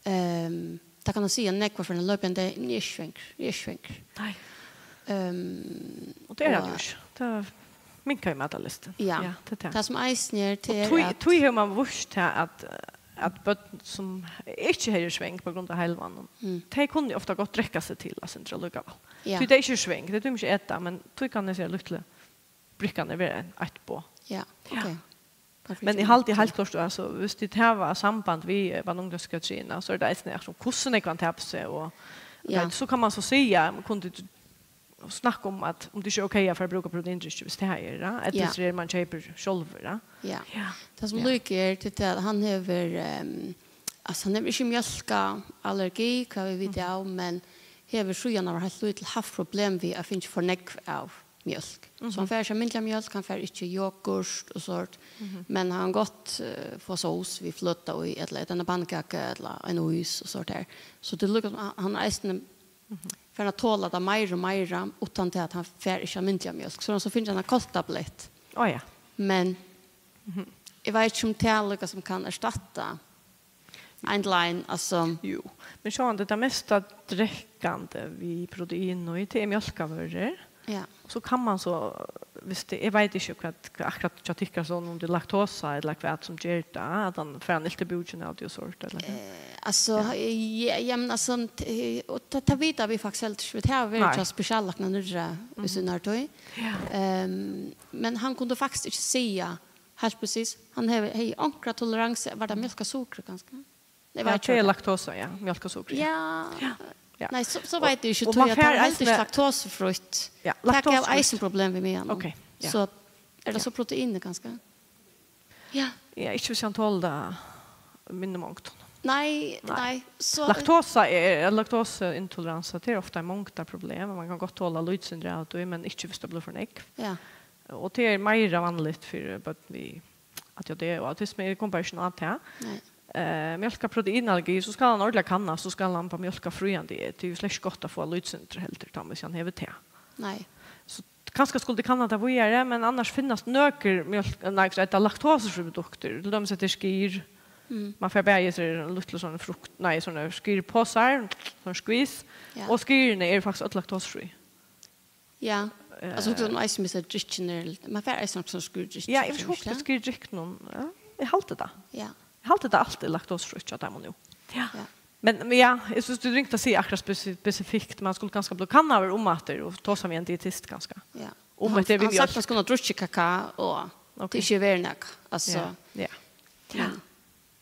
Ehm, tað kann hann siga, nógv ferðir hann loypur ein dag, "Eg eri ikki svangur, eg eri ikki svangur." Nei. Ehm, og tað er hann jú ikki. Tað minkar jú matarlystin. Ja. Ja, tað er tað. Tað sum eisini er, tað er at... Og tí, tí hevur man víst tað at, at børn sum ikki eru svang á grund av heilivágnum, mm, tey kunnu ofta gott drekka seg til eitt sindur allíkavæl. Ja. Tí tey ikki eru svang, tey tíma ikki eta, men tí kann eg siga, lítlu brikkarnir vera ein, eitt boð. Ja, ok. Ja. Men eg haldi heilt klart, altso, hvis tit hava samband við, eh, barna- og ungdómspsykiatriina, so er tað eisini, altso, hvussu nógv hann tapir seg, og, ja, so kann man so siga, kunnu tit snakka um, at um tað ikki er ok at fara at brúka proteindrykkir, hvis tað er, ja, ella, ja, hvis man keypir sjálvur, ja. Ja. Ja. Tað sum, ja, líka er, tað er at hann hevur, ehm, altso, hann hevur ikki mjólkarallergi, hvat vit vita, mhm, av, men hevur síðan hann var heilt lítil havt problem við at fingið for nógv av mjólk. So hann, mhm, fær ikki almindiliga mjólk, hann fær ikki jogurt og sort. Mhm. Men hann kann gott, eh, fáa sós við fløtu í, ella eta eina pannukøku, ella ein ís og sort har. So tað er líka sum hann, hann er eisini, mhm, farin at tola tað meira og meira, uttan til at hann fær ikki almindiliga mjólk. So hann so fingið eina koltablett. Á, ja. Men, mhm, eg veit ikki, um tað er líka sum kann erstatta ein til ein, altso. Jú, men sjálvandi, tað mesta drekkandi við protein í, tað er mjólkarvørur. Ja. So kann man so, hvis tað, eg veit ikki hvat, hvat akkurát hjá tykkara son, um tað er laktosa ella hvat sum ger tað, at hann fær hann ilt í búkin av tí og sort, ella hvat. Eh, altso, ja, ja, men altso, t-, og tað, tað vita vit faktiskt heldur ikki, vit hava verið, nei, hjá spesiallækna niðri, mhm, í síðari tíð. Ja. Ehm, men hann kundi faktiskt ikki siga heilt presis. Hann hevur, hevði onkra toleransi, var tað mjólk og sukur, kanska? Nei, ja, veit tað er ikki. Laktosa, ja. Mjólk og sukur, ja. Ja. Ja. Ja. Nei, so, so veit eg ikki, og, og tí man at fær tað er heldur eisini laktosufrítt. Ja, tað gav laktosufrítt. Eisini problem við maganum. Ok, ja. So er tað, ja, so proteinið, kanska? Ja. Ja, ikki hvis hann tolir tað í minni mongd. Nei, nei. Nei. So laktosa er, laktoseintoleransa, tað er ofta eitt mongdarproblem. Man kann gott tola lítið sindur av tí, men ikki hvis tað blívur for nógv. Ja. Og tað er meira vanligt fyri børn við A D H D og autismu, eg kom bara ikki inn á tað. Nei. Eh, mjólk- og proteinallergi, so skal hann ordiliga kannast, so skal hann bara mjólka frían diet. Tað er jú slett ikki gott at fáa lítið sindur heldur, tá, hvis hann hevur tað. Nei. So kanska skuldi kanna tað víðari, men annars finnast nøkur mjólk-, nei, hvat eitur tað, laktosufrí produktir, til dømis hetta er skyr, Mm. Man fær bæði hesar lítlu sovorðnar frukt, nei, sovorðnar skiriposar, sovorðnar skvis, ja, og skirini eru faktiskt øll laktosefrí. Ja. Eh. Altso, hugsa um eisini, hvis drykkirnir eru, man fær eisini sovorðnar skýrdrykkir, ja, eg veit ikki, hugsa skýrdrykkunum, ja. Eg haldi tað. Ja. Eg haldi tað alt er laktosefrítt hjá teimum nú. Ja. Ja. Men, men ja, eg synist, tað er ringt at siga akkurát spesi-, spesifikt, man skuldi kanska blivið kannaður um aftur og tosað við ein dietist kanska. Ja. Um hann, at tað er hann við mjólk. Sagtist kundi drukkið kakao og, ok, tað er ikki verri nakað. Altso. Ja. Ja. Men,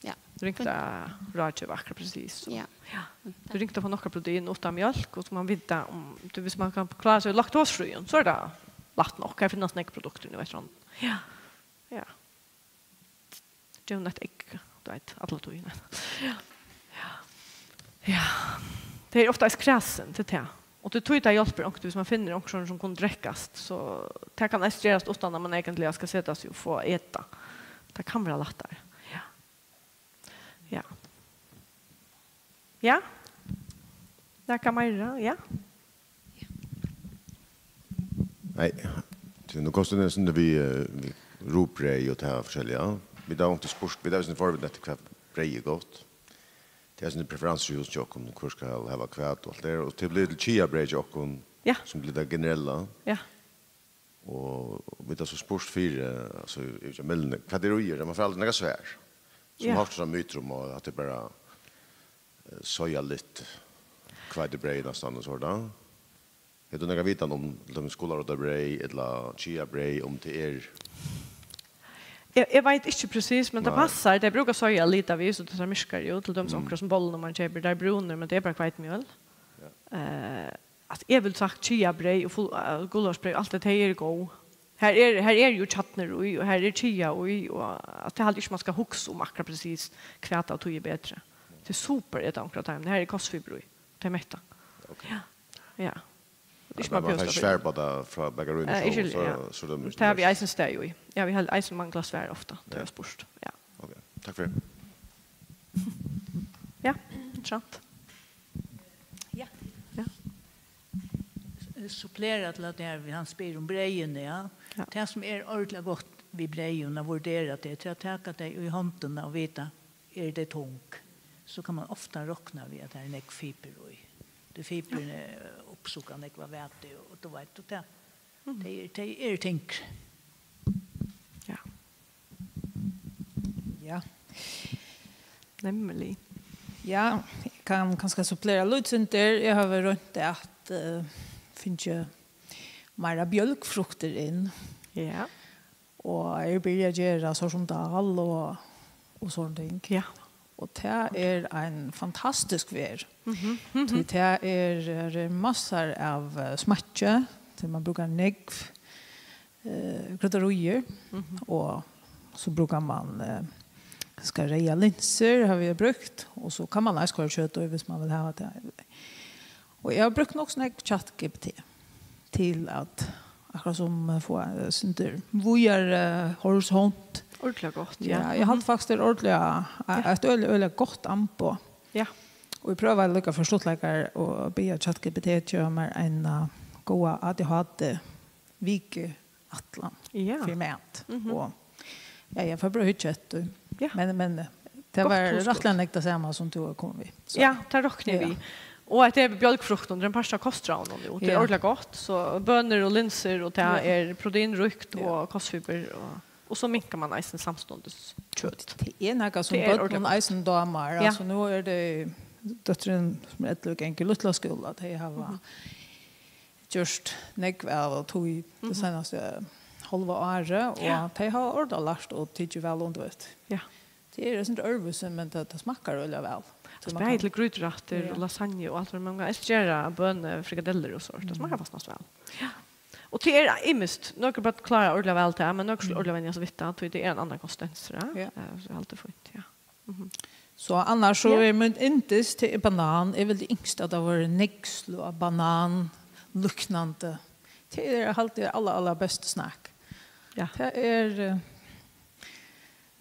ja. Ringt at ráðgeva akkurát presist. Ja. Ja. Tað er ringt at fáa nakað protein uttan mjólk, og so man vita um, tú, hvis man kann klára seg laktosefríum, so er tað lætt nokk. Her finnast nógv produktir nú eftir honum. Ja. Ja. Gevið eitt egg, tú veit, alla tíðina. Ja. Ja. Ja. Tað er ofta eisini kræsin, tað er tað. Og tað er tí tað hjálpir onkuntíð, hvis man finnur onkran sum kunnu drekkast, so tað kann eisini gerast uttan at man eigentliga skal seta seg og fáa eta. Tað kann vera lættari. Ja. Ja. Ja? Nakað meira? Ja? Nei, tí nú komst tú inn í eitt sindur við, eh, við rugbreyð og tað forskelliga. Vit hava onkuntíð spurt, vit hava eisini forvitni eftir hvat breyð er gott. Tað er eitt sindur preferensur hjá okkum, hvør skal hava hvat og alt tað har. Og tað er blivið til chiabreyð hjá okkum, ja, sum blivið tað generella. Ja. Og vit hava so spurt fyri, altso, í, í meldingini, hvat er í, man fær aldri nakað svar. Sum, ja, ofta er mytur um at tað er bara, eh, sojaligt hveitibreyð næstan og sovorðið. Hevur tú nakað vitan um, til dømis, gularótarbreyð ella chiabreyð, um tað er? Eg, eg veit ikki presist, men tað, nei, passar. Tey brúka soja litavís, og tað sær myrkari út. Til dømis, mm, onkra sum bollarnar man keypir, tær eru brúnar, men tað er bara hveitimjøl. Ja. Eh, at eg vil sagt chiabreyð og full-, eh, gulartsbreyð, alt det, tey eru góð. Her er, her er jú kjarnur í, og her er chia í, og at tað haldi eg ikki man skal hugsa um akkurát presist, hvat av tí er betri. Tað er super at eta onkra av teimum. Her er kostfibur í. Tey metta. Ok. Ja. Ja. Ikki man, man fær púra svar upp á tað frá bakarínum, eh, sjálv, ikki, so, ja, so er tað mest. Tað hava vit eisini staðið í. Ja, vit hava eisini manglað svar ofta, tá, ja, eg havi spurt. Ja. Ok, takk fyri. Ja, interessant. Ja. Ja. S-, supplera til at tað er, hann spyr um breyðini, ja. Ja. Tað sum er ordiliga gott við breyðum, at vurdera tað, til at taka tey í hondina og vita, eru tey tung, so kann man ofta rokna við, at tað er nógv fibur í. Tí fiburini, eh, uppsuga nógv av vætu, og tú veit, og tað, mhm, tey eru, tey eru tyngri. Ja. Ja. Nemlig. Ja, eg kann kanska supplera lítið sindur. Eg havi roynt at, eh, fingið meira bjølgfruktir inn. Ja. Og eg byrjaði at gera so sum dal og, og sovorðin ting. Ja. Og tað er ein fantastisk ferð. Mhm, mhm. Tí tað er, er massar av, eh, smakki, tí man brúkar nógv, eh, krydderiir, mhm, og so brúkar man, eh, kanska reyðar linsur, hava vit brúkt, og so kann man eisini koyra kjøt í, hvis man vil hava tað. Og eg havi brúkt nokk so nógv ChatGPT til at, akkurát sum, eh, fáa, eh, sindur víðari, eh, horisont. Ordiliga gott, ja. Ja, eg haldi, mhm, faktiskt, tað er ordiliga, eh, ja, eitt øgiliga, øgiliga gott amboð. Ja. Og eg prøvaði líka fyri stuttleika at biðja ChatGPT geva mær eina, eh, góða A D H D vikuætlan, ja, fyri mat. Mhm. Og, ja, eg fari bara at hyggja eftir. Ja. Men, men, eh, tað var rættiliga nógv tað sama sum tú hevur komið við. So. Ja, tað rokni eg við. Og at tað er við bjølgfruktum, tað er ein partur av kostráðunum nú. Tað er ordiliga gott, so bønir og linsur, og tað er proteinríkt og kostfibur, og, og so minkar man eisini samstundis kjøt. Tað er nakað sum børnum eisini dámar. Ja. Altso, nú er tað dóttirin, sum er ellivu, gongur í lítla skúla, tey hava gjørt nógv av tí tað seinastu hálva árið, og tey hava ordiliga lært og tikið væl undir við. Ja. Tað er eitt sindur øðrvísi, men tað, tað smakkar øgiliga væl. Altso, bæði til grýturættir og lasagne og alt, men man kann eisini gera bønir, frikadellur og sovorðið. Tað smakkar faktiskt væl. Ja. Og tað er ymiskt. Nøkur børn klára ordiliga væl tað, men nøkur skulu ordiliga venja seg við tað, tí tað er ein annar konsistensur, ja. Ja. Eh, so eg haldi fínt, ja. Mhm. So annars so er mítt yndis, tað er banan. Eg vildi ynskt, at tað var nógv sløg av banan, líknandi. Tað er, haldi eg, aller, allerbesta snack. Ja. Tað er, eh,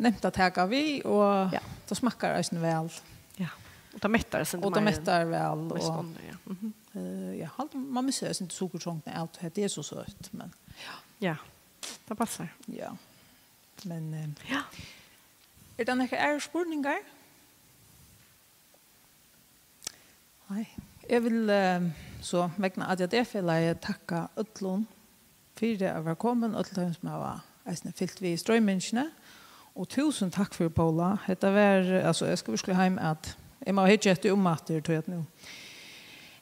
nemt at taka við, og tað smakkar eisini væl. Ja. Og tað mettar eitt sindur meir enn mest annað, ja. Og tað mettar væl, og, mhm, eh, ja, halt-, man missir eitt sindur sukurtrongdina av, tað er so søtt, men ja. Ja, tað passar. Ja. Men, eh, ja. Er tað nakrir aðrir spurningar? Nei. Eg vil eh, so vegna A D H D-felagið takka øllum fyri at vera komin, øll teimum sum hava eisini fylgt við í stroymingini. Og túsund takk fyri, Paula. Hetta var, altso, eg skal veruliga heim at eg má hyggja eftir umaftur, tí at nú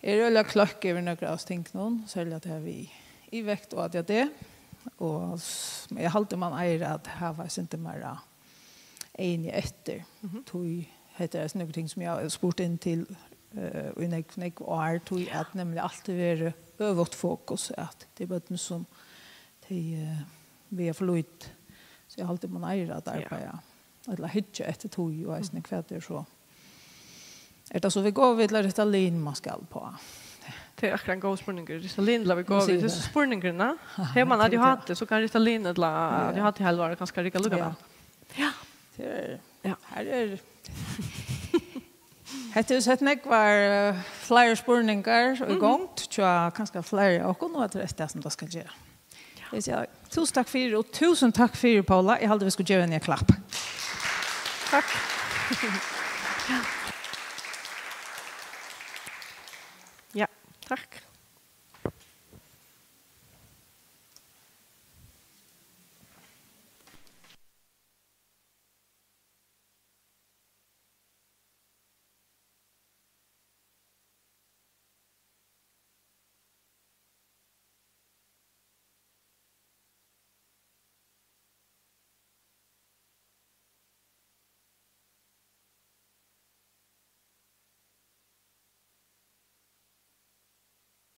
eri eg øgiliga kløkk yvir nøkur av tingunum, serliga tað við yvirvekt og A D H D. Og s- eg haldi, man eigur at hava eitt sindur meira eyguni eftir. Mhm. Tí hetta er eisini nøkur ting, sum eg havi spurt inn til eh, í nógv, nógv ár, tí at nemliga altíð verið øvugt fokus, at tað er børn, sum tey eh, vilja for lítið. So eg haldi, man eigur at Ja. arbeiða, ella hyggja eftir tí, og eisini hvat er so. Er tað so Wegovy ella Ritalin, man skal uppá? Tað er akkurát ein góður spurningur. Ritalin ella Nú Wegovy, sigur tað er tað. Spurningurin, ha? Hevur man Tað er tað. A D H D, so kann Ritalin ella Ja. A D H D-heilvari kanska rigga líka Ja. væl. Ja. Tað er, Ja. Her er Hetta hevur sett nógvar eh, fleiri spurningar í Mhm. gongd, tjá, kanska fleiri av okkum, og at tað er tað sum tað skal gera. Eg sigi túsund takk fyri, og túsund takk fyri, Paula. Eg haldi, vit skulu geva henni eitt klapp. Takk.